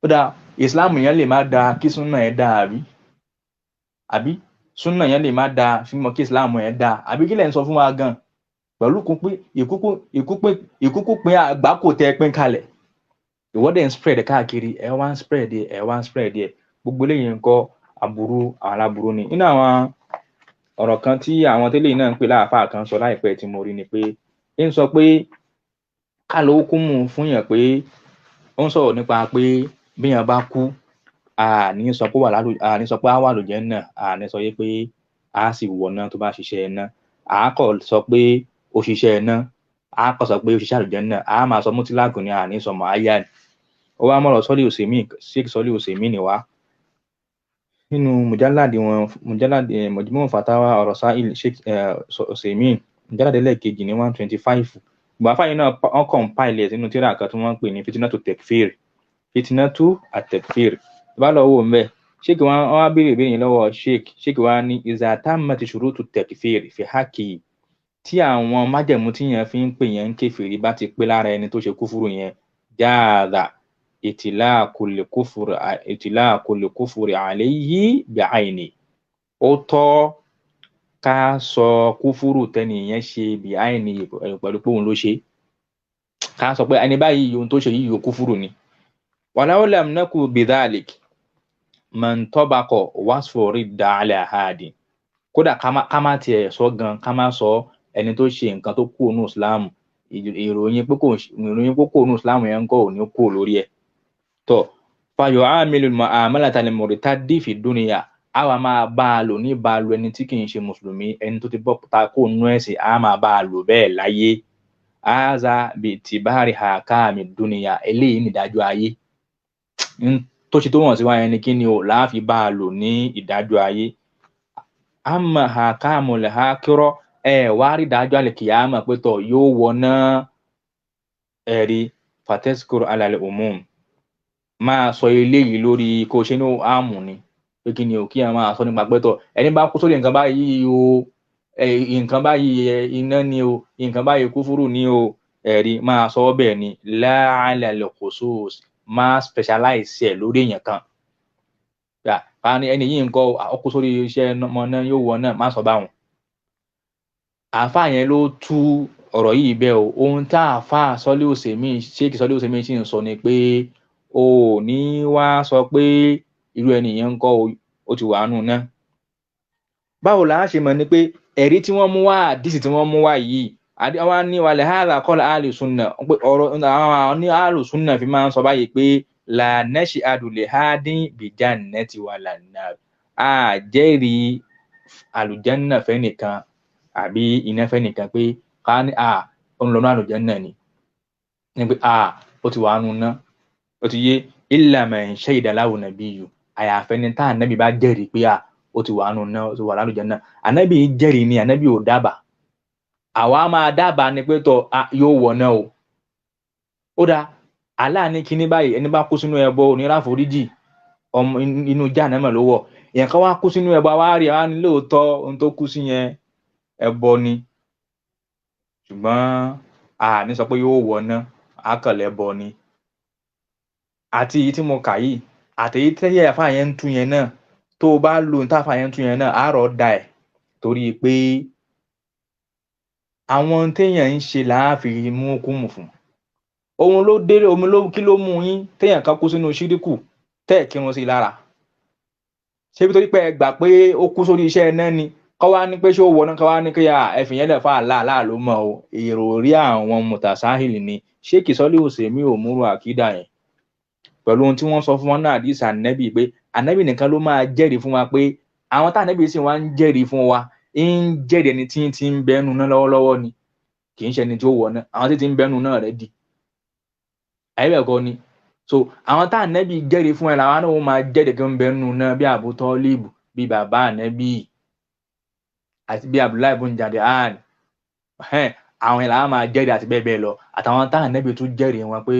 A: Ó dáa, Ìsìláàmù yẹn lè má dáa kí súnà ẹ̀ dáa, àbí? Àbí súnà yẹn lè má dáa fún mọ kí Ìsìláàmù ẹ̀ dáa, àbí kí lẹ̀ ń sọ fún wa gan Pẹ̀lú ìkúkú pín àgbákò tẹ́ pín kalẹ̀. Ìwọ́dẹ̀ ń spread káàkiri, ẹ wá ń spread ẹ, ẹ wá ń spread ẹ. Gbogbo eléyìí ń kọ́ aburú àwọn aláburú ni. Nínú àwọn ọ̀rọ̀ kan tí àwọn tẹ́lẹ̀ náà ń pè láàfáà kan sọ láìpẹ́ tí mo rí ni pé ń sọ pé ká ló kú mú fún yàn pé ó ń sọ̀rọ̀ nípa pé bí yàn bá kú, a ní sọ pé wà lálù, a ní sọ pé á wà lójẹ́ náà, a ní sọ pé á sì wọ̀ náà tó bá ṣiṣẹ́ iná. A kò sọ pé ó ṣiṣẹ́ iná, a kò sọ pé ó ṣiṣẹ́ àlùjẹ́ náà, a máa sọ mútíláàgù ni, a ní sọ mọ̀ áyá ni. Ó wá mọ̀rọ̀ sọ́lé òsèmí, Sheikh Sọ́lé Òsèmí ni wá. Nínú mùjálàdì wọn, mùjálàdì Majmu' Fatawa ọ̀rọ̀ Sa'il Sheikh Òsèmí, mùjálàdì ẹlẹ́ẹ̀kejì ní 125. Ìgbà fáyín náà wọ́n compile ẹ̀ sínú tírà kan tí wọ́n ń pè ní Fitinatu Tekfir. Fitinatu at-Tekfir. Tó bá lọ wò ń bẹ̀, Sheikh wọn wá béèrè ìbéèrè yẹn lọ́wọ́ Sheikh. Sheikh wa ní iza tammati shurutu tekfir fi haqi. Tí àwọn májẹ̀mú tí yẹn fi ń pè yẹn ń kèfèrí bá ti pé lára ẹni tó ṣe kúfúrú yẹn, jáàdà ìtìláàkul kúfúrì alayhi bi'ayni. Ó tọ́ ká sọ kúfúrú tẹ́ni yẹn ṣe bi'ayni pẹ̀lú pé òun ló ṣe. Ká sọ pé ẹni báyìí ohun tó ṣe yìí kúfúrú ni. Walau lam naku bidhalik man tabaqa wasfu ridda ala hadi. Kódà ká má tiẹ̀ sọ gan, ká má sọ ẹni tó ṣe nǹkan tó kúrò nínú Islam, ìròyìn pé kò nínú Islam yẹn ń kọ́ ò ní kúrò lórí ẹ̀. Tọ́ fayọ̀ ámìlì mu'amalata al-murtaddi fi dunya, a wà máa bá a lò ní bá a lo ẹni tí kì í ṣe mùsùlùmí, ẹni tó ti bọ́ ta kó nú ẹ̀sìn, a máa bá a lò bẹ́ẹ̀ láyé. Haza bi itibari ahkami dunya, eléyìí ní ìdájọ́ ayé. Tó ṣe tó wọ̀n sí wa yẹn ni kí ni o láàfi bá a lò ní ìdájọ́ ayé. Amma ahkamul akhirah, ẹ wá rí ìdájọ́ àlìkìyámà pé tọ̀ yóò wọná ẹ̀rí fatẹ́síkòrò alal umum. Máa sọ eléyìí lórí kó ṣe ní àmù ni pé kí ni o kí ẹ máa sọ nípa pé tọ̀ ẹni bá kú sórí nǹkan báyìí o, nǹkan báyìí iná ni o, nǹkan báyìí kúfúrú ni o, ẹ̀rí máa sọ bẹ́ẹ̀ ni la alal khusus, máa specialize ẹ̀ lórí èèyàn kan. Ká ní ẹni yìí nǹkan ó kú sórí iṣẹ́ ọmọ náà yóò wọ náà, má sọ báwọn. Àáfàá yẹn ló tú ọ̀rọ̀ yìí bẹ́ẹ̀ o. Ohun tá àáfàá Sọ́lé Òsèmí, Sheikh Sọ́lé Òsèmí sì ń sọ ni pé o ò ní wá sọ pé irú ẹni yẹn ń kọ́ ó ti wà nù náà. Báwo la ṣe mọ̀ ni pé ẹ̀rí tí wọ́n mú wá, àdìsí tí wọ́n mú wá yìí, wọ́n ní wàlẹ̀ hàrà kọ́lá àlùsùnà, pé ọ̀rọ̀ àwọn ní àlùsùnà fi máa ń sọ báyìí pé la nashhadu li hadin bi jannati wala nar. A jẹ́rìí àlùjánnà fẹ́nìkan àbí iná fẹ́nìkan pé ká ní à ó ń lọ ní àlùjánnà ni. Ní pé à ó ti wà nù náà. Ó ti yé illa man shahida lahu nabiyyu. Àyàfẹ́ ni tá ànábì bá jẹ́rìí pé à ó ti wà nù náà, ó ti wà lálùjánnà. Ànábì jẹ́rìí ni, ànábì ò dábàá. Àwa máa dábàá ni pé tọ̀ yóò wọ̀ náà o. Ó dáa, Allah ní kíní báyìí, ẹni bá kú sínú ẹbọ oníràforíjì, ọmọ inú Jahannama ló wọ̀. Èèyàn kan wá kú sínú ẹbọ, àwa rí àwa ní lóòótọ́ ohun tó kú sí yẹn ẹbọ ni. Ṣùgbọ́n a ní sọ pé yóò wọ̀ náà, á kàn lẹ́bọ ni. Àti èyí tí mo kà yìí, àti èyí tí àáfàá yẹn ń tú yẹn náà, tó o bá lo ohun tí àáfàá yẹn ń tú yẹn náà, á rọ̀ da ẹ̀ torí pé àwọn téèyàn ń ṣe là á fi mú kúmù fún. Òun ló dé, omi ló kí ló mú yín téèyàn kan kú sínú ṣíríkù tẹ́ ẹ̀ kírun sí i lára. Ṣé bí torí pé ẹ gbà pé ó kú sórí iṣẹ́ iná ni, kọ́ wá ní pé ṣé ó wọ náà, kọ́ wá ní pé ẹ̀fìn yẹn lẹ̀ fún àlá àlá ló mọ̀ o. Èrò rí àwọn mùtàsáhìlì ni. Sheikh Sọ́lé Òsèmí ò múrò àkídà yẹn. Pẹ̀lú ohun tí wọ́n sọ fún wọn náà àdìsí ànẹ́bì pé ànẹ́bì nìkan ló máa jẹ́rìí fún wa pé àwọn tá ànẹ́bì sì wá ń jẹ́rìí fún wa ń jẹ́rìí ẹni tí ń ti ń bẹ́nu náà lọ́wọ́lọ́wọ́ ni, kì í ṣe ẹni tí ó wọ̀ náà, àwọn tí ti ń bẹ́nu náà rẹ̀ di. Àyẹ̀bẹ̀ kọ́ ni. So àwọn tá ànẹ́bì jẹ́rìí fún ẹ làwọn náà ó máa jẹ́rìí kí ń bẹ́nu náà bí Abu Talib, bí bàbá ànẹ́bì àti bí Abdullahi ibn Jad'an. Àwọn yẹn làwọn máa jẹ́rìí àti bẹ́ẹ̀ bẹ́ẹ̀ lọ. Àtàwọn tá ànẹ́bì tún jẹ́rìí wọn pé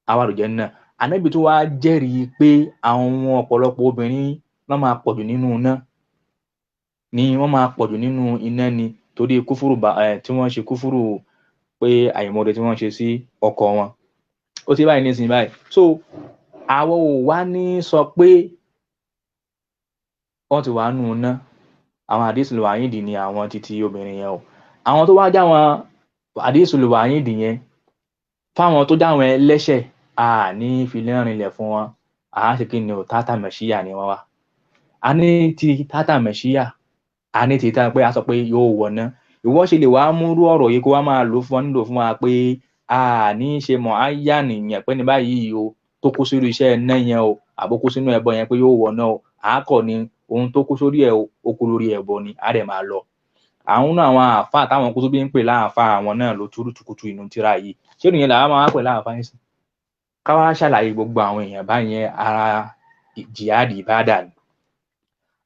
A: àwa àlùjánnà. Ànẹ́bì tún wá jẹ́rìí pé àwọn ọ̀pọ̀lọpọ̀ obìnrin wọ́n máa pọ̀jù nínú iná ni, wọ́n máa pọ̀jù nínú iná ni torí kúfúrú tí wọ́n ṣe kúfúrú pé àìmọ̀re tí wọ́n ṣe sí ọkọ wọn. Ó ti báyìí nísìnyí báyìí. So àwọn ò wá ní sọ pé wọ́n ti wà nínú iná. Àwọn àdìsí lò wáyé dì ní àwọn títí obìnrin yẹn o. Àwọn tó wá já wọn hadisul wa'id yẹn fáwọn tó jáwọn ẹlẹ́ṣẹ̀, a ní fi rinlẹ̀ fún wọn, a ṣe kí ni o, tata mẹ̀ṣíyà ni wọ́n wá. A ní ti tata mẹ̀ṣíyà, a ní ti tá pé a sọ pé yóò wọ̀nà. Ìwọ ṣe lè wá múrú ọ̀rọ̀ yìí kó wá máa lò fún wọn nílò fún wa pé a ní ṣe mọ̀ á yá nìyẹn pé ní báyìí o tó kó sórí iṣẹ́ iná yẹn o, àbó kó sínú ẹbọ yẹn pé yóò wọ̀nà o. Àákọ̀ ni ohun tó kó sórí ẹ̀ o, ó kó lórí ẹbọ ni, á dẹ̀ máa lọ. Àwọn náà, àwọn àáfàá táwọn kútúbí ń pè láàfáà àwọn náà ló túrú tukutu inú tíra yìí. Ṣé ìyẹn làwọn máa pè láàfáà yín sí? Ká wá ṣàlàyé gbogbo àwọn èèyàn báyẹn, ara jihad ìbádà ni.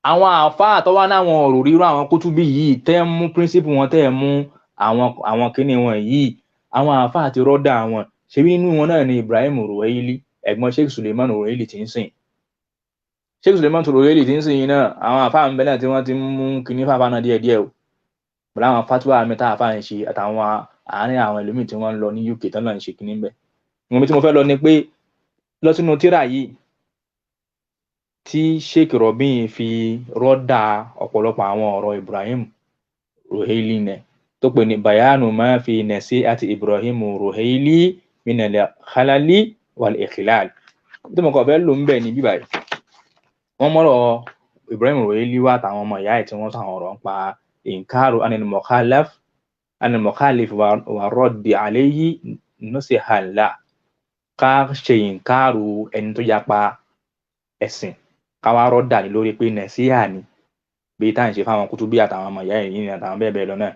A: Àwọn àáfàá tó wá náwọn ọ̀rọ̀ rírọ àwọn kútúbí yìí tẹ́ ń mú píríncípù wọn, tẹ́ ń mú àwọn kíní wọn yìí, àwọn àáfàá ti rọ́dà wọn. Ṣebí inú wọn náà ni Ibrahim Ruwaili, ẹ̀gbọ́n Sheikh Suleiman Ruwaili ti ń sìn. Sheikh Suleiman Ruwaili ti ń sìn yìí náà, àwọn àáfàá ń bẹ náà tí wọ́n ti ń mú kíní fáfá náà díẹ̀díẹ̀ o. Pẹ̀lú àwọn fatuwa mi tá àáfàá ń ṣe àtàwọn àárín àwọn ẹlòmíì tí wọ́n ń lọ ní UK tán náà ń ṣe kíní bẹ́ẹ̀. Ìwọ̀n tí mo fẹ́ lọ ni pé lọ sínú tírà yìí tí Sheikh Robin fi rọ́dà ọ̀pọ̀lọpọ̀ àwọn ọ̀rọ̀ Ibrahim Ruhaili nẹ tó pè ní bayanu ma fi nasi'ati Ibrahim Ruhaili minal khalali wal ikhlal. Tí mo kàn fẹ́ lò ń bẹ̀ ní bíbáyìí, wọ́n mọ̀rọ̀ Ibrahim Ruhaili wá àtàwọn ọmọ ìyá ẹ̀ tí wọ́n sọ àwọn ọ̀rọ̀ ń pa inkaru anil mukhalaf anil mukhalif wa raddi alayhi nusihan la, ká ṣe inkaru ẹni tó yapa ẹ̀sìn, ká wá rọ́dà ní lórí pé nàṣíhà ni bí tá à ń ṣe fáwọn kútúbí àtàwọn ọmọ ìyá ẹ̀yìn àtàwọn bẹ́ẹ̀ bẹ́ẹ̀ lọ náà.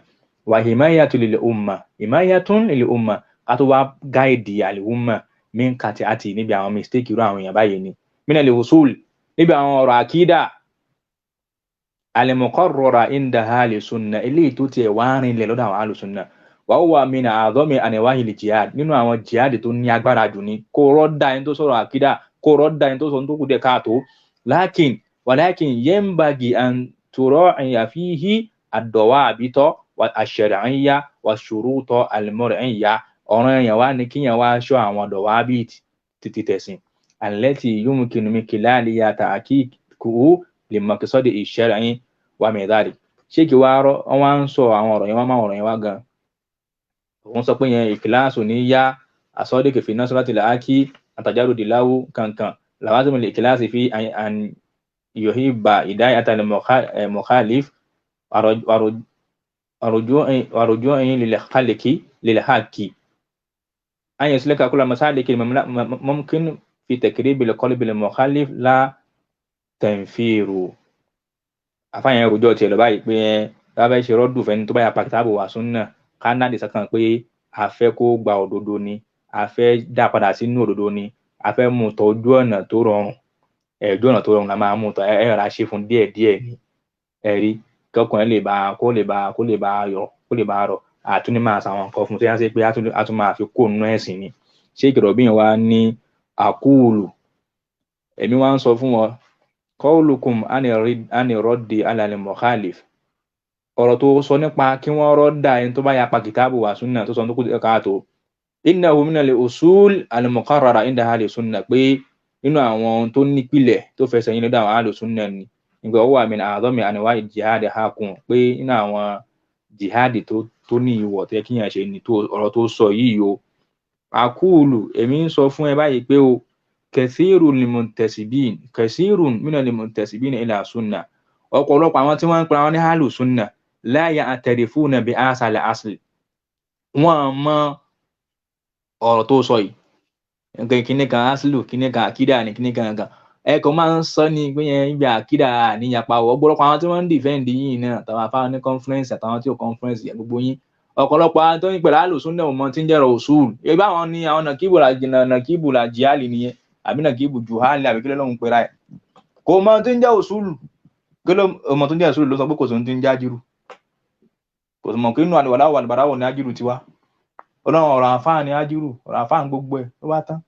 A: Wà himayatun lil umma, himayatun lil umma, ká tó wá gáìdì al umma min kàtí àti níbi àwọn mistake irú àwọn èèyàn báyìí ni min al usul, níbi àwọn ọ̀rọ̀ àkídà al-muqarrara inda ahli sunna, eléyìí tó tiẹ̀ wá rinlẹ̀ lọ́dọ̀ àwọn ahli sunna. Wa huwa min a'zami anwa'il jihad, nínú àwọn jihad tó ní agbára jù ni kó rọ́dà ẹni tó sọ̀rọ̀ àkídà, kó rọ́dà ẹni tó sọ tó kù díẹ̀ káàtó. Lakin walakin yanbaghi an tura'iya fihi ad-dawabita ash-shar'iyya wash-shuruta al-mar'iyya. Ọ̀ràn èèyàn wá ní kíyàn wá ṣọ́ àwọn dawabit títí tẹ̀sìn allati yumkinu min khilaliha tahqiquhu li maqsadi ash-shar'i wa min dhalik. Ṣé kí wá rọ wọn wá ń sọ àwọn ọ̀rọ̀ yẹn, wọ́n máa ọ̀rọ̀ yẹn wá gan. Òun sọ pé yẹn ìkìláàsù ní yá asọ́dẹ̀kẹ̀ fi nasratil haqi àtàjáròdì láwù kankan lawazimul ikhlasi fi an yuhibba hidayatal mukhalif waruju'i lil khaliqi lil haqqi an yaslika kulla masaliki mumkin fi takribil qalbil mukhalif la tanfiru. Àfáàyàn rojọ́ tiẹ̀ lọ báyìí pé ẹ bá fẹ́ ṣe rọ́dù fẹ́ni tó bá yà pàkítàbù wà súnà, ká náà dì sọ́kàn pé a fẹ́ kó gba òdodo ni, a fẹ́ dá padà sínú òdodo ni, a fẹ́ mú tọ ojú ọ̀nà tó rọrùn. Ojú ọ̀nà tó rọrùn la máa mú tọ, ẹ rà ṣe fún díẹ̀ díẹ̀ ni. Ẹ rí kọkàn lè bá kó lè bá kó lè bá yọ kó lè bá rọ, àtúní máa ṣàwọn nǹkan fún tó yá sí pé a tún máa fi kó nínú ẹ̀sìn ni. Sheikh Robin wa ní àkúùlù, èmi wá ń sọ fún wọn qawlukum ani raddi ala al mukhalif, ọ̀rọ̀ tó sọ nípa kí wọ́n rọ́dà ẹni tó bá yapa kìtàbù wà súnà tó sọ tó kù káàtó, innahu min al usul al muqarrara inda ahli sunna, pé nínú àwọn ohun tó nípìlẹ̀ tó fẹsẹ̀ yín lọ́dọ̀ àwọn ahli sunna ni nígbà ó wà min a'zami anwa'i jihad hakun, pé nínú àwọn jihad tó ní ìwọ̀ tó yẹ kí yàn ṣe ni ọ̀rọ̀ tó sọ yìí o. Àkúùlù, èmi ń sọ fún ẹ báyìí pé o kathirun limuntasibin, kathirun minal muntasibin ila sunna, ọ̀pọ̀lọpọ̀ àwọn tí wọ́n ń pera wọn ní ahlu sunna la ya'tarifuna bi asal asl, wọ́n mọ ọ̀rọ̀ tó sọ yìí nǹkan kíní kan aslu kíní kan àkídà ní kíní kan kan ẹ kàn máa ń sọ ní pé yẹn ibi àkídà níyapa wọ. Ọ̀pọ̀lọpọ̀ àwọn tí wọ́n ń dìfẹ́ǹdì yìí náà àtàwọn afáwọn ní conference àtàwọn tí ò conference yẹn gbogbo yín, ọ̀pọ̀lọpọ̀ àwọn tó ń pẹ̀lú ahlu sunna ò mọ tí ń jẹ́rọ usul. Ebi àwọn ni àwọn nàkíbù la jihali nìyẹn àbí nàkíbù juhali àbí kílẹ̀ lóhun pera ẹ̀ kò mọ tí ń jẹ́ usul. Kí ló mọ tó ń jẹ́ usul ló sọ pé kò sí ohun tí ń jẹ́ ájírù, kò sì mọ̀ pé inú àlùwàlá wà àlùbárà wò ní ájírù tiwa. Ọlọ́run ọ̀rọ̀ àǹfààní ní ájírù, ọ̀rọ̀ àǹfààní gbogbo ẹ̀ ló bá tán.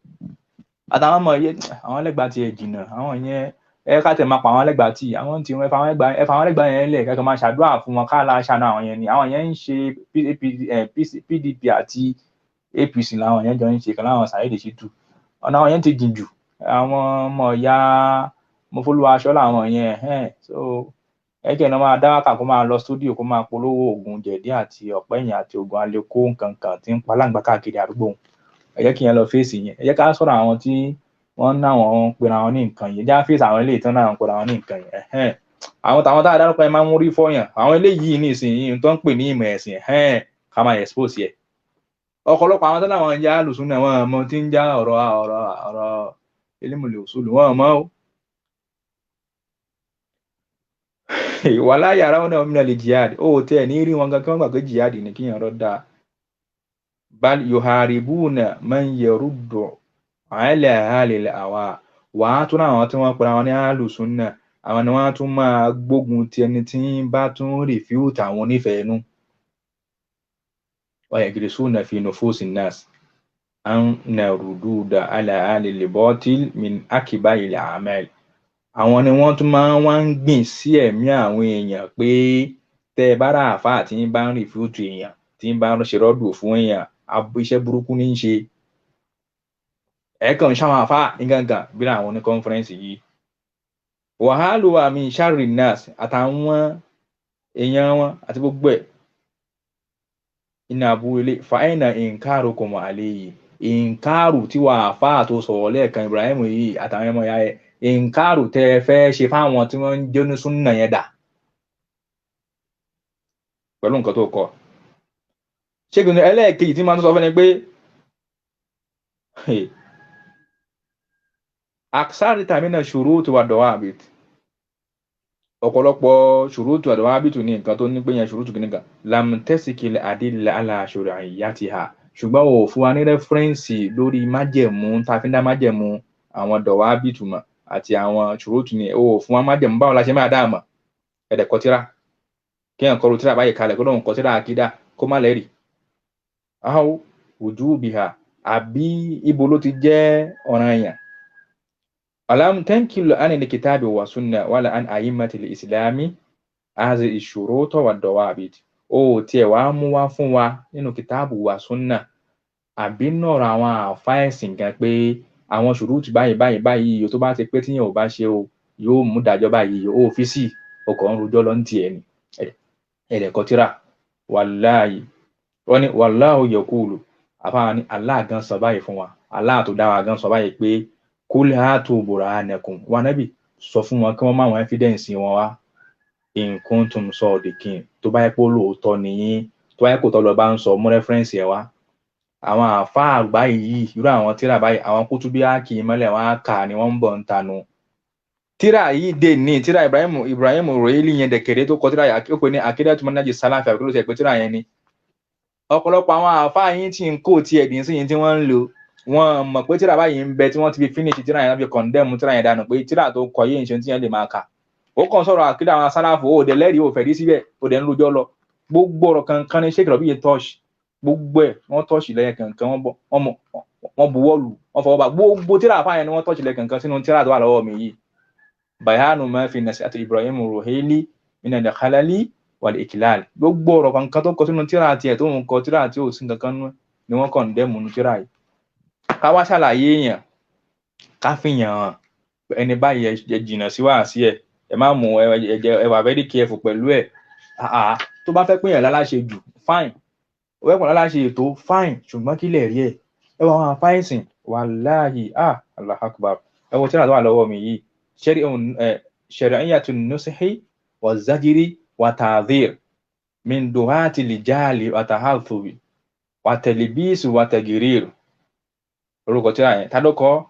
A: Àtàwọn ọmọ yẹn àwọn ẹlẹ́gbàá ti ẹ̀ jìnnà, àwọn yẹn ẹ ká tẹ̀ máa pa àwọn ẹlẹ́gbàá tì, àwọn tí wọn ẹ fa àwọn ẹlẹ́gbàá yẹn lẹ̀ kẹ́kọ̀ọ́ máa ṣàdúrà fún wọn káàlà ṣàánú àwọn yẹn ni. Àwọn yẹn ń ṣe PDP àti APC làwọn yẹn jọ ń ṣe kan láwọn Saheed Shittu. Ọ̀nà àwọn yẹn ti jìn jù, àwọn ọmọ ìyá Mọ́fólúwaṣọ làwọn yẹn. So Ẹ jẹ́ ẹni máa dá wákà kó máa lọ stúdíò kó máa polówó oògùn jẹ̀dí àti ọ̀pẹ̀yìn àti oògùn aleko nǹkan kan tí ń paláǹgbá káàkiri àdúgbò. Ẹ jẹ́ kí yẹn lọ fèsì yẹn. Ẹ jẹ́ ká sọ̀rọ̀ àwọn tí wọ́n ná àwọn pera wọn ní nǹkan yìí. Ẹ jẹ́ ká fèsì àwọn eléyìí tí wọ́n ná àwọn pera wọn ní nǹkan yìí. Ẹ̀hẹ́n. Àwọn tàwọn tá a dárúkọ yẹn máa ń rí fọ́yàn. Àwọn eléyìí ní ìsinyìí tó ń pè ní ìmọ̀ ẹ̀sìn, ẹ̀hẹ́n, ká máa expose yẹ. Ọ̀pọ̀lọpọ̀ àwọn tó láwọn ń já lùsùn náà, wọn mọ tí ń já ọ̀rọ̀ ọ̀rọ̀ ọ̀rọ̀ elémùlè òṣùlù, wọn mọ o. Wàhálà yàrá wọn náà mìíràn lè jihad. Ó tẹ ní rí wọn gan kí wọ́n gbà pé jihad ni kí yẹn rọ́ dáa. Bal yuharibuna man yaruddu ala ahlil hawa. Wàá tún àwọn tí wọ́n pera wọn ní alùsùn náà, àwọn ni wọ́n tún máa gbógun ti ẹni tí ń bá tún refute àwọn onífẹ̀ẹ́ inú. Wa yagrisuna fi nufusi nnas anna rududa ala ahlil batil min akbaril a'mal. Àwọn ni wọ́n tún máa wá ń gbìn sí ẹ̀mí àwọn èèyàn pé tẹ́ ẹ bá rà àáfàá tí ń bá ń refute èèyàn, tí ń bá ń ṣe rọ́dù fún èèyàn, iṣẹ́ burúkú ní í ṣe. Ẹ kàn ń ṣàwọn àáfàá nígàngàn bí àwọn oní kọ́nfẹ́rẹ́nsì yìí. Wàhálù àmì sharri nas, àtàwọn èèyàn wọn àti gbogbo ẹ̀. Iná abúlé fàáyínà inkarukum alayhi. Ìǹkaàrù tí wàá àáfàá tó sọ̀rọ̀ lẹ́ẹ̀kan Ibrahim yìí àtàwọn ọmọ ìyá ẹ̀, ìǹkaàrù tẹ́ ẹ fẹ́ ṣe fáwọn tí wọ́n ń jẹ́ onísúnnà yẹn dà pẹ̀lú nǹkan tó kọ. Ṣégun ẹlẹ́ẹ̀kejì tí màá tún sọ fún ni pé aksarita mina ṣurutu wa dawabit. Ọ̀pọ̀lọpọ̀ ṣurutu wa dawabit ní nǹkan tó ní pé yẹn ṣurutu kìíní kan. Lam tasikil adilla ala shur'iyyatiha. Ṣùgbọ́n ò fún wa ní rẹ́fúrẹ́ǹsì lórí májẹ̀mú tá a fi ń dá májẹ̀mú àwọn dawabit mọ̀ àti àwọn ṣurutu ni ò fún wa májẹ̀mú báwo la ṣe máa dá mọ̀. Ẹ̀dẹ̀ kọ tíra. Kí ẹ̀ ń kọlu tíra báyìí kalẹ̀ kó lóun kọ tíra àkídà kó má lẹ́rìí. Aw wujubiha, àbí ibo ló ti jẹ́ ọ̀ranyàn. Alam tankilu an al-kitabi wa sunna wala an a'immatil islami hazihi shuruta wa dawabit. Ó tiẹ̀ wá mú wá fún wa nínú kìtáàbù wa sunna àbí nọ̀rọ̀ àwọn àáfàá ẹ̀sìn gan pé àwọn ṣùrùtù báyìí báyìí báyìí tó bá ti pé tíyẹn ò bá ṣe o yóò mú dájọ́ báyìí ó fi sí ọkọ̀ ń rojọ́ lọ ń tiẹ̀ ni. Ẹ̀rẹ̀ kọ tíra. Wàláhì. Wọ́n ní wàláhù yaqulu. Àfáà ní Allah gan sọ báyìí fún wa. Allah tó dá wa gan sọ báyìí pé kul hatu burhanakum. Wa nábì sọ fún wọn kí wọ́n má wọn evidence wọn wá. In kuntum sadiqin. Tó bá yẹ pé lóòótọ́ nìyín, tó bá yẹ kó tọ́ lọ bá ń sọ mú reference ẹ̀ wá. Àwọn àáfàá báyìí, irú àwọn tíra báyìí, àwọn kútúbí á kì í mọ́lẹ̀ wọn á kà ni wọ́n ń bọ̀ ń tanu. Tíra yìí dè ní tíra Ibrahim Ruhaili yẹn dẹ̀kẹ̀rẹ́ tó kọ tíra yìí, ó pè ní Aqidatu Manhaji Salafi àbí kí ló ṣe pé tíra yẹn ni. Ọ̀pọ̀lọpọ̀ àwọn àáfàá yín tí ń kó tiẹ̀ dín sí yín tí wọ́n ń lò, wọ́n mọ̀ pé tíra báyìí ń bẹ tí wọ́n ti fi finish tíra yẹn fi condemn tíra yẹn dànù pé tíra tó kọ yìí ń ṣe tí yẹn lè máa kà. Ó kàn sọ̀rọ̀ àkídà àwọn sálàfù, ó dẹ̀ lẹ́rìí, ó fẹ̀rí síbẹ̀, ó dẹ̀ ń rojọ́ lọ. Gbogbo ọ̀rọ̀ kankan ní Sheikh Rabi touch, gbogbo ẹ̀ wọ́n touch lẹ́yìn kankan, wọ́n buwọ́ lù, wọ́n fọwọ́ bá gbogbo tíra àfáà yẹn ni wọ́n touch lẹ́yìn kankan sínú tíra tó wà lọ́wọ́ mi yìí. Bayanu ma fi nasihati Ibrahim Ruhaili min al-khalali wal-iklal. Gbogbo ọ̀rọ̀ kankan tó kọ sínú tíra tiẹ̀ tó ń kọ tíra tí ò sí kankan nú ni wọ́n condemn nínú tíra yìí. Ká wá ṣàlàyé èèyàn, ká fìyàn hàn ẹni báyìí ẹ jìnnà sí wàásí ẹ, ẹ má mú ẹ wà very careful pẹ̀lú ẹ̀. Tó bá fẹ́ pé èèyàn láláṣe jù, fine. Ó fẹ́ pọ̀ láláṣe ètò, fine. Ṣùgbọ́n kí lè rí ẹ̀? Ẹ wọ àwọn àfáìsìn, wàláhì, Allahu Akbar. Ẹ wo tíra tó wà lọ́wọ́ mi yìí. Shari'atu nusihi wa zajiri wa ta'dhir min duhati lijali wa tahathubi wa talbis wa tagrir. Orúkọ tíra yẹn, ta ló kọ?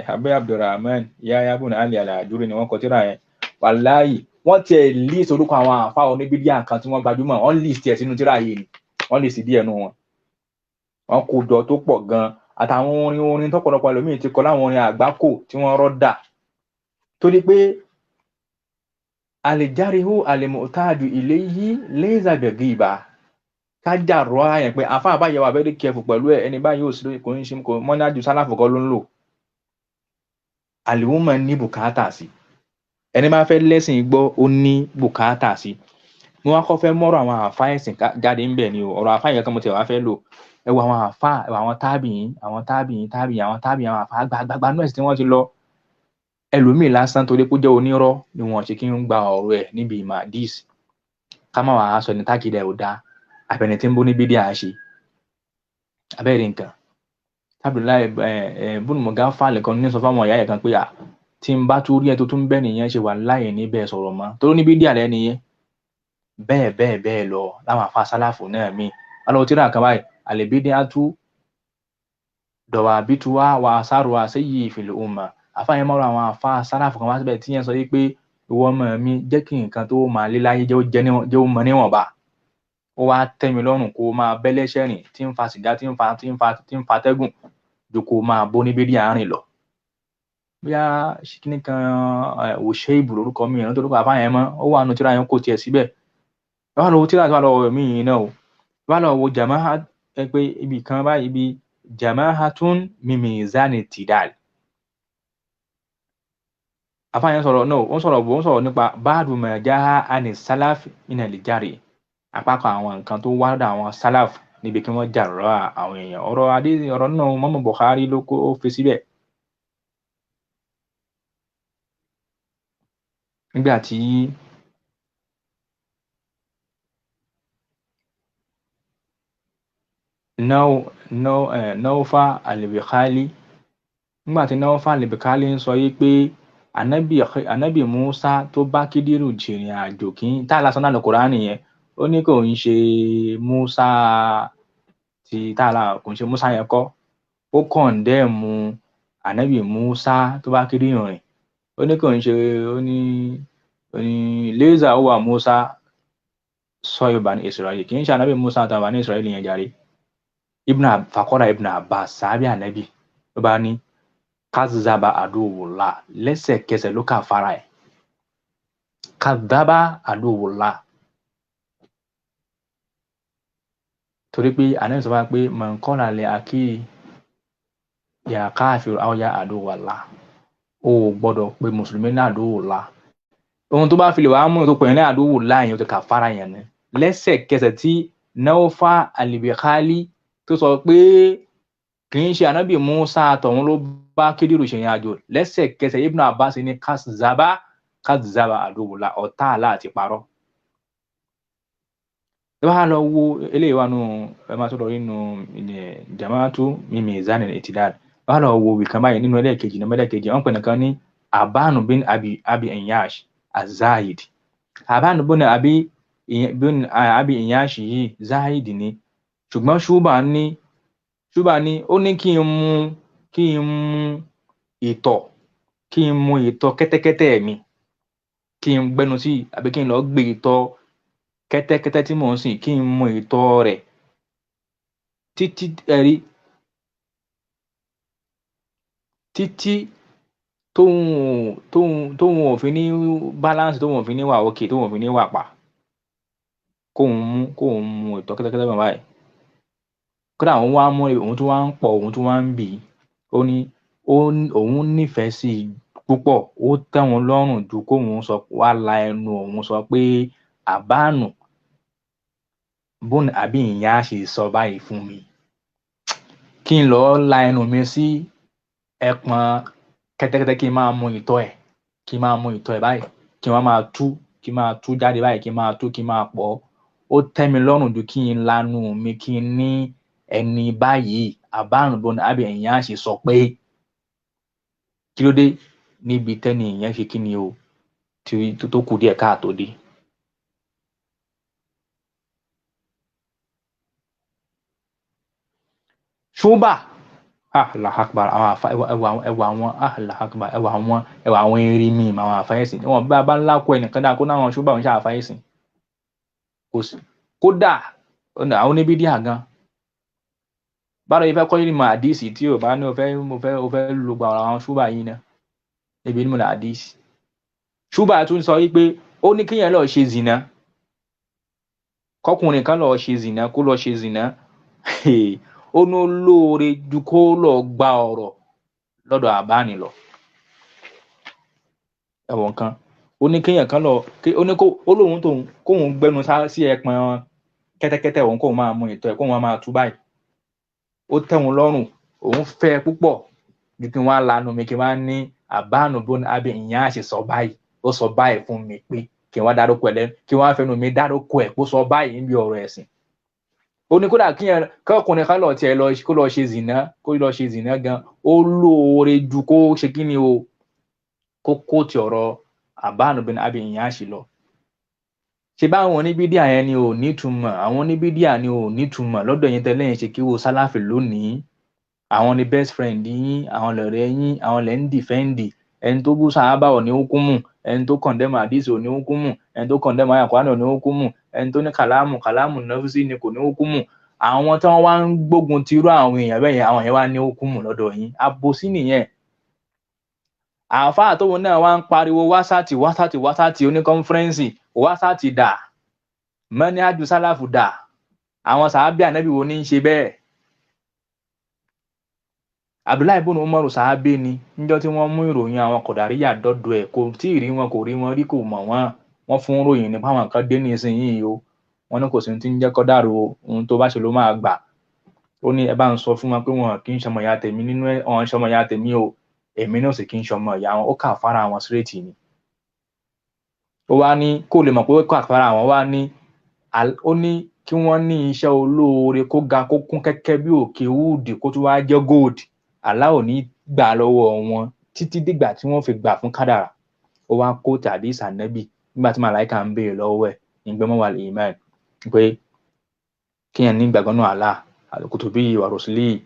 A: Abu Abdulrahman Yahya ibn Ali al-Ajuri ni wọ́n kọ tíra yẹn. Wàláhì, wọ́n tiẹ̀ list orúkọ àwọn àfáà oníbídíà kan tí wọ́n gbajúmọ̀, wọ́n list ẹ̀ sínú tíra yìí ni. Wọ́n list díẹ̀ nú wọn. Wọ́n kó jọ tó pọ̀ gan-an. Àtàwọn orin orin tọ́pọ̀lọpọ̀ ẹlòmíì ti kọ láwọn orin àgbákò tí wọ́n rọ́ dà. Torí pé al-jarhu al-mu'tadu ilayhi laysa bi-ghiba. Ká jàrọ̀ àyàn pé àfáà báyìí wà very careful pẹ̀lú ẹ̀, ẹni báyìí ò sí lórí kò ń ṣe kò mọ́nájú sálàfù kọ́ ló ń lò. Àlùmọ̀ ní bùkátà sí. Ẹni bá fẹ́ lẹ́sìn gbọ́, ó ní bùkátà sí. Mo wá kọ́ fẹ́ mọ́rọ̀ àwọn àfáà ẹ̀sìn jáde ńbẹ̀ ni o. Ọ̀rọ̀ àfáà yẹn kan mo tiẹ̀ wá fẹ́ lò. Ẹ wo àwọn àfáà, ẹ wo àwọn tábìyìn, àwọn tábìyìn, tábìyìn, àwọn tábìyìn, àwọn àfáà gbàgbàgbà nú ẹ̀sìn tí wọ́n ti lọ. Ẹlòmíì lásán torí pé ó jẹ́ onírọ́ ni wọ́n ṣe kí ń gba ọ̀rọ̀ ẹ̀ níbi ìmọ̀ hadith. Ká má wàá sọ ní tákìdá ẹ̀ ò dáa, àbẹ̀ni tí ń bó ní bídíà ṣe. Abẹ́rẹ́ nǹkan. Abdullahi bùnú Mughaffal kan ní sọ fáwọn ìyá ẹ̀ kan pé à tí n bá tún rí ẹ tó tún bẹ́ẹ̀ nìyẹn ṣe wà láyè níbẹ̀ sọ̀rọ̀ mọ́. Torí ní bídíà rẹ nìyẹn. Bẹ́ẹ̀ bẹ́ẹ̀ bẹ́ẹ̀ lọ láwọn àfa sálàfù náà mi. Wọ́n lọ tíra kan báyìí, al-bid'atu dawabituha wa asaruha sayyi fil umma. Àfa yẹn mọ́ra àwọn àfa sálàfù kan wá síbẹ̀ tí yẹn sọ yí pé ìwọ ọmọ mi jẹ́ kí nǹkan tó máa lé láyé jẹ́ ó jẹ́ níwọ̀n, jẹ́ ó mọ níwọ̀nba. Ó wá tẹ́ mi lọ́rùn kó máa bẹ́lẹ́ṣẹ̀ rìn tí ń fa sìgá tí ń fa tí ń fa tí ń fa tẹ́gùn ju kó máa bó ní bídíà rìn lọ. Bóyá ṣìkìní kan òṣè ìbò lórúkọ mi ìrántí orúkọ àfa yẹn mọ́, ó wà nù tíra yẹn kò tiẹ̀ síbẹ̀. Wọ́n lọ wo tíra tó wà lọ́wọ́ mi yìí náà o. Wọ́n lọ wo jamaha ẹ pé ibì kan báyìí ibi jamahatun min mizani tidal. Àfa yẹn sọ̀rọ̀ náà, ó ń sọ̀rọ̀ ó ń sọ̀rọ̀ nípa báàdù majaha ani salaf minal jari. Àpapọ̀ àwọn nǹkan tó wá lọ́dọ̀ àwọn salaf níbi kí wọ́n jàrọ̀ àwọn èèyàn. Ọ̀rọ̀ adé ọ̀rọ̀ náà Imam Bukhari ló kó ó fi síbẹ̀. Nígbà tí Nawfa al-Bikhali, nígbà tí Nawfa al-Bikhali ń sọ yí pé Ànábì Musa tó bá Kídírù jìnrìn àjò kí tá a lásán náà Kùránì yẹn, ó ní kò ń ṣe Musa ti tá a la kò ń ṣe Musa yẹn kọ́. Ó kọ̀ǹdẹ́ẹ̀mù Ànábì Musa tó bá Kídírù rìn. Ó ní kò ń ṣe ó ní Lézà ó wà Musa sọ Bani Israel kì í ṣe Ànábì Musa àtàwọn Bani Israel yẹn jàre. Fakọ́ra Ibn Abbas sàábì Ànábì ló bá ní kazaba aduwullah lẹ́sẹ̀kẹsẹ̀ ló kà fara ẹ̀. Kazaba aduwullah. Torí pé Ànábì sọ fún wa pé man qala li akhi ya kafir aw ya aduwallah. O ò gbọ́dọ̀ pe Mùsùlùmí ní aduwullah. Ohun tó bá fi lè wá mú tó pè ní aduwullah yẹn ó ti kà fara yẹn ni. Lẹ́sẹ̀kẹsẹ̀ tí Nawfa al-Bikhali tó sọ pé kì í ṣe Ànábì Musa àtọ̀hún ló bá Kídírù ṣèrìn àjò, lẹ́sẹ̀kẹsẹ̀ Ibn Abbas ní kazaba aduwullah ọ̀tá àlá àti parọ́. Ẹ bá lọ wo eléyìí wà nù ẹ máa tó lọ nínú Jama'atu min Mizan al-I'tidal. Ẹ bá lọ wo ìkan báyìí nínú ẹlẹ́ẹ̀kejì nínú ẹlẹ́ẹ̀kejì wọ́n pè nìkan ní Abanu bin Abi Iyash Az-Zahid. Abanu bin Abi Iyash yìí Zahid ni. Ṣùgbọ́n Ṣúbà ní ó ní kí n mu ìtọ̀ kí n mu ìtọ̀ kẹ́tẹ́kẹ́tẹ́ mi kí n gbẹnu sí àbí kí n lọ gbé ìtọ̀ kẹ́tẹ́kẹ́tẹ́ tí mò ń sìn kí n mu ìtọ̀ rẹ̀ títí ẹ̀rí títí tóun ò fi ní balance tóun ò fi ní wà òkè tóun ò fi ní wà pa kóun mu ìtọ̀ kẹ́tẹ́kẹ́tẹ́ mi báyìí. Kódà òun wá mú òun tún wá ń pọ̀ òun tún wá ń bì í. Ó ní òun nífẹ̀ẹ́ sí i púpọ̀ ó tẹ́ òun lọ́rùn ju kóun sọ wá la ẹnu òun sọ pé Àbánù bùn àbí ìyá ṣe sọ báyìí fún mi kí n lọ la ẹnu mi sí ẹpọ̀n kẹ́tẹ́kẹ́tẹ́ kí n máa mu ìtọ̀ ẹ̀ kí n máa mu ìtọ̀ ẹ̀ báyìí kí n wá máa tú kí n máa tú jáde báyìí kí n máa tú kí n máa pọ̀ ó tẹ́ mi lọ́rùn ju kí n lanu mi kí n ní ẹni báyìí Àbánù bùn àbí ìyá ṣe sọ pé kí ló dé níbi tẹ́ni ìyẹn ṣe kí ni o tó kù díẹ̀ káàtó dé. Ṣúbà Allahu Akbar àwọn àfa ẹwà àwọn Allahu Akbar ẹwà àwọn erin mi àwọn àfa ẹ̀sìn wọn bá bá ńlá kó ẹnìkan dáa kó náwọn ṣúbà ń ṣe àfa ẹ̀sìn kò sí kódà àwọn oníbídíà gan báwo yìí fẹ́ kọ́ ìmọ̀ àdìsí tí o bá ní o fẹ́ lo gba àwọn ṣúbà yìí náà níbi ìmọ̀ àdìsí. Ṣúbà tún sọ wípé ó ní kéèyàn lọ ṣe zìnà kọkùnrin kan lọ ṣe zìnà kó lọ ṣe zìnà ó ní lóore ju kó lọ gba ọ̀rọ̀ lọ́dọ̀ àbáni lọ. Ẹ̀wọ̀n kan ó ní kéèyàn kan lọ ó ní kó ó lóun tóun kóun gbẹnu sí ẹpọn kẹ́tẹ́kẹ́tẹ́ òun kóun máa mu ìtọ̀ ẹ̀ kóun máa tú báyìí. Ó tẹ́ òun lọ́rùn òun fẹ́ púpọ̀ ju kí wọ́n á lanu mi kí wọ́n á ní Àbánu bóni Abi Iyash sọ báyìí, ó sọ báyìí fún mi pé kí wọ́n dárúkọ ẹ̀ lẹ́nu, kí wọ́n fẹnu mi dárúkọ ẹ̀ kó sọ báyìí níbi ọ̀rọ̀ ẹ̀sìn. Ó ní kódà kí ọkùnrin kan lọ tiẹ̀ lọ kó lọ ṣe zìnà, kó lọ ṣe zìnà gan, ó lóore ju kó ṣe kí ni o, kó kó ti ọ̀rọ̀ Àbánu bin Abi Iyash lọ. Ṣe báwọn oníbídíà yẹn ni ò nítumọ̀, àwọn oníbídíà ni ò nítumọ̀ lọ́dọ̀ yín tẹ́lẹ̀ yẹn ṣe kí wo sálàfì lónìí. Àwọn ni best friend yín, àwọn lọ̀rẹ́ yín, àwọn lẹ́ ń dìfẹ́ǹdì. Ẹni tó bú sàhábà ò ní hukumu, ẹni tó kọ̀ndẹ́mù àdìsí ò ní hukumu, ẹni tó kọ̀ndẹ́mù àyàkúránì ò ní hukumu, ẹni tó ní kàlámù kàlámù nọ́físì ni kò ní hukumu. Àwọn tí wọ́n wá ń gbógun ti irú àwọn èèyàn bẹ́ẹ̀ yẹn, àwọn yẹn wá ní hukumu lọ́dọ̀ yín. Àbòsí nìyẹn. Àáfàá tóun náà wá ń pariwo wásátì wásátì wásátì oníkọ́nfẹ́rẹ́nsì wásátì dà, mọ́ní ájú sálàfù dà, àwọn sàábì ànábì wo ní í ṣe bẹ́ẹ̀? Abdullahi ibn Umaru sàábé ni, níjọ́ tí wọ́n mú ìròyìn àwọn kọ̀dàríyà dọ́dọ̀ ẹ̀, kò tí ì rí wọn, kò rí wọn rí, kò mọ̀ wọ́n. Wọ́n fún ròyìn nípa àwọn kan dé nísìnyí o, wọ́n ní kò sí ohun tí ń jẹ́ kọ́dàrú o, ohun tó bá ṣe ló máa gbà. Ó ní ẹ bá ń sọ fún wọn pé wọn kì í ṣọmọ ìyá tèmi nínú ẹ, wọn ṣọmọ ìyá tèmi o, èmi náà sì kì í ṣọmọ ìyá wọn. Ó kà fara wọn síréètì ni. Ó wá ní kó lè mọ̀ pé ó kà fara wọn, wá ní ó ní kí wọ́n ní iṣẹ́ olóore kó ga kó kún kẹ́kẹ́ bí òkè wúùdì kó tún wá jẹ́ gold, Allah ò ní gbà lọ́wọ́ wọn títí dìgbà tí wọ́n fi gbà fún kádàrà. Ó wá kó tàdí sànẹ́bì nígbà tí màláìka ń béèrè lọ́wọ́ ẹ̀ nígbà mọ́ wà lè ìmọ̀ pé kíyàn ní ìgbàgbọ́ náà Allah kutubi wa rusuli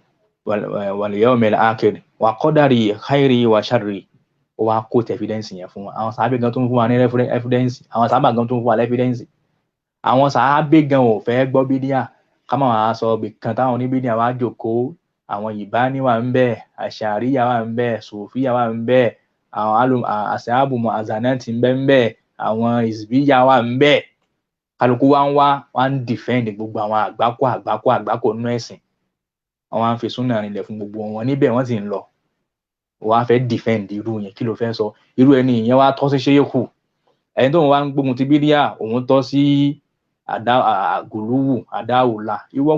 A: wal yawmil akhir wa qadari khairi wa sharri. Ó wá kó tẹ evidence yẹn fún wa. Àwọn sàábé gan tó ń fún wa ní evidence, àwọn sàábà gan tó ń fún wa ní evidence. Àwọn sàábé gan ò fẹ́ gbọ́ bídíà, ká má wàá sọ ibì kan táwọn oníbídíà wá jókòó. Àwọn ìbáni wà ń bẹ, àṣàríyà wà ń bẹ, sòfíà wà ń bẹ, àwọn àṣàbùmọ̀ àzànàtì ń bẹ ń bẹ, àwọn ìsbíyà wà ń bẹ. Kálukú wá ń wá ń defend gbogbo àwọn àgbákò àgbákò àgbákò nínú ẹ̀sìn. Wọ́n wá ń fi súnà rinlẹ̀ fún gbogbo wọn níbẹ̀, wọ́n sì ń lọ. Wọ́n á fẹ́ defend irú yẹn, kí ló fẹ́ sọ? Irú ẹni ìyẹn wá tọ́ sí ṣéyẹ́kù. Ẹni tó ń wá ń gbógun ti bídíà, òun tọ́ sí àgùlùwù àdáwòlà. Ìwọ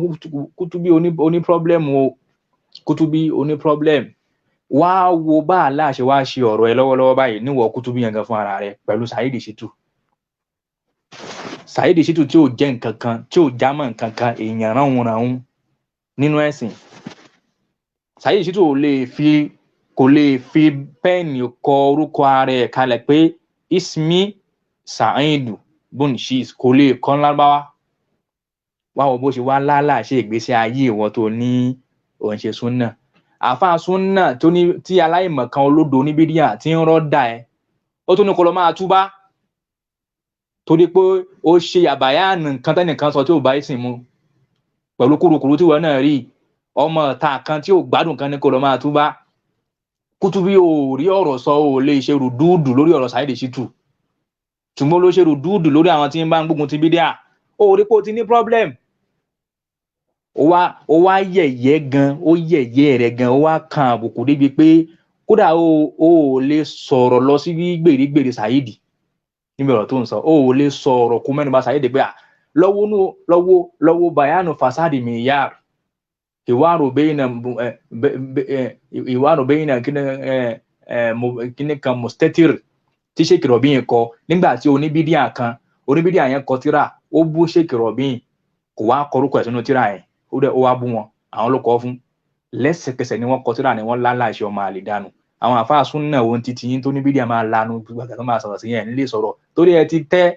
A: Kútúbí oní problem o, Kútúbí oní problem. Wá wo bá Allah ṣe wá ṣe ọ̀rọ̀ ẹ lọ́wọ́lọ́wọ́ báyìí níwọ̀ Kútúbí yẹn gan fún ara rẹ pẹ̀lú Saheed Shittu. Saheed Shittu tí ò jẹ́ nǹkan kan, tí ò jámọ́ nǹkan kan, èèyàn ránhunràhun nínú ẹ̀sìn. Saheed Shittu ò lè fi, kò lè fi pẹ́ẹ̀nì kọ orúkọ ara ẹ̀ kalẹ̀ pé Ismi Saheed bun Shis, kò lè kọ́ ńlábáwá. Wá wo bó ṣe wá lálà ṣe ìgbésí ayé ìwọ tó ní òun ṣe súnà. Àáfàá súnà tó ní tí aláìmọ̀kan olódo oníbídíà tí ń rọ́dà ẹ̀, ó tún ní kó lọ máa túbá torí pé ó ṣe àbáyáànù nǹkan tẹ́nìkan sọ tí ò bá ìsìn mu pẹ̀lú kúrukùru tí wọn náà rí, ọmọ ọ̀tá kan tí ò gbádùn kan ní kó lọ máa túbá. Kútúbí ò rí ọ̀rọ̀ sọ, ò lè ṣe rùdúùdù lórí ọ̀rọ̀ Saheed Shittu, ṣùgbọ́n ló ṣe rùdúùdù lórí àwọn tí ń bá ń gbógun ti bídíà. Ó rí pé ó ti ní problem. Ó wá yẹ̀yẹ́ gan, ó yẹ̀yẹ́ rẹ̀ gan, ó wá kan àbùkù débi pé kódà ó lè sọ̀rọ̀ lọ sí gbèrígbèrí Saheed níbi ọ̀rọ̀ tó ń sọ. Ó lè sọ̀rọ̀ kó mẹ́nu bà Saheed pé lọ́wọ́ bayanu fasadi miyar ìwárò bẹ́yìnà kíní kan mustatir tí Sheikh Rabi kọ nígbà tí oníbídíà kan, oníbídíà yẹn kọ tíra, ó bú Sheikh Rabi, kò wá kọrúkọ ẹ̀ sínú tíra yẹn, ó dẹ̀ ó wá bú wọn, àwọn ló kọ fún. Lẹ́sẹ̀kẹsẹ̀ ni wọ́n kọ tíra ni wọ́n lálà ṣe ọmọ àlè dànù. Àwọn àfáà súnà ohun títí yín tó níbídíà máa lanu gbàgbà tó máa sọ̀rọ̀ sí yẹn nílé sọ̀rọ̀ torí ẹ ti tẹ́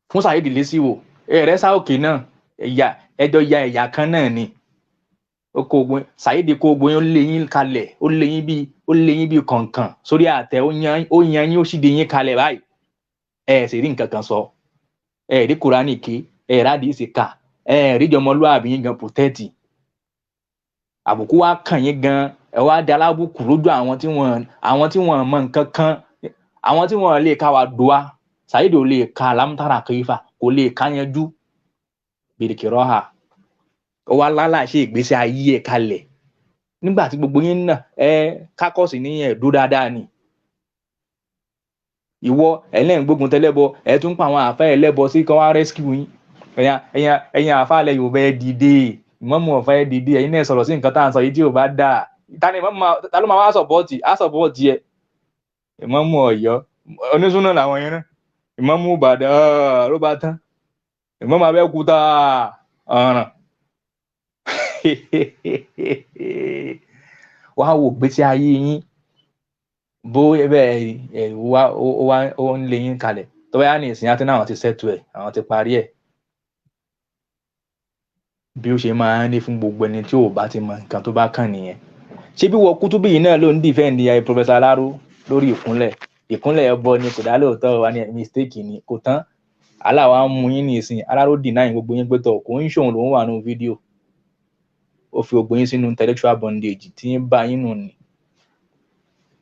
A: fún Saheed lésì wò ẹ̀rẹ́ sáòkè náà, ẹ̀yà ẹjọ́ ya ẹ̀yà kan náà ni. Ó kó ogun Saheed kó ogun yín, ó lé yín kalẹ̀, ó lé yín bíi, ó lé yín bíi kọ̀ǹkàn sórí àtẹ, ó yan yín, ó sì di yín kalẹ̀ báyìí. Ẹ sì rí nǹkan kan sọ, ẹ rí Kùránì ké, ẹ rádìí sì kà, ẹ rí jọmọlúwàbí yín gan protẹ́tì. Àbùkù wá kàn yín gan, ẹ wá di alábùkù lójú àwọn tí wọ́n mọ nǹkan kan, àwọn tí wọ́n lè ka wà dùá. Saheed ò lè ka lámútàrà kìífà, kò lè ka yanjú bìrìkìrọ̀ ha. Ó wá lálà ṣe ìgbésí ayé ẹ̀ kalẹ̀ nígbà tí gbogbo yín náà ẹ kákọ́sì ní ẹ̀dó dáadáa ni. Ìwọ ẹlẹ́yìn gbógun tẹ́lẹ́bọ, ẹ tún pa àwọn àfẹ́ ẹlẹ́bọ sí kan wá rescue yín. Ẹ̀yin àfáà ilẹ̀ Yorùbá ẹ dìde, ìmọ̀mù ọ̀fà ẹ dìde, ẹ̀yin náà sọ̀rọ̀ sí nǹkan tá à ń sọ yìí tí ò bá dáa. Ta ló máa wá sọ̀pọ́ọ̀tì á sọ̀pọ́ọ̀tì ẹ̀? Ìmáàmù Ọ̀yọ́ onísúná làwọn yẹn náà, Ìmáàmù Ìbàdàn ló bá tán, Ìmáàmù Abẹ́òkúta ọ̀ràn. Wàá wò gbèsè ayé yín bó bẹ́ẹ̀ ẹ̀ wá ó ń lé yín kalẹ̀. Tó bá yá ní ìsìn àti náà àwọn ti sẹ́tù ẹ̀, àwọn ti parí ẹ̀. Bí ó ṣe máa ń ní fún gbogbo ẹni tí ò bá ti mọ nǹkan tó bá kàn nìyẹn. Ṣé bí wọ́n Kútúbí yìí náà ló ń dìfẹ́ǹdì ayé Professor Aláró lórí ìkúnlẹ̀? Ìkúnlẹ̀ ẹbọ ni, kò dá lóòótọ́ wa ní mistake ni, kò tán. Aláwa ń mú yín ní ìsìn, Aláró deny gbogbo yín pé tọ̀ kò ń ṣòun lòún wà nínú fídíò. Ó fi gbogbo yín sínú intellectual bondage tí ń bá yín nù ni.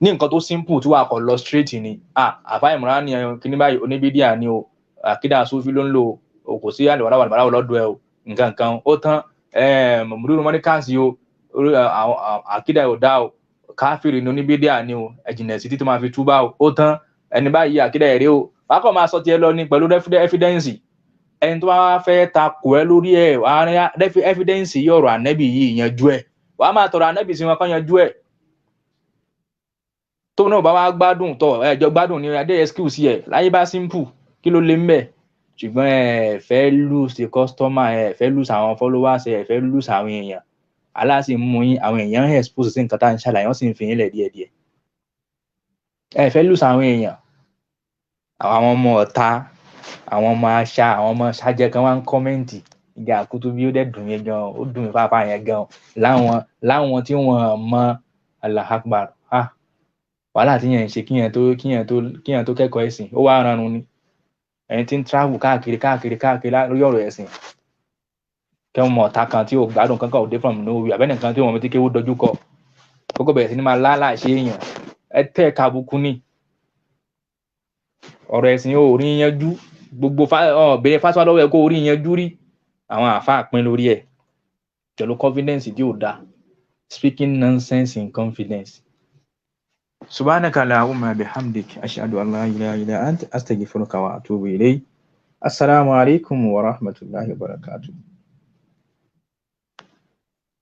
A: Ní nǹkan tó simple tí wàá kọ lọ straight ni, àfáà Ìmọ̀ràn ni kíní báyìí, oníbídíà ni o, àkídà Sufi ló ń lò o, kò sí àlùwàlá wàlúwàlá lọ́dọ̀ ẹ o, nǹkan kan ó tán. Mùdúrú mọ́níkàsì o, àkídà ò dá o, káfíìrì ní oníbídíà ni o, ẹ̀jìnà sí títí máa fi túbà o, ó tán. Ẹni báyìí àkídà ẹ̀rẹ́ o, wàá kàn máa sọ tiẹ̀ lọ ní pẹ̀lú ẹ́fídẹ́ǹsì. Ẹni tó bá fẹ́ takò ẹ lórí ẹ̀, wàá rí ẹ́fídẹ́ǹsì yìí, ọ̀rọ̀ ànẹ́bì yìí yanjú ẹ̀, wàá máa tọrọ ànẹ́bì sí wọn kán yanjú ẹ̀. Tó náà bá wá gbádùn tọ ẹjọ gbádùn ní adé excuse ẹ láyé bá simple, kí ló lè ń bẹ? Ṣùgbọ́n ẹ fẹ́ lose the customer, ẹ fẹ́ lose àwọn followers, ẹ fẹ́ lose àwọn èèyàn. Aláàsì ń mú yín, àwọn èèyàn ń expose sí nǹkan tá à ń ṣàlàyé, wọ́n sì ń fi yín lẹ̀ díẹ̀díẹ̀. Ẹ fẹ́ lose àwọn èèyàn, àwọn ọmọ ọ̀ta, àwọn ọmọ àṣà, àwọn ọmọ ṣájẹ kan wá ń comment ìgbà Kútúbí, ó dẹ̀ dùn mí gan, ó dùn mí fáfá yẹn gan, láwọn tí wọ́n mọ Allahu Akbar. Ah, wàhálà tí yẹn ń ṣe kíyẹn tó kẹ́kọ̀ọ́ ẹ̀sìn, ó wá rọrùn ni. Ẹni tí ń travel káàkiri káàkiri káàkiri lórí ọ̀rọ̀ ẹ̀sìn, kí wọ́n mọ ọ̀tá kan tí ò gbádùn kankan ò dé from nowhere, àbẹ́nìkan tí wọ́n ti kéwú dojú kọ, kókó bẹ̀rẹ̀ sí ní máa lálà ṣe èèyàn, ẹ tẹ́ ẹ̀ka àbùkù ni. Ọ̀rọ̀ ẹ̀sìn ò rí yanjú, gbogbo bèrè fásitì lọ́wọ́ ẹ kó rí yanjú rí. Àwọn àáfàá pín lórí ẹ̀ pẹ̀lú confidence tí ò dáa, speaking nonsense in confidence. Subhanaka allahumma bihamdik, ashhadu an la ilaha illa ant, astaghfiruka wa atubu ilayk. Assalamu alaikum wa rahmatullahi wa barakatuh.